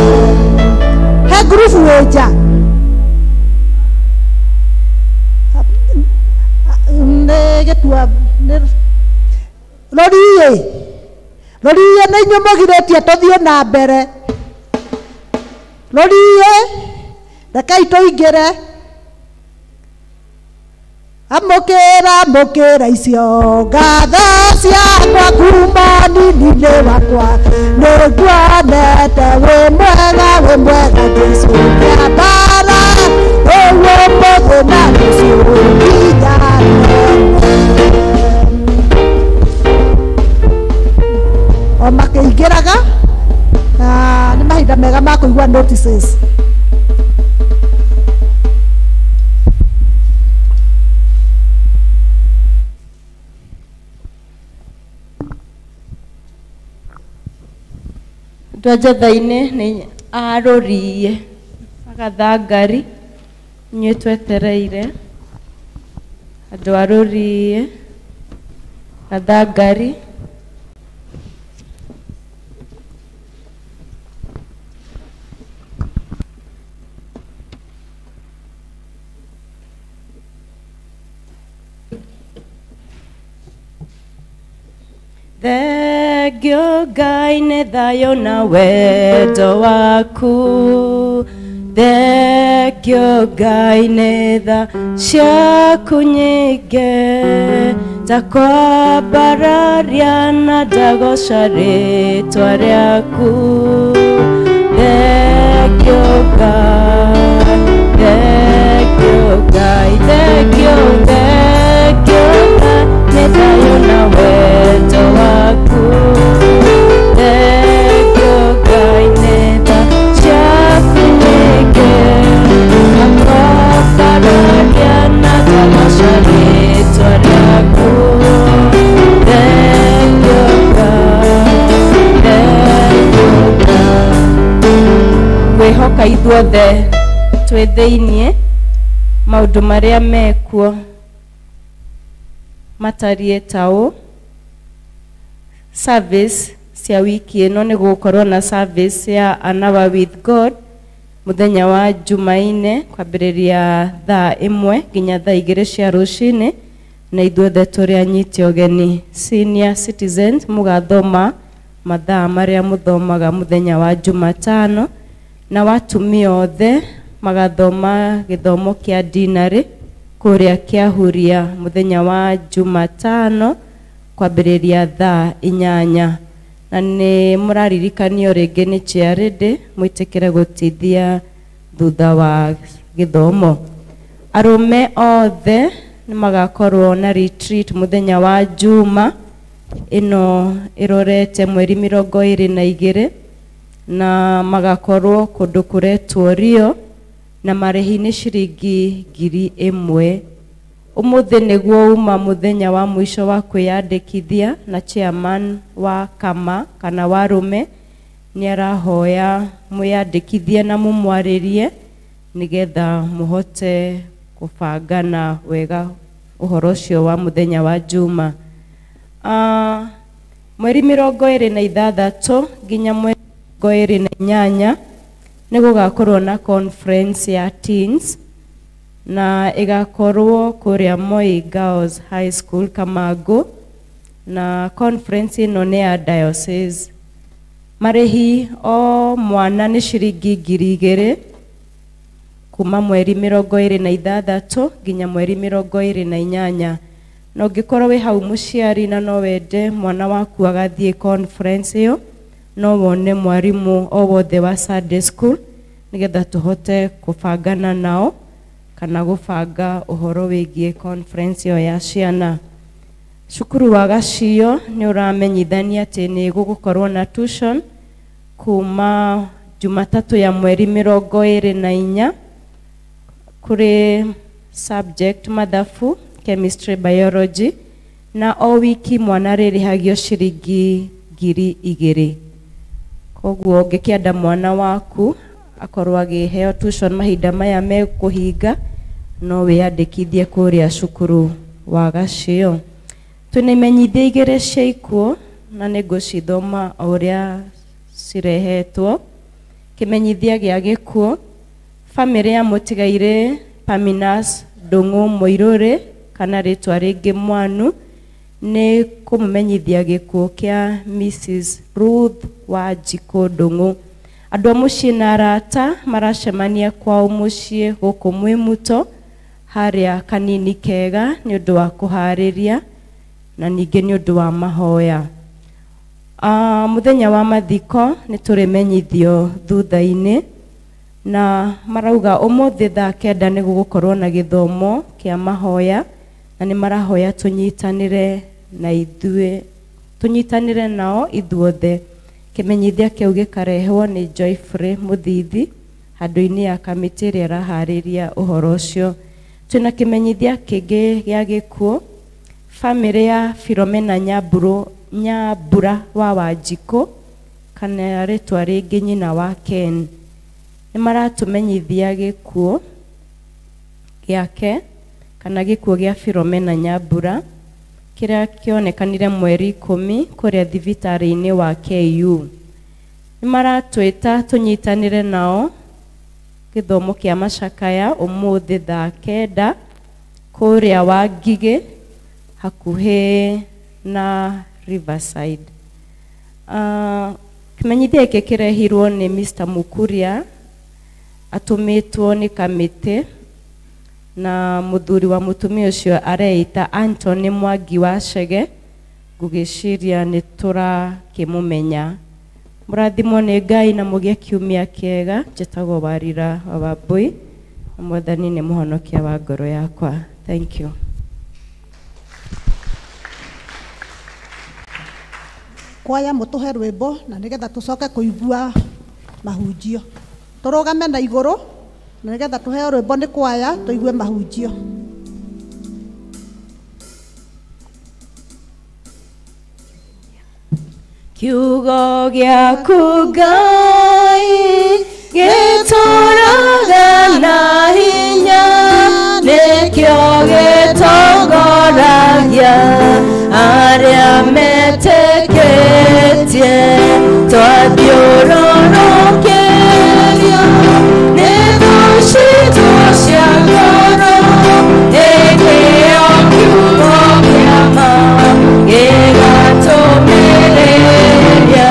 He ngurubu wĩ nja nĩ gĩtua nĩ rũriĩ rũriĩ nĩ inyuĩ mũgirĩtie tũthiĩ na mbere rũriĩ rekei tũingĩre amũkĩra amũkĩra icio ngatho ciakwa kuma nini-inĩ wakwa nĩnguonete wĩ mwega Jesu kĩambara rĩu ũmũthĩ na rũciũ nginya tene. O makĩingĩraga nĩ mahinda mega ma kũigua notices. Andũ a Njatha-inĩ nĩ arũriĩ agathangari inyuĩ twetereire andũ a rũriĩ gathangari. Thengio Ngai nĩ thayũ na wendo waku Thengio Ngai nĩ tha ciaku nyingĩ ndakwambararia na ndagoca rĩtwa rĩaku Thengio Ngai, thengio Ngai, thengio, thengio Ngai nĩ thayũ na wendo waku Thengio Ngai nĩ tha ciaku nyingĩ ndakwambararia na ndagoca rĩtwa rĩaku Thengio Ngai, thengio Ngai. Ngwĩhoka ithuothe twĩ thĩiniĩ maũndũ marĩa mekuo matariĩ ta ũũ service cia wiki ĩno nĩ gũgũkorwo na service ya An Hour with God mũthenya wa Jumaine kwambĩrĩria thaa 1 nginya thaa 2 cia rũcinĩ na ithuothe tũrĩ anyite ũgeni. Senior citizens mũgathoma mathaa marĩa mũthomaga mũthenya wa Jumatano na watumia othe magathoma gĩthomo kĩa dinarĩ kũrĩa Kĩahuria mũthenya wa Jumatano kwambĩrĩria thaa 8 na nĩ mũraririkanio rĩngĩ nĩ charity mwĩtĩkĩre gũtithia thutha wa gĩthomo. Arũme othe nĩ magakorwo na retreat mũthenya wa Juma ĩno ĩrorete mweri 22 na magakorwo kũndũ kũretwo Rio na marĩhi nĩ ciringi 1000. Ũmũthĩ nĩguo uma mũthenya wa mũico wa kwĩyandĩkithia na chairman wa kama kana wa arũme nĩ arahoya mwĩyandĩkithie na mũmwarĩrie nĩgetha mũhote kũbangana wega ũhoro ũcio wa mũthenya wa Juma. Mweri 26 nginya mweri 28 nĩ gũgakorwo na conference ya teens na ĩgakorwo kũrĩa Moi Girls High School Kamago na conference ĩno nĩ ya diocese. Marĩhi o mwana nĩ ciringi 2000 kuma mweri 26 nginya mweri 28 na ũngĩkorwo wĩ hau mũciari na no wende mwana waku agathiĩ conference ĩyo no wone mwarimũ o wothe wa Sunday school nĩgetha tũhote kũbangana nao kana gũbanga ũhoro wĩgiĩ conference ĩyo ya ciana. Cukuru wa Gacio nĩ ũramenyithania atĩ nĩ gũgũkorwo na tuition kuma Jumatatũ ya mweri 24 kũrĩ subject mathabu, chemistry, biology na o wiki mwana rĩrĩhagio ciringi 2000. Koguo ũngĩkĩenda mwana waku akorwo agĩheo tuition mahinda maya mekũhinga no wĩyandĩkithie kũrĩa cukuru wa Gacio. Twĩna imenyithia igĩrĩ cia ikuũ na nĩ ngũcithoma o ũrĩa cirehetwo. Kĩmenyithia gĩa gĩkuũ, bamĩrĩ ya mũtigairĩ Paminas Ndung'u Mũirũrĩ kana rĩtwa rĩngĩ Mwanu nĩ kũmũmenyithia gĩkuũ kĩa Mrs. Ruth Wanjikũ Ndung'u. Andũ a mũciĩ na arata maracemania kwao mũciĩ gũkũ Mwĩmuto harĩa kanini kega nĩ ũndũ wa kũharĩria na ningĩ nĩ ũndũ wa mahoya. Mũthenya wa mathiko nĩ tũrĩmenyithio thutha-inĩ, na marauga ũmũthĩ thaa 9 nĩ gũgũkorwo na gĩthomo kĩa mahoya, na nĩ marahoya tũnyitanĩre na ithuĩ, tũnyitanĩre nao ithuothe. Kĩmenyithia kĩu gĩkarehwo nĩ Joyfrey Mũthithi handũ-inĩ ya kamĩtĩ ĩrĩa ĩraharĩria ũhoro ũcio. Twĩna kĩmenyithia kĩngĩ gĩa gĩkuũ, bamĩrĩ ya Philomena Nyambura wa Wanjikũ kana rĩtwa rĩngĩ nyina wa Ken nĩ maratũmenyithia gĩkuũ gĩake kana gĩkuũ gĩa Philomena Nyambura kĩrĩa kĩonekanire mweri 10 kũrĩa thibitarĩ-inĩ wa KU. Nĩ maratwĩta tũnyitanĩre nao gĩthomo kĩa macakaya ũmũthĩ thaa 9 kũrĩa Wangigĩ hakuhĩ na Riverside. Kĩmenyithia gĩkĩ kĩrehirwo nĩ Mr. Mukuria atũmĩtwo nĩ kamĩtĩ, na mũthuri wa mũtumia ũcio areita Anthony Mwangi wa Chege. Ngũgĩciria nĩ tũrakĩmũmenya. Mũrathimwo nĩ Ngai na mũgĩe kiumia kĩega. Njĩtagwo Warira wa Wambui na Mwathani nĩ mũhonokia wa ngoro yakwa. Thank you. Kwaya mũtũhe rwĩmbo na nĩgetha tũcoke kũigua mahunjio. Tũrũgame na igũrũ na nĩgetha tũheo rwĩmbo nĩ kwaya tũigue mahunjio. Kiugo gĩaku Ngai gĩtũraga na hinya, nĩkĩo gĩtongoragia arĩa metĩkĩtie. Twathiũrũrũkĩrio nĩ thũ citũ cia ngoro, ĩkĩo kiugo kĩa ma gĩgatũmĩrĩria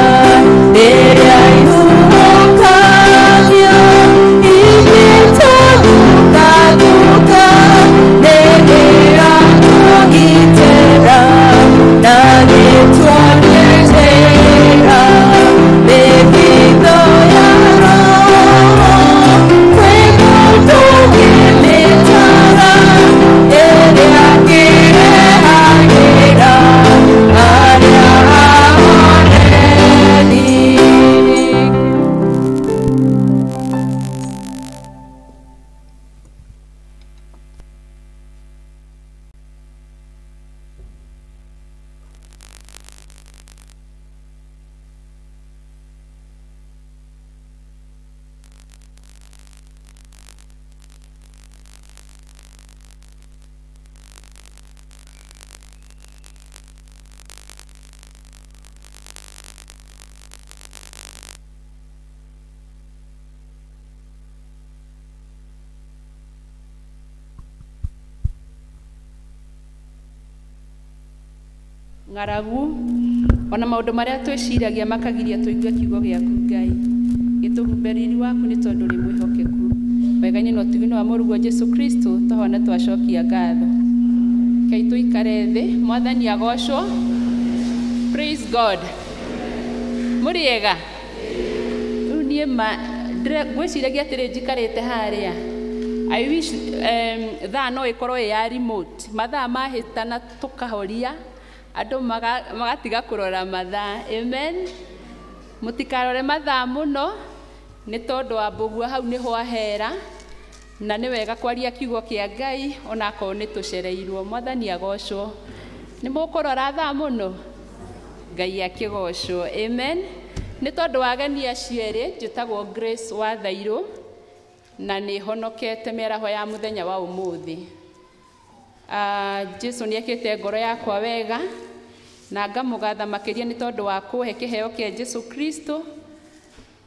rĩrĩa ihuhũkanio igĩtũthutathuka, nĩgĩratũgitĩra na gĩtuonie njĩra. Mĩthithũ ya Roho kwĩ mũndũ ũngĩmĩtara, ĩrĩa kĩrehagĩra arĩa ahoreri. Ng'aragu ona maũndũ marĩa twĩciragia makagiria tũigue kiugo gĩaku Ngai. Gĩtũhumbe riri waku nĩ tondũ ũrĩ mwĩhokeku. Wega-inĩ na ũtugi-inĩ wa Mũrũguo Jesũ Kristo twahona twacokia ngatho. Ngai tũikare thĩ, Mwathani agocwo. Praise God. Mũrĩ ega? Rĩu niĩ ma ngwĩciragia atĩrĩ njikarĩte harĩa. I wish thaa no ĩkorwo ĩ ya remote. Mathaa mahĩtana tũkahoria andũ magatiga kũrora mathaa. Amen. Mũtikarore mathaa mũno nĩ tondũ wa mbũgua hau nĩho ahera, na nĩ wega kwaria kiugo kĩa Ngai onakorwo nĩ tũcereirwo. Mwathani agocwo. Nĩ mũkũrora thaa mũno? Ngai akĩgocwo. Amen. Nĩ tondũ wa ageni acio erĩ, njĩtagwo Grace wa Thairũ na nĩ honokete mĩaraho ya mũthenya wa ũmũthĩ. Jesu nĩ ekĩte ngoro yakwa wega na ngamũgatha makĩria nĩ tondũ wa kũhe kĩheo kĩa Jesu Kristo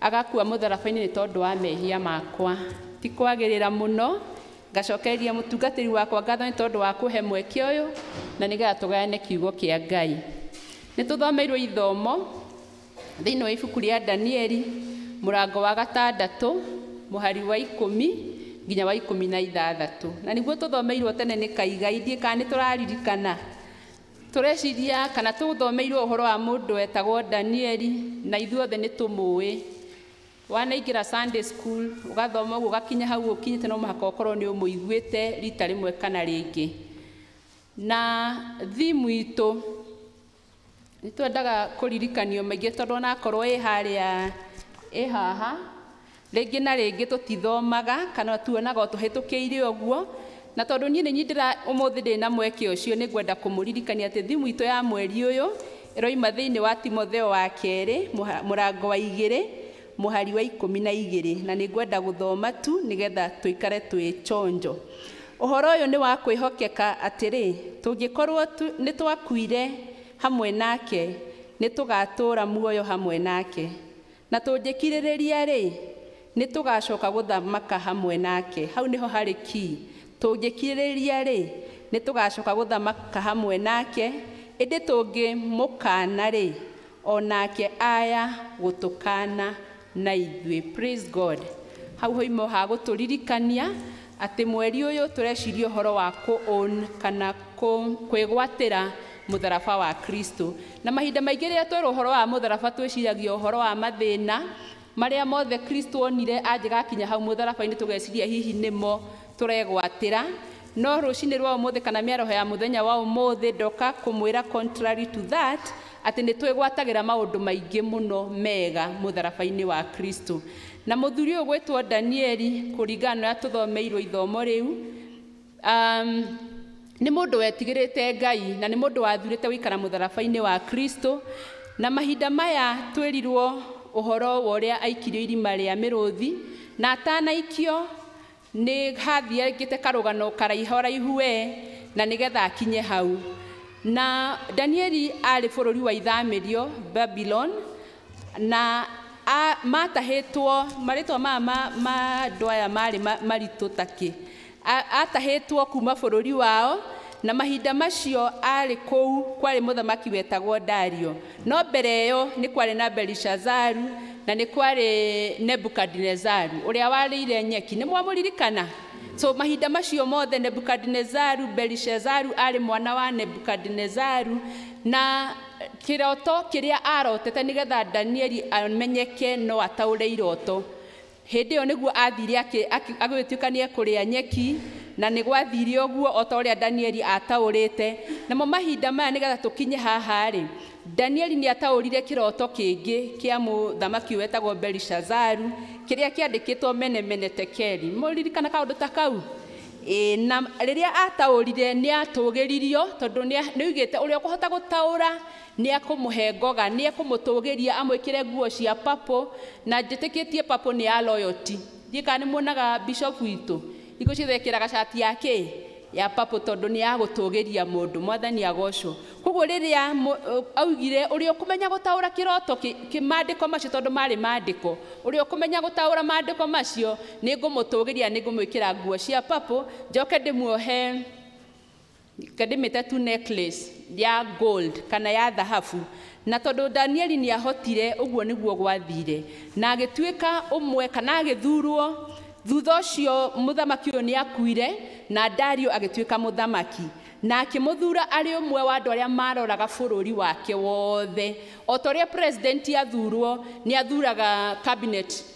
agakua mũtharaba-inĩ nĩ tondũ wa mehia makwa. Ti kwagĩrĩra mũno, ngacokeria mũtungatĩri wakwa ngatho nĩ tondũ wa kũhe mweke ũyũ na nĩgetha tũgayane kiugo kĩa Ngai. Nĩ tũthomeirwo ithomo thĩinĩ wa ibuku rĩa Danieli mũrango wa 6 mũhari wa 10 nginya wa 16. Na nĩguo tũthomeirwo tene nĩ Kaigai, ndiĩ kana nĩ tũraririkana. Tũreciria kana tũthomeirwo ũhoro wa mũndũ wetagwo Danieli na ithuothe nĩ tũmũĩ. Wanaingĩra Sunday school ũgathoma ũguo ũgakinya hau ũkinyĩte no mũhaka ũkorwo nĩ ũmũiguĩte rita rĩmwe kana rĩngĩ. Na thimu itũ nĩ twendaga kũririkanio maingĩ tondũ onakorwo ĩ harĩa ĩ haha rĩngĩ na rĩngĩ tũtithomaga kana tuonaga o tũhĩtũkĩire ũguo. Na tondũ niĩ nĩ niĩ ndĩra ũmũthĩ ndĩ na mweke ũcio nĩ ngwenda kũmũririkania atĩ thimu itũ ya mweri ũyũ ĩroima thĩinĩ wa Timotheo wa 2 mũrango wa 2 mũhari wa 12 na nĩ ngwenda gũthoma tu nĩgetha tũikare twĩ chonjo. Ũhoro ũyũ nĩ wa kwĩhokeka atĩrĩ, tũngĩkorwo nĩ twakuire hamwe nake nĩ tũgatũũra muoyo hamwe nake, na tũngĩkirĩrĩria rĩ nĩ tũgacoka gũthamaka hamwe nake. Hau nĩho harĩ key. Tũngĩkirĩrĩria rĩ nĩ tũgacoka gũthamaka hamwe nake, ĩndĩ tũngĩmũkana rĩ onake aya gũtũkana na ithuĩ. Praise God. Hau hoimo ha gũtũririkania atĩ mweri ũyũ tũreciria ũhoro wa kũ-own kana kwĩgwatĩra mũtharaba wa Kristo. Na mahinda maingĩ rĩrĩa twerwo ũhoro wa mũtharaba twĩciragia ũhoro wa mathĩna marĩa mothe Kristo onire angĩgakinya hau mũtharaba-inĩ, tũgeciria hihi nĩmo tũregwatĩra. No rũcinĩ rwa ũmũthĩ kana mĩaroho ya mũthenya wa ũmũthĩ ndoka kũmwĩra contrary to that atĩ nĩ twĩgwatagĩra maũndũ maingĩ mũno mega mũtharaba-inĩ wa Kristo. Na mũthuri ũyũ gwĩtwo Danieli kũringana na ũrĩa tũthomeirwo ithomo rĩu, nĩ mũndũ wetigĩrĩte Ngai na nĩ mũndũ wathurĩte gũikara mũtharaba-inĩ wa Kristo. Na mahinda maya twĩrirwo ũhoro wa ũrĩa aikirio irima rĩa mĩrũthi, na atanaikio nĩ hathiangĩte karũgano karaiha raihu we na nĩgetha akinye hau. Na Danieli arĩ bũrũri wa ithamĩrio Babylon, na matahĩtwo marĩtwa maya ma andũ aya marĩ maritũ takĩ. Atahĩtwo kuma bũrũri wao, na mahinda macio arĩ kũu kwarĩ mũthamaki wetagwo Dario. No mbere ĩyo nĩ kwarĩ na Belishazaru na nĩ kwarĩ Nebukadinezaru ũrĩa warĩire nyeki. Nĩ mwamũririkana? So mahinda macio mothe Nebukadinezaru, Belishazaru arĩ mwana wa Nebukadinezaru, na kĩroto kĩrĩa arotete nĩgetha Danieli amenyeke no ataũre iroto. Hĩndĩ ĩyo nĩguo athire agĩtuĩka nĩ ekũrĩa nyeki, na nĩ gwathire ũguo o ta ũrĩa Danieli ataũrĩte. Namo mahinda maya nĩgetha tũkinye haha rĩ, Danieli nĩ ataũrire kĩroto kĩngĩ kĩa mũthamaki wetagwo Belishazaru kĩrĩa kĩandĩkĩtwo mene mene tekeli. Mũririkana kaũndũ ta kau? Na rĩrĩa ataũrire nĩ atũgĩririo tondũ nĩ oigĩte ũrĩa ũkũhota gũtaũra nĩ ekũmũhe ngoga, nĩ ekũmũtũgĩria amwĩkĩre nguo cia purple, na njĩtĩkĩtie purple nĩ ya loyalty. Ndiĩ kana nĩ muonaga bishop witũ hingo ciothe ekĩraga cati ya kĩ ya purple tondũ nĩ ya gũtũgĩria mũndũ. Mwathani agocwo. Koguo rĩrĩa augire ũrĩa ũkũmenya gũtaũra kĩroto kĩ maandĩko macio tondũ marĩ maandĩko, ũrĩa ũkũmenya gũtaũra maandĩko macio nĩ ngũmũtũgĩria, nĩ ngũmwĩkĩra nguo cia purple, njoke ndĩmuohe ndĩmĩte tu necklace ya gold kana ya thahabu. Na tondũ Danieli nĩ ahotire ũguo nĩguo gwathire, na agĩtuĩka ũmwe kana agĩthurwo. Thutha ũcio mũthamaki ũyũ nĩ akuire na Dario agĩtuĩka mũthamaki, na akĩmũthura arĩ ũmwe wa andũ arĩa maroraga bũrũri wake wothe. O ta ũrĩa president athurwo nĩ athuraga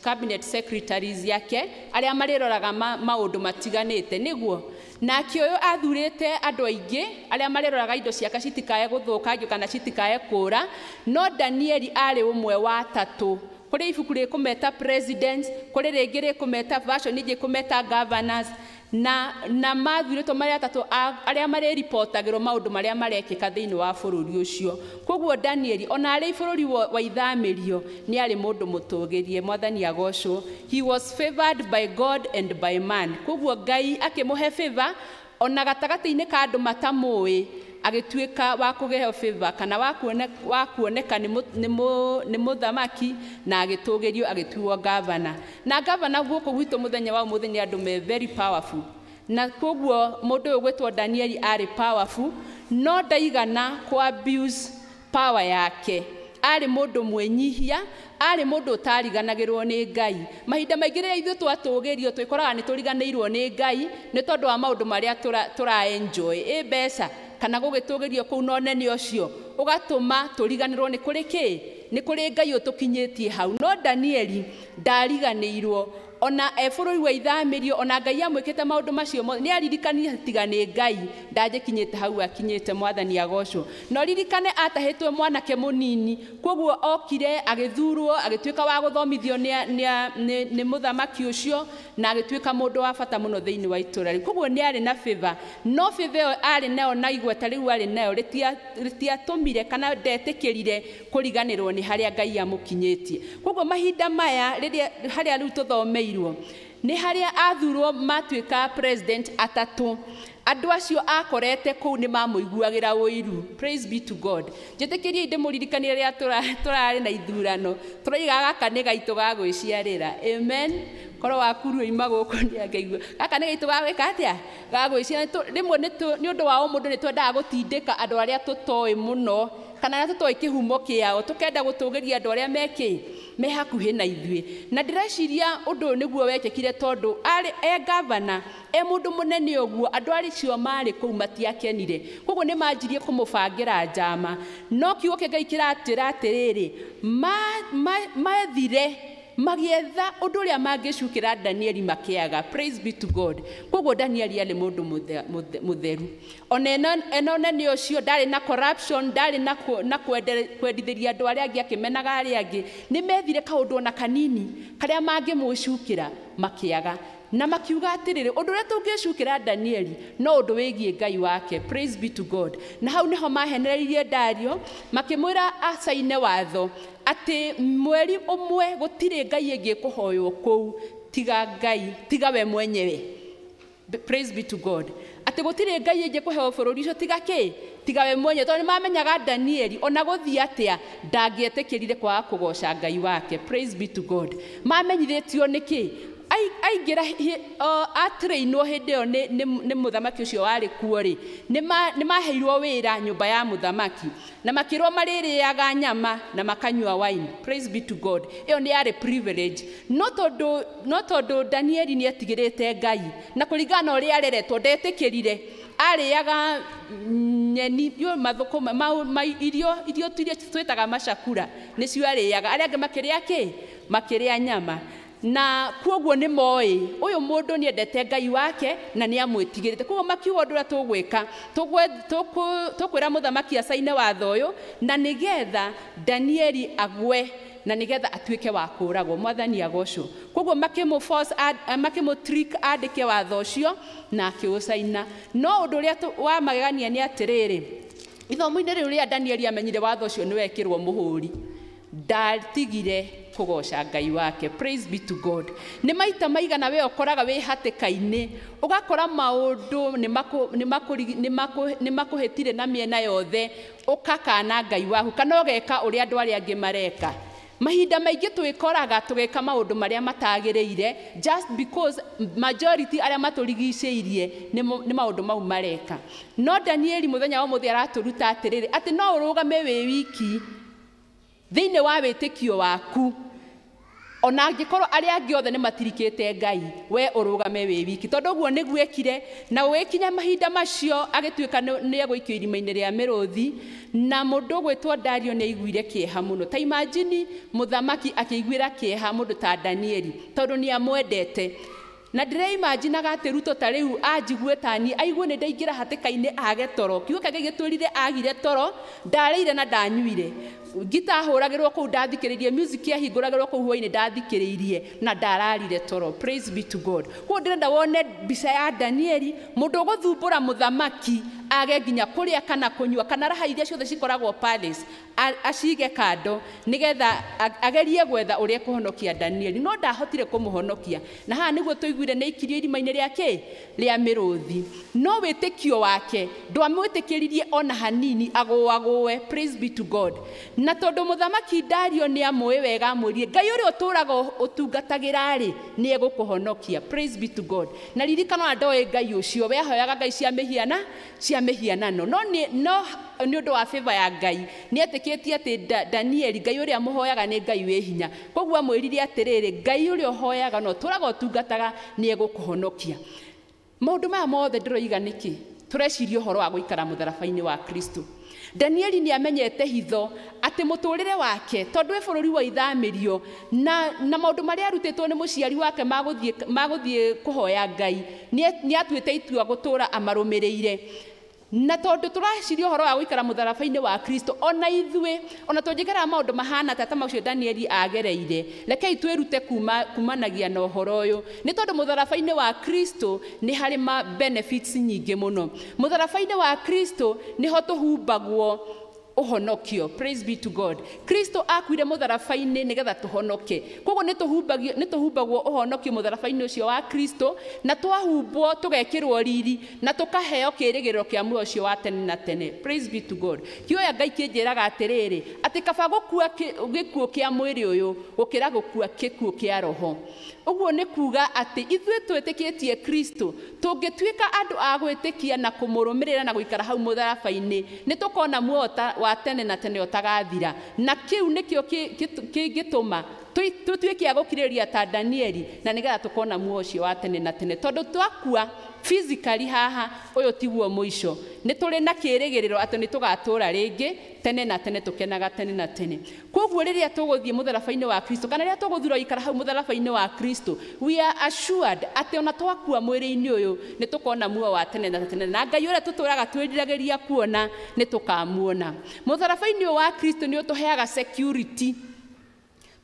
cabinet secretaries yake arĩa marĩroraga maũndũ matiganĩte, nĩguo. Nake ũyũ athurĩte andũ aingĩ arĩa marĩroraga indo ciake citikae gũthũkangio kana citikae kũũra, no Danieli arĩ ũmwe wa atatũ. Kũrĩ ibuku rĩkũmeta presidents, kũrĩ rĩngĩ rĩkũmeta version ĩngĩ ĩkũmeta governors, na mathurĩtwo marĩ atatũ arĩa marĩripotagĩrwo maũndũ marĩa marekĩka thĩinĩ wa bũrũri ũcio. Koguo Danieli ona arĩ bũrũri wa ithamĩrio nĩ arĩ mũndũ mũtũgĩrie. Mwathani agocwo. He was favored by God and by man. Koguo Ngai akĩmũhe favor Ona gatagatĩ-inĩ ka andũ matamũĩ agĩtuĩka wa kũgeo favor kana wa kuoneka nĩ mũthamaki na agĩtũgĩrio agĩtuo gavana. Na gavana gũkũ gwitũ mũthenya wa ũmũthĩ nĩ andũ me very powerful. Na koguo mũndũ ũyũ gwĩtwo Danieli arĩ powerful no ndaigana ku abuse power yake. Arĩ mũndũ mwĩnyihia, arĩ mũndũ ũtariganagĩrwo nĩ Ngai. Mahinda maingĩ rĩrĩa ithuĩ twatũgĩrio twĩkoraga nĩ tũriganĩirwo nĩ Ngai nĩ tondũ wa maũndũ marĩa tũra enjoy. Ĩ mbeca kana gũgĩtũgĩrio kũu na ũnene ũcio ũgatũma tũriganĩrwo nĩ kũrĩ kĩ, nĩ kũrĩ Ngai ũtũkinyĩtie hau. No Danieli ndariganĩirwo ona e bũrũri wa ithamĩrio, ona Ngai amwĩkĩte maũndũ macio mothe nĩ aririkanire tiga nĩ Ngai ndanjĩkinyĩte hau akinyĩte. Mwathani agocwo. Na ũririkane atahĩtwe mwanake mũnini, koguo okire agĩthurwo agĩtuĩka wa gũthomithio nĩ mũthamaki ũcio na agĩtuĩka mũndũ wa bata mũno thĩinĩ wa itũũra rĩu. Koguo nĩ arĩ na favor, no favor ĩyo arĩ nayo na igweta rĩu arĩ nayo rĩtiatũmire kana ndetĩkĩrire kũriganĩrwo nĩ harĩa Ngai amũkinyĩtie. Koguo mahinda maya rĩrĩa harĩa rĩu tũthomeire nĩ harĩa athurwo matuĩka president atatũ, andũ acio akorete kũu nĩ mamũiguagĩra ũiru. Praise be to God. Njĩtĩkĩriei ndĩmũririkanie rĩrĩa tũrarĩ na ithurano tũroiga gaka nĩ gaitũ ga gwĩciarĩra. Amen. Korwo waku ruima gũkũ nĩ angeigua gaka nĩ gaitũ ga gwĩka atĩa, ga gwĩciarĩra. Rĩmwe nĩ ũndũ wa ũmũndũ nĩ twendaga gũtindĩka andũ arĩa tũtoĩ mũno kana arĩa tũtoĩ kĩhumo kĩao, tũkenda gũtũgĩria andũ arĩa mekĩ me hakuhĩ na ithuĩ. Na ndĩreciria ũndũ ũyũ nĩguo wekĩkire tondũ arĩ e gavana, e mũndũ mũnene ũguo, andũ acio marĩ kũu matiakenire. Koguo nĩ manjirie kũmũbangĩra njama. No kiugo kĩa Ngai kĩratwĩra atĩrĩrĩ, mathire magĩetha ũndũ ũrĩa mangĩcukĩra Danieli makĩaga. Praise be to God. Koguo Danieli arĩ mũndũ mũtheru. Ona ena ũnene ũcio ndarĩ na corruption, ndarĩ na kwendithĩria andũ arĩa angĩ akĩmenaga arĩa angĩ. Nĩ methire kaũndũ ona kanini karĩa mangĩmũcukĩra makĩaga. Na makiuga atĩrĩrĩ, ũndũ ũrĩa tũngĩcukĩra Danieli no ũndũ wĩgiĩ Ngai wake. Praise be to God. Na hau nĩho mahenereirie Dario makĩmwĩra acaine watho atĩ mweri ũmwe gũtirĩ Ngai ĩngĩ ĩkũhoywo kũu tiga Ngai, tiga we mwenyewe. Praise be to God. Atĩ gũtirĩ Ngai ĩngĩ kũheo bũrũri ũcio tiga kĩ, tiga we mwenyewe. Tondũ nĩmamenyaga Danieli ona gũthiĩ atĩa ndangĩetĩkĩrire kwaga kũgoca Ngai wake. Praise be to God. Mamenyithĩtio nĩkĩ? Aingĩra atrainwo hĩndĩ ĩyo nĩ mũthamaki ũcio warĩ kuo rĩ, nĩ maheirwo wĩra nyũmba ya mũthamaki na makĩrwo marĩrĩaga nyama na makanyua wine. Praise be to God. Ĩyo nĩ yarĩ privilege. No tondũ Danieli nĩ etigĩrĩte Ngai na kũringana na ũrĩa areretwo ndetĩkĩrire, arĩaga nyeni yo mathũkũma irio iria twĩtaga macakura nĩcio arĩaga, arĩa angĩ makĩrĩa kĩ, makĩrĩa nyama. Na koguo nĩ moĩ ũyũ mũndũ nĩ endete Ngai wake na nĩ amwĩtigĩrĩte. Koguo makiuga ũndũ ũrĩa tũgwĩka, tũkwĩra mũthamaki acaine watho ũyũ na nĩgetha Danieli agwe na nĩgetha atuĩke wa kũũragwo. Mwathani agocwo. Koguo makĩmũ force, makĩmũ trick andĩke watho ũcio na akĩũcaina. No ũndũ ũrĩa wa magegania nĩ atĩrĩrĩ, ithomo-inĩ rĩu rĩa Danieli amenyire watho ũcio nĩ wekĩrwo mũhũri, ndatigire kũgoca Ngai wake. Praise be to God. Nĩ maita maigana we ũkoraga wĩ hatĩka-inĩ, ũgakora maũndũ nĩ makũhĩtire na mĩena yothe, ũkakana Ngai waku kana ũgeka ũrĩa andũ arĩa angĩ mareka. Mahinda maingĩ twĩkoraga tũgĩka maũndũ marĩa matagĩrĩire just because majority arĩa matũrigicĩirie nĩ maũndũ mau mareka. No Danieli mũthenya wa ũmũthĩ aratũruta atĩrĩrĩ, atĩ no ũrũgame wĩ wiki thĩinĩ wa wĩtĩkio waku, ona angĩkorwo arĩa angĩ othe nĩ matirikĩte Ngai, we ũrũgame wĩ wiki. Tondũ ũguo nĩguo ekire, na ũgĩkinya mahinda macio agĩtuĩka nĩ egũikio irima-inĩ rĩa mĩrũthi. Na mũndũ ũgwĩtwo Dario nĩ aiguire kĩeha mũno. Ta imagine mũthamaki akĩiguĩra kĩeha mũndũ ta Danieli tondũ nĩ amwendete. Na ndĩreimaginaga atĩ Ruto ta rĩu anjigue ta niĩ, aigue nĩ ndaingĩra hatĩka-inĩ age toro. Kiugo kĩa Ngai gĩtwĩrire agire toro, ndarĩire na ndanyuire. Ngita ahũragĩrwo kũu ndathikĩrĩirie, music yahingũragĩrwo kũu hwainĩ ndathikĩrĩirie na ndararire toro. Praise be to God. Koguo ndĩrenda wone mbica ya Danieli, mũndũ ũgũthumbũra mũthamaki age nginya kũrĩa kana kũnyua kana raha iria ciothe cikoragwo palace acige kando nĩgetha agerie gwetha ũrĩa kũhonokia Danieli, no ndahotire kũmũhonokia. Na haha nĩguo tũiguire nĩ aikirio irima-inĩ rĩa kĩ? Rĩa mĩrũthi. No wĩtĩkio wake ndwamwĩtĩkĩririe ona hanini agũagũe. Praise be to God. Na tondũ mũthamaki Dario nĩ amũĩ wega, amwĩrire Ngai ũrĩa ũtũũraga ũtungatagĩra rĩ nĩ egũkũhonokia. Praise be to God. Na ririkana ona ndoĩ Ngai ũcio, we ahoyaga ngai cia mĩhiana cia mĩhianano, no nĩ ũndũ wa favor ya Ngai nĩ etĩkĩtie atĩ Danieli Ngai ũrĩa mũhoyaga nĩ Ngai wĩ hinya. Koguo amwĩrire atĩrĩrĩ, Ngai ũrĩa ũhoyaga na ũtũũraga ũtungataga nĩ egũkũhonokia. Maũndũ maya mothe ndĩroiga nĩkĩ? Tũreciria ũhoro wa gũikara mũtharaba-inĩ wa Kristo. Danieli nĩ amenyete hitho atĩ mũtũrĩre wake tondũ wĩ bũrũri wa ithamĩrio na maũndũ marĩa arutĩtwo nĩ mũciari wake magũthiĩ kũhoya Ngai nĩ atuĩte itua gũtũũra amarũmĩrĩire. Na tondũ tũraciria ũhoro wa gũikara mũtharaba-inĩ wa Kristo, ona ithuĩ ona tũngĩgerera maũndũ mahana ta macio Danieli agereire, rekei twĩrute kumanagia na ũhoro ũyũ, nĩ tondũ mũtharaba-inĩ wa Kristo nĩ harĩ ma benefits nyingĩ mũno. Mũtharaba-inĩ wa Kristo nĩho tũhumbagwo ũhonokio. Praise be to God. Kristo akuire mũtharaba-inĩ nĩgetha tũhonoke. Koguo nĩ tũhumbagwo ũhonokio mũtharaba-inĩ ũcio wa Kristo, na twahumbwo tũgekĩrwo riri na tũkaheo kĩĩrĩgĩrĩro kĩa muoyo ũcio wa tene na tene. Praise be to God. Kĩoya Ngai kĩnjĩraga atĩrĩrĩ, atĩ kaba gũkua gĩkuũ kĩa mwĩrĩ ũyũ gũkĩra gũkua gĩkuũ kĩa roho. Ũguo nĩ kuga atĩ ithuĩ twĩtĩkĩtie Kristo tũngĩtuĩka andũ a gwĩtĩkia na kũmũrũmĩrĩra na gũikara hau mũtharaba-inĩ nĩ tũkona muoyo wa tene na tene ũtagathira. Na kĩu nĩkĩo kĩngĩtũma tũtuĩke a gũkirĩrĩria ta Danieli na nĩgetha tũkona muoyo ũcio wa tene na tene. Tondũ twakua physically haha ũyũ tiguo mũico, nĩ tũrĩ na kĩĩrĩgĩrĩro atĩ nĩ tũgatũũra rĩngĩ tene na tene tũkenaga tene na tene. Koguo rĩrĩa tũgũthiĩ mũtharaba-inĩ wa Kristo kana rĩrĩa tũgũthura gũikara hau mũtharaba-inĩ wa Kristo, we are assured atĩ ona twakua mwĩrĩ-inĩ ũyũ nĩ tũkona muoyo wa tene na tene, na Ngai ũrĩa tũtũũraga twĩriragĩria kuona nĩ tũkamuona. Mũtharaba-inĩ ũyũ wa Kristo nĩ ũtũheaga security,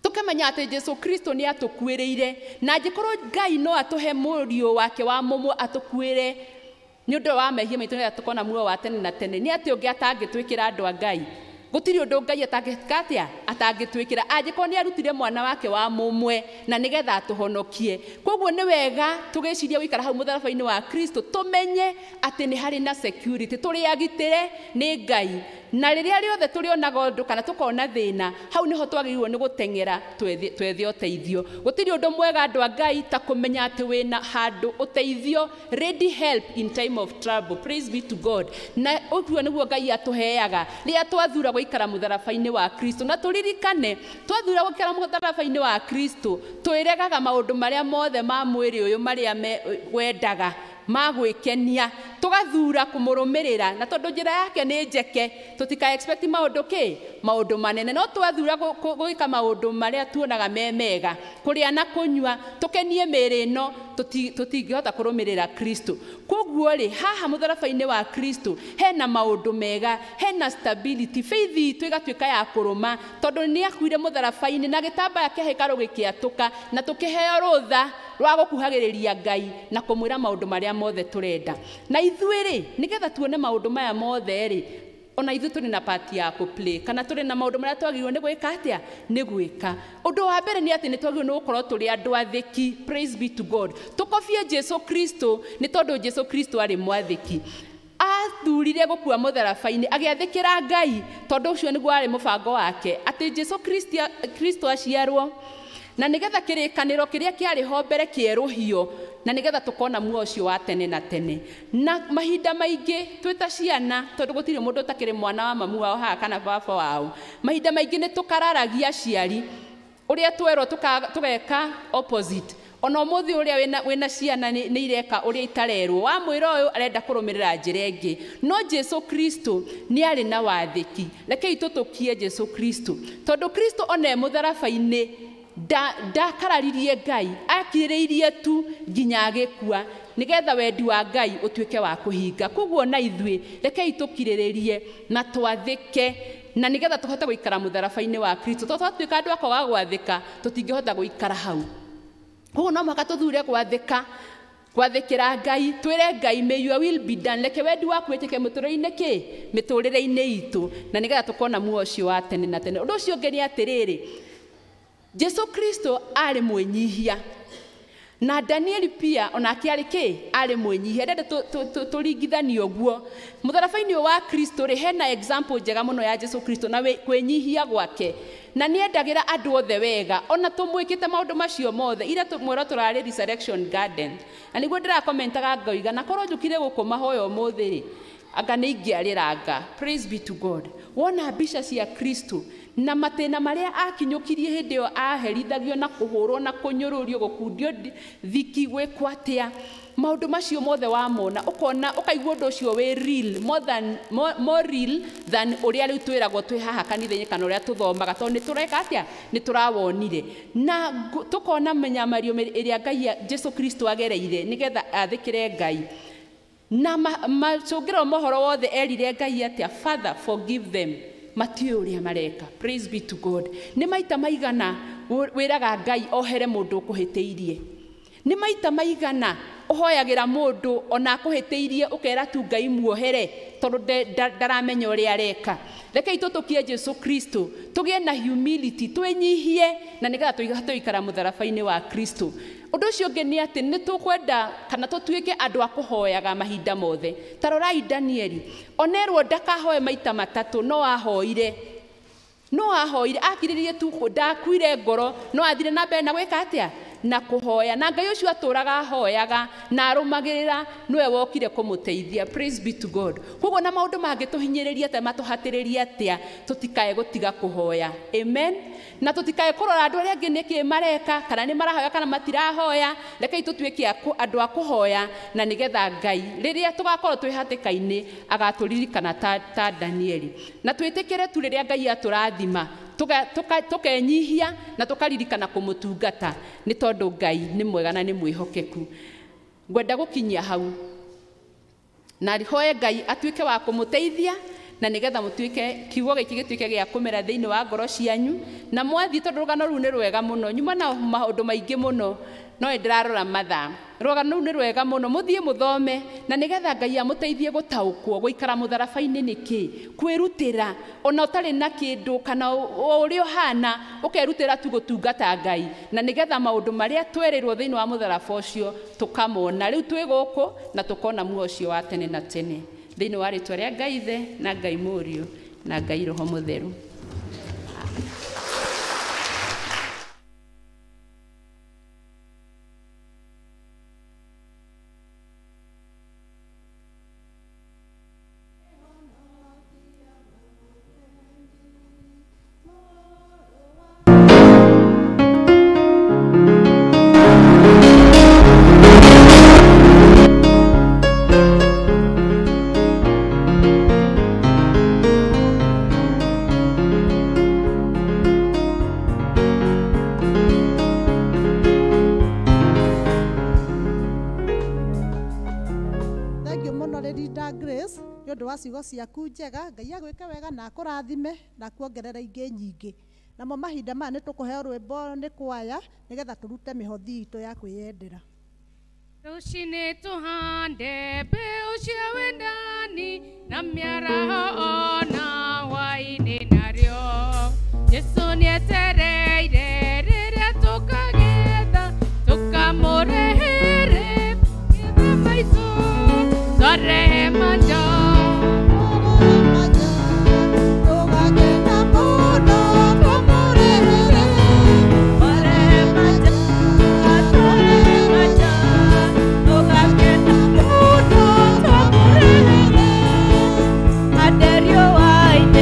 tũkamenya atĩ Jesu Kristo nĩ atũkuĩrĩire, na angĩkorwo Ngai no atũhe mũriũ wake wa mũmwe atũkuĩre nĩ ũndũ wa mehia maitũ nĩgetha tũkona muoyo wa tene na tene, nĩ atĩ ũngĩ atangĩtwĩkĩra andũ a Ngai? Gũtirĩ ũndũ Ngai atangĩka atĩa atangĩtwĩkĩra angĩkorwo nĩ arutire mwana wake wa mũmwe na nĩgetha atũhonokie. Koguo nĩ wega tũgĩciria gũikara hau mũtharaba-inĩ wa Kristo tũmenye atĩ nĩ harĩ na security, tũrĩ agitĩre nĩ Ngai, na rĩrĩa rĩothe tũrĩonaga ũndũ kana tũkona thĩna, hau nĩho twagĩrĩirwo nĩ gũteng'era twethe ũteithio. Gũtirĩ ũndũ mwega andũ a Ngai ta kũmenya atĩ wĩna handũ ũteithio, ready help in time of trouble. Praise be to God. Na ũguo nĩguo Ngai atũheaga rĩrĩa twathura gũikara mũtharaba-inĩ wa Kristo. Na tũririkane twathura gũikara mũtharaba-inĩ wa Kristo twĩregaga maũndũ marĩa mothe ma mwĩrĩ ũyũ marĩa wendaga ma gwĩkenia, tũgathura kũmũrũmĩrĩra, na tondũ njĩra yake nĩ njeke tũtika expect maũndũ kĩ maũndũ manene, no twathura gwĩka maũndũ marĩa tuonaga me mega, kũrĩa na kũnyua, tũkenie mĩĩrĩ ĩno, tũtingĩhota kũrũmĩrĩra Kristo. Koguo rĩ, haha mũtharaba-inĩ wa Kristo hena maũndũ mega, hena stability, faith itũ ĩgatuĩka ya kũrũma tondũ nĩ akuire mũtharaba-inĩ na gĩtambaya kĩa hekarũ gĩkĩatũka na tũkĩheo rũtha rwa gũkuhagĩrĩria Ngai na kũmwĩra maũndũ marĩa mothe tũrenda. Na ithuĩ rĩ, nĩgetha tuone maũndũ maya mothe rĩ, ona ithuĩ tũrĩ na part ya kũ-play kana tũrĩ na maũndũ marĩa twagĩrĩirwo nĩ gwĩka atĩa? Nĩ gwĩka. Ũndũ wa mbere nĩ atĩ nĩ twagĩrĩirwo nĩ gũkorwo tũrĩ andũ athĩki. Praise be to God. Tũkobie Jesu Kristo nĩ tondũ Jesu Kristo arĩ mwathĩki. Athurire gũkua mũtharaba-inĩ agĩathĩkĩra Ngai tondũ ũcio nĩguo warĩ mũbango wake, atĩ Jesu Kristo aciarwo na nĩgetha kĩrĩkanĩro kĩrĩa kĩarĩ ho mbere kĩerũhio na nĩgetha tũkona muoyo ũcio wa tene na tene. Na mahinda maingĩ twĩ ta ciana, tondũ gũtirĩ mũndũ ũtakĩrĩ mwana wa mamu wao haha kana baba wao, mahinda maingĩ nĩ tũkararagia aciari ũrĩa twerwo tũgeka opposite. Ona ũmũthĩ ũrĩa wĩna ciana nĩ ireka ũrĩa itarerwo, wamwĩra ũyũ arenda kũrũmĩrĩra njĩra ĩngĩ. No Jesu Kristo nĩ arĩ na wathĩki. Rekei tũtũkie Jesu Kristo, tondũ Kristo ona e mũtharaba-inĩ ndakararirie Ngai, akirĩrĩirie tu nginya agĩkua nĩgetha wendi wa Ngai ũtuĩke wa kũhinga. Koguo na ithuĩ rekei tũkirĩrĩrie na twathĩke Na nĩgetha tũhote gũikara mũtharaba-inĩ wa Kristo, tondũ twatuĩka andũ a kwaga gwathĩka tũtingĩhota gũikara hau. Koguo no mũhaka tũthure gwathĩka, gwathĩkĩra Ngai, twĩre Ngai may your will be done, reke wendi waku wĩtĩke mũtũrĩre-inĩ kĩ, mĩtũrĩre-inĩ itũ, na nĩgetha tũkona muoyo ũcio wa tene na tene. Ũndũ ũcio ũngĩ nĩ atĩrĩrĩ, Jesu Kristo arĩ mwĩnyihia, na Danieli pia onake arĩ kĩ, arĩ mwĩnyihia. Ndende tũringithanie ũguo. Mũtharaba-inĩ wa Kristo rĩ, hena example njega mũno ya Jesu Kristo na kwĩnyihia gwake, na nĩendagĩra andũ othe wega, ona tũmwĩkĩte maũndũ macio mothe. Ira mwĩrwo tũrarĩ Resurrection Garden, na nĩguo ndĩrakomentaga ngoiga na korwo njũkire gũkũ mahoya ũmũthĩ rĩ, anga nĩ ingĩarĩranga. Praise be to God. Wona mbica cia Kristo na matĩna marĩa akinyũkirie hĩndĩ ĩyo aherithagio na kũhũrwo na kũnyũrũrio, gũkundio thiki, gwĩkwo atĩa, maũndũ macio mothe wamona ũkona, ũkaigua ũndũ ũcio wĩ real, more real than ũrĩa rĩu twĩragwo twĩ haha kanitha-inĩ kana ũrĩa tũthomaga, tondũ nĩ tũreka atĩa, nĩ tũrawonire. Na tũkona mĩnyamario ĩrĩa Ngai Jesu Kristo agereire nĩgetha athĩkĩre Ngai. Na macũngĩro mohoro wothe erire Ngai atĩa, Father forgive them, matiũĩ ũrĩa mareka. Praise be to God. Nĩ maita maigana wĩraga Ngai ohere mũndũ ũkũhĩtĩirie? Nĩ maita maigana ũhoyagĩra mũndũ ona akũhĩtĩirie ũkera tu Ngai muohere tondũ ndaramenya ũrĩa areka? Rekei tũtũkie Jesu Kristo, tũgĩe na humility, twĩnyihie, na nĩgetha tũikara mũtharaba-inĩ wa Kristo. Ũndũ ũcio ũngĩ nĩ atĩ nĩ tũkwenda kana tũtuĩke andũ a kũhoyaga mahinda mothe. Ta rorai Danieli, onerwo ndakahoe maita matatũ, no ahoire. No ahoire, akirĩrĩrie tu, ndakuire ngoro, no athire na mbere na gwĩka atĩa, na kũhoya. Na Ngai ũcio atũraga ahoyaga na arũmagĩrĩra, nĩwe wokire kũmũteithia. Praise be to God. Koguo na maũndũ mangĩtũhinyĩrĩria atĩa, matũhatĩrĩria atĩa, tũtikae gũtiga kũhoya. Amen. Na tũtikae kũrora andũ arĩa angĩ nĩkĩ mareka, kana nĩ marahoya kana matirahoya. Rekei tũtuĩke andũ a kũhoya, na nĩgetha Ngai rĩrĩa tũgakorwo twĩ hatĩka-inĩ agatũririkana ta Danieli. Na twĩtĩkĩre tu rĩrĩa Ngai atũrathima, tũkenyihia na tũkaririkana kũmũtungata, nĩ tondũ Ngai nĩ mwega na nĩ mwĩhokeku. Ngwenda gũkinyia hau, na hoe Ngai atuĩke wa kũmũteithia, na nĩgetha mũtuĩke kiugo gĩkĩ gĩtuĩke gĩa kũmera thĩinĩ wa ngoro cianyu. Na mwathiĩ, tondũ rũgano rũu nĩ rwega mũno, nyuma na maũndũ maingĩ mũno, no ndĩrarora mathaa. Rũgano rũu nĩ rwega mũno, mũthiĩ mũthome, na nĩgetha Ngai amũteithie gũtaũkwo gũikara mũtharaba-inĩ nĩkĩ, kwĩrutĩra ona ũtarĩ na kĩndũ kana o ũrĩa ũhana, ũkerutĩra tu gũtungata Ngai, na nĩgetha maũndũ marĩa twerĩrwo thĩinĩ wa mũtharaba ũcio tũkamona rĩu twĩ gũkũ, na tũkona muoyo ũcio wa tene na tene. Thĩinĩ wa rĩtwa rĩa Ngai Ithe na Ngai Mũriũ na Ngai Roho Mũtheru. Ciugo ciaku njega, Ngai agwĩke wega na akũrathime na akuongerere ingĩ nyingĩ. Namo mahinda maya nĩ tũkũheo rwĩmbo nĩ kwaya nĩgetha tũrute mĩhothi itũ ya kwĩyendera. Rũcinĩ tũhande mbeũ cia wendani na mĩaraho ona hwaĩ-inĩ narĩo. Jesũ nĩetereire rĩrĩa tũkagetha, tũkamũrehere magetha maitũ, twarehe manja. Aderio wine.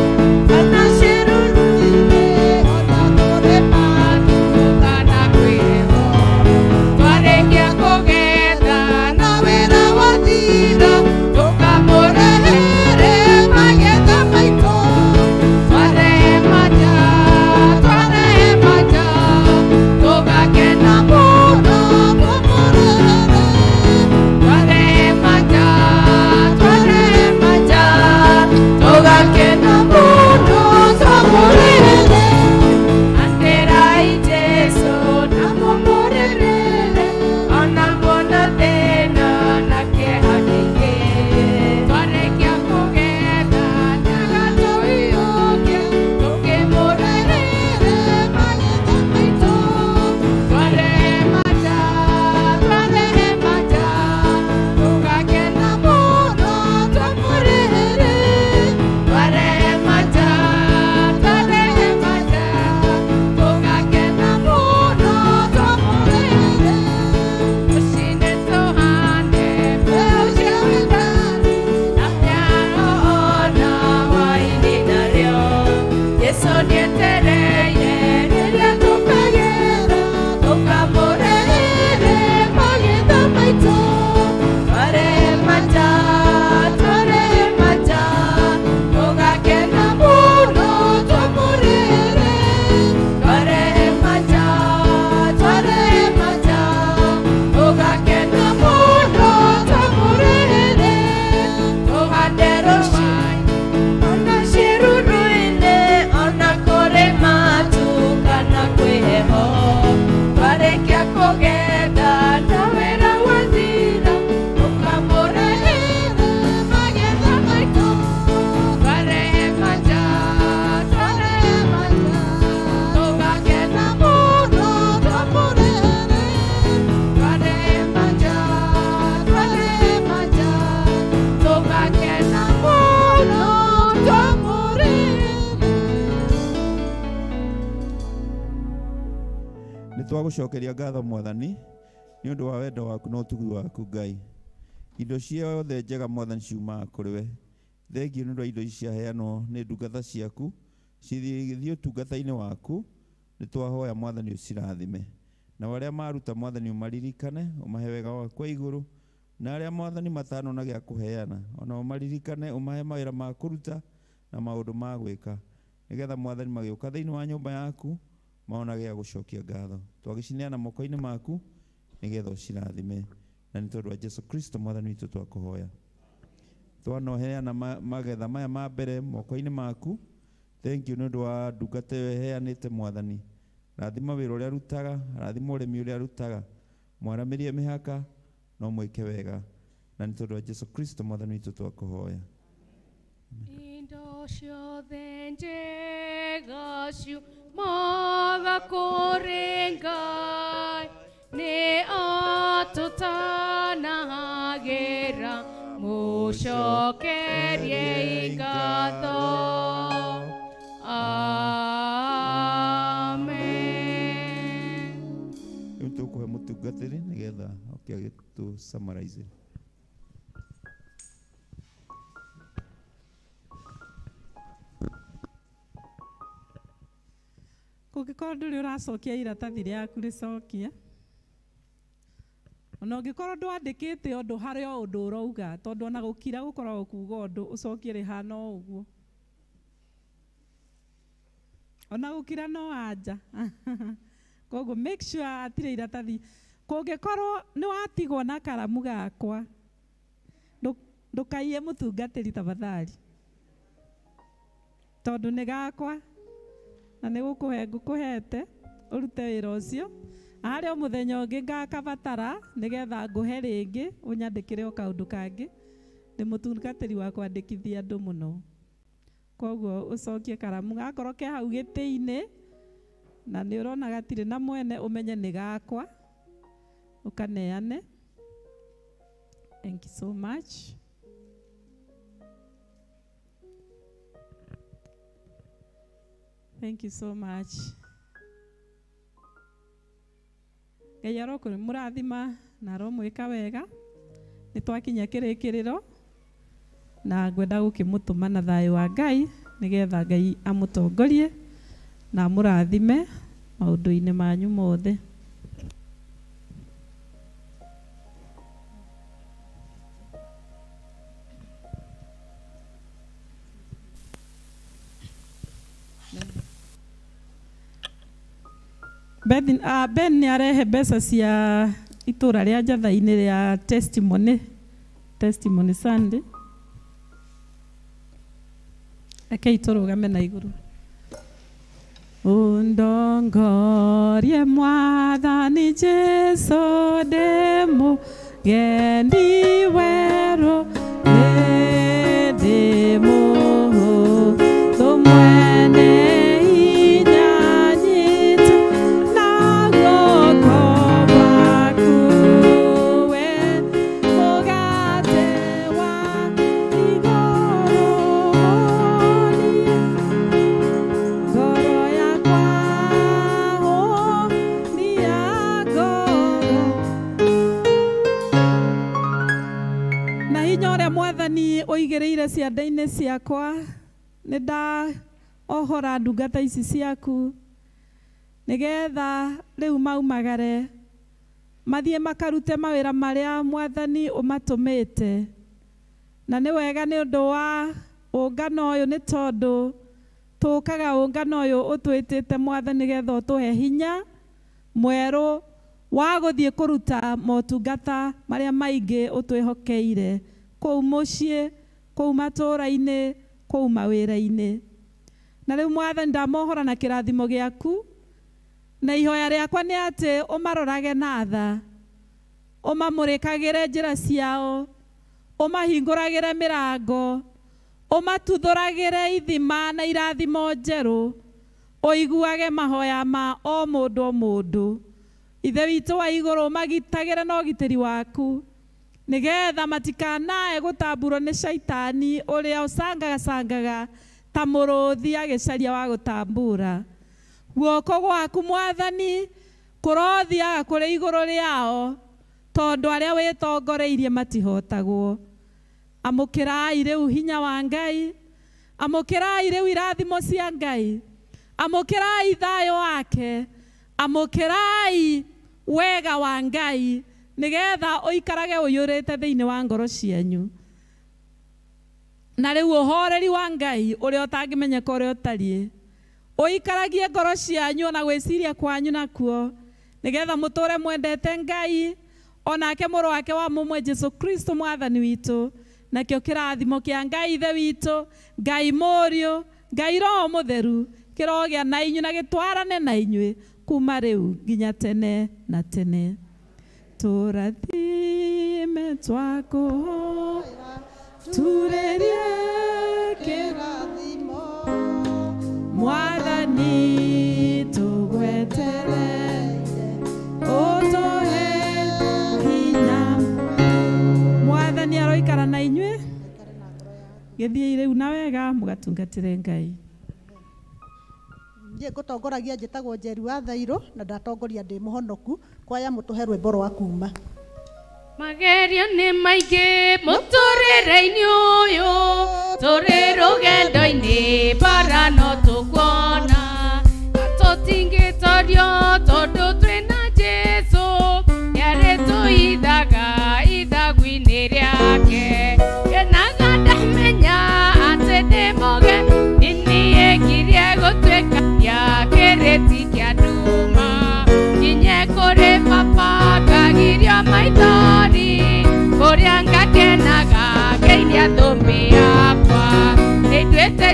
Nĩ twagũcokeria ngatho Mwathani nĩ ũndũ wa wendo waku na ũtugi waku Ngai. Indo ciothe njega Mwathani ciumaga kũrĩ we. Thengiũ nĩ ũndũ wa indo ici ciaheanwo nĩ ndungata ciaku cithiĩ ũtungata-inĩ waku. Nĩ twahoya Mwathani ũcirathime, na arĩa maruta Mwathani ũmaririkane, ũmahe wega waku wa igũrũ, na arĩa Mwathani matanona gĩa kũheana ona ũmaririkane, ũmahe mawĩra ma kũruta na maũndũ ma gwĩka, nĩgetha Mwathani magĩũka thĩinĩ wa nyũmba yaku maona gĩa gũcokia ngatho. Twagĩcineana moko-inĩ maku nĩgetha ũcirathime, na nĩ tondũ wa Jesu Kristo Mwathani witũ twakũhoya. Twanoheana magetha maya ma mbere moko-inĩ maku. Thank you nĩ ũndũ wa ndungata ĩyo ĩheanĩte Mwathani. Rathima wĩra ũrĩa arutaga, rathima ũrĩmi ũrĩa arutaga, mwaramĩrie mĩhaka no mwĩke wega, na nĩ tondũ wa Jesu Kristo Mwathani witũ twakũhoya. Indo ciothe njega ciumaga kũrĩ Ngai, nĩ atũtanagĩra, mũcokerie ngatho. Amen. Rĩu tũkũhe mũtungatĩri nĩgetha oke agĩtũ summarize. Kũngĩkorwo ndũrĩ ũracokia iratathi rĩaku rĩcokie, ona ũngĩkorwo ndwandĩkĩte ũndũ harĩ o ũndũ ũrauga, tondũ ona gũkira gũkoragwo kuga ũndũ, ũcokie rĩhana o ũguo. Ona gũkira no anja. Koguo make sure hatirĩ iratathi. Kũngĩkorwo nĩ watigwo na karamu gakwa, ndũkaiye mũtungatĩri tafadhali, tondũ nĩ gakwa na nĩ gũkũhe ngũkũhete ũrute wĩra ũcio. Harĩ o mũthenya ũngĩ ngakabatara nĩgetha ngũhe rĩngĩ ũnyandĩkĩre o kaũndũ kangĩ. Nĩ mũtungatĩri wa kwandĩkithia andũ mũno, koguo ũcokie karamu gakorwo ke hau gĩtĩ-inĩ na nĩ ũrona gatirĩ na mwene, ũmenye nĩ gakwa ũkaneane. Thank you so much. Thank you so much. Ngai arokũrĩ mũrathima na aromwĩka wega. Nĩ twakinya kĩrĩkĩrĩro na ngwenda gũkĩmũtũma na thayũ wa Ngai nĩgetha Ngai amũtongorie na amũrathime maũndũ-inĩ manyu mothe. Ben nĩ arehe mbeca cia itũra rĩa Njatha-inĩ rĩa testimony Sunday. Rekei tũrũgame na igũrũ. Undongorie Mwathani Jesu ndĩ mũgendi werũ, ndĩ mũhũthũ mwene hinya, nyita na guoko gwaku we mũgate wa igũrũ, honia ngoro yakwa, honia ngoro. Na hinya ũrĩa Mwathani ũigĩrĩire ciande-inĩ ciakwa, nĩ ndaohora ndungata ici ciaku nĩgetha rĩu maumagare mathiĩ makarute mawĩra marĩa Mwathani ũmatũmĩte. Na nĩ wega nĩ ũndũ wa ũngano ũyũ, nĩ tondũ tũkaga ũngano ũyũ ũtwĩtĩte Mwathani nĩgetha ũtũhe hinya mwerũ wa gũthiĩ kũruta motungata marĩa maingĩ ũtwĩhokeire kũu mũciĩ, kũu matũũra-inĩ, kũu mawĩra-inĩ. Na rĩu Mwathani ndamohora na kĩrathimo gĩaku, na ihoya rĩakwa nĩ atĩ ũmarorage na tha, ũmamũrĩkagĩre njĩra ciao, ũmahingũragĩre mĩrango, ũmatuthũragĩre ithima na irathimo njerũ, ũiguage mahoya ma o mũndũ o mũndũ. Ithe witũ wa igũrũ, ũmagitagĩre na ũgitĩri waku nĩgetha matikanae gũtamburwo nĩ caitani ũrĩa ũcangagacangaga ta mũrũthi agĩcaria wa gũtambura. Guoko gwaku Mwathani Kũrothiaga kũrĩ igũrũ rĩao tondũ arĩa wĩtongoreirie matihotagwo. Amũkĩrai rĩu hinya wa Ngai, amũkĩrai rĩu irathimo cia Ngai, amũkĩrai thayũ wake, amũkĩrai wega wa Ngai nĩgetha ũikarage ũiyũrĩte thĩinĩ wa ngoro cianyu. Na rĩu ũhoreri wa Ngai ũrĩa ũtangĩmenyeka ũrĩa ũtariĩ ũikaragie ngoro cianyu ona gwĩciria kwanyu nakuo nĩgetha mũtũre mwendete Ngai onake mũrũ wake wa mũmwe Jesu Kristo mwathani witũ. Nakĩo kĩrathimo kĩa Ngai ithe witũ, Ngai mũriũ, Ngai Roho mũtheru kĩrogĩa na inyuĩ na gĩtwarane na inyuĩ kuma rĩu nginya tene na tene. Tũrathime twakũhoya turĩrie kĩrathimo Mwathani tũgwetereire ũtũhe hinya. Mwathani aroikara na inyuĩ. Gĩthiĩi rĩu na wega mũgatungatĩre Ngai. Niĩ ngũtongoragia njĩtagwo Njeri wa Thairũ na ndatongoria ndĩ mũhonoku. Kwaya mũtũhe rwĩmbo rwa kuma. Magerio nĩ maingĩ mũtũrĩre-inĩ ũyũ, tũrĩ rũgendo-inĩ bara no tũkuona, tũtingĩtorio tondũ twĩna Jesũ, nĩarĩtũithaga ithagu-inĩ rĩake. Kenaga ndamenya atĩ ndĩ mũgeni, niĩ ngirie gũtuĩkania kĩrĩti kĩa nduma, nginye kũrĩ baba ngagirio maithori, kũrĩa ngakenaga ngeinia thũmbĩ yakwa. Nĩnduĩte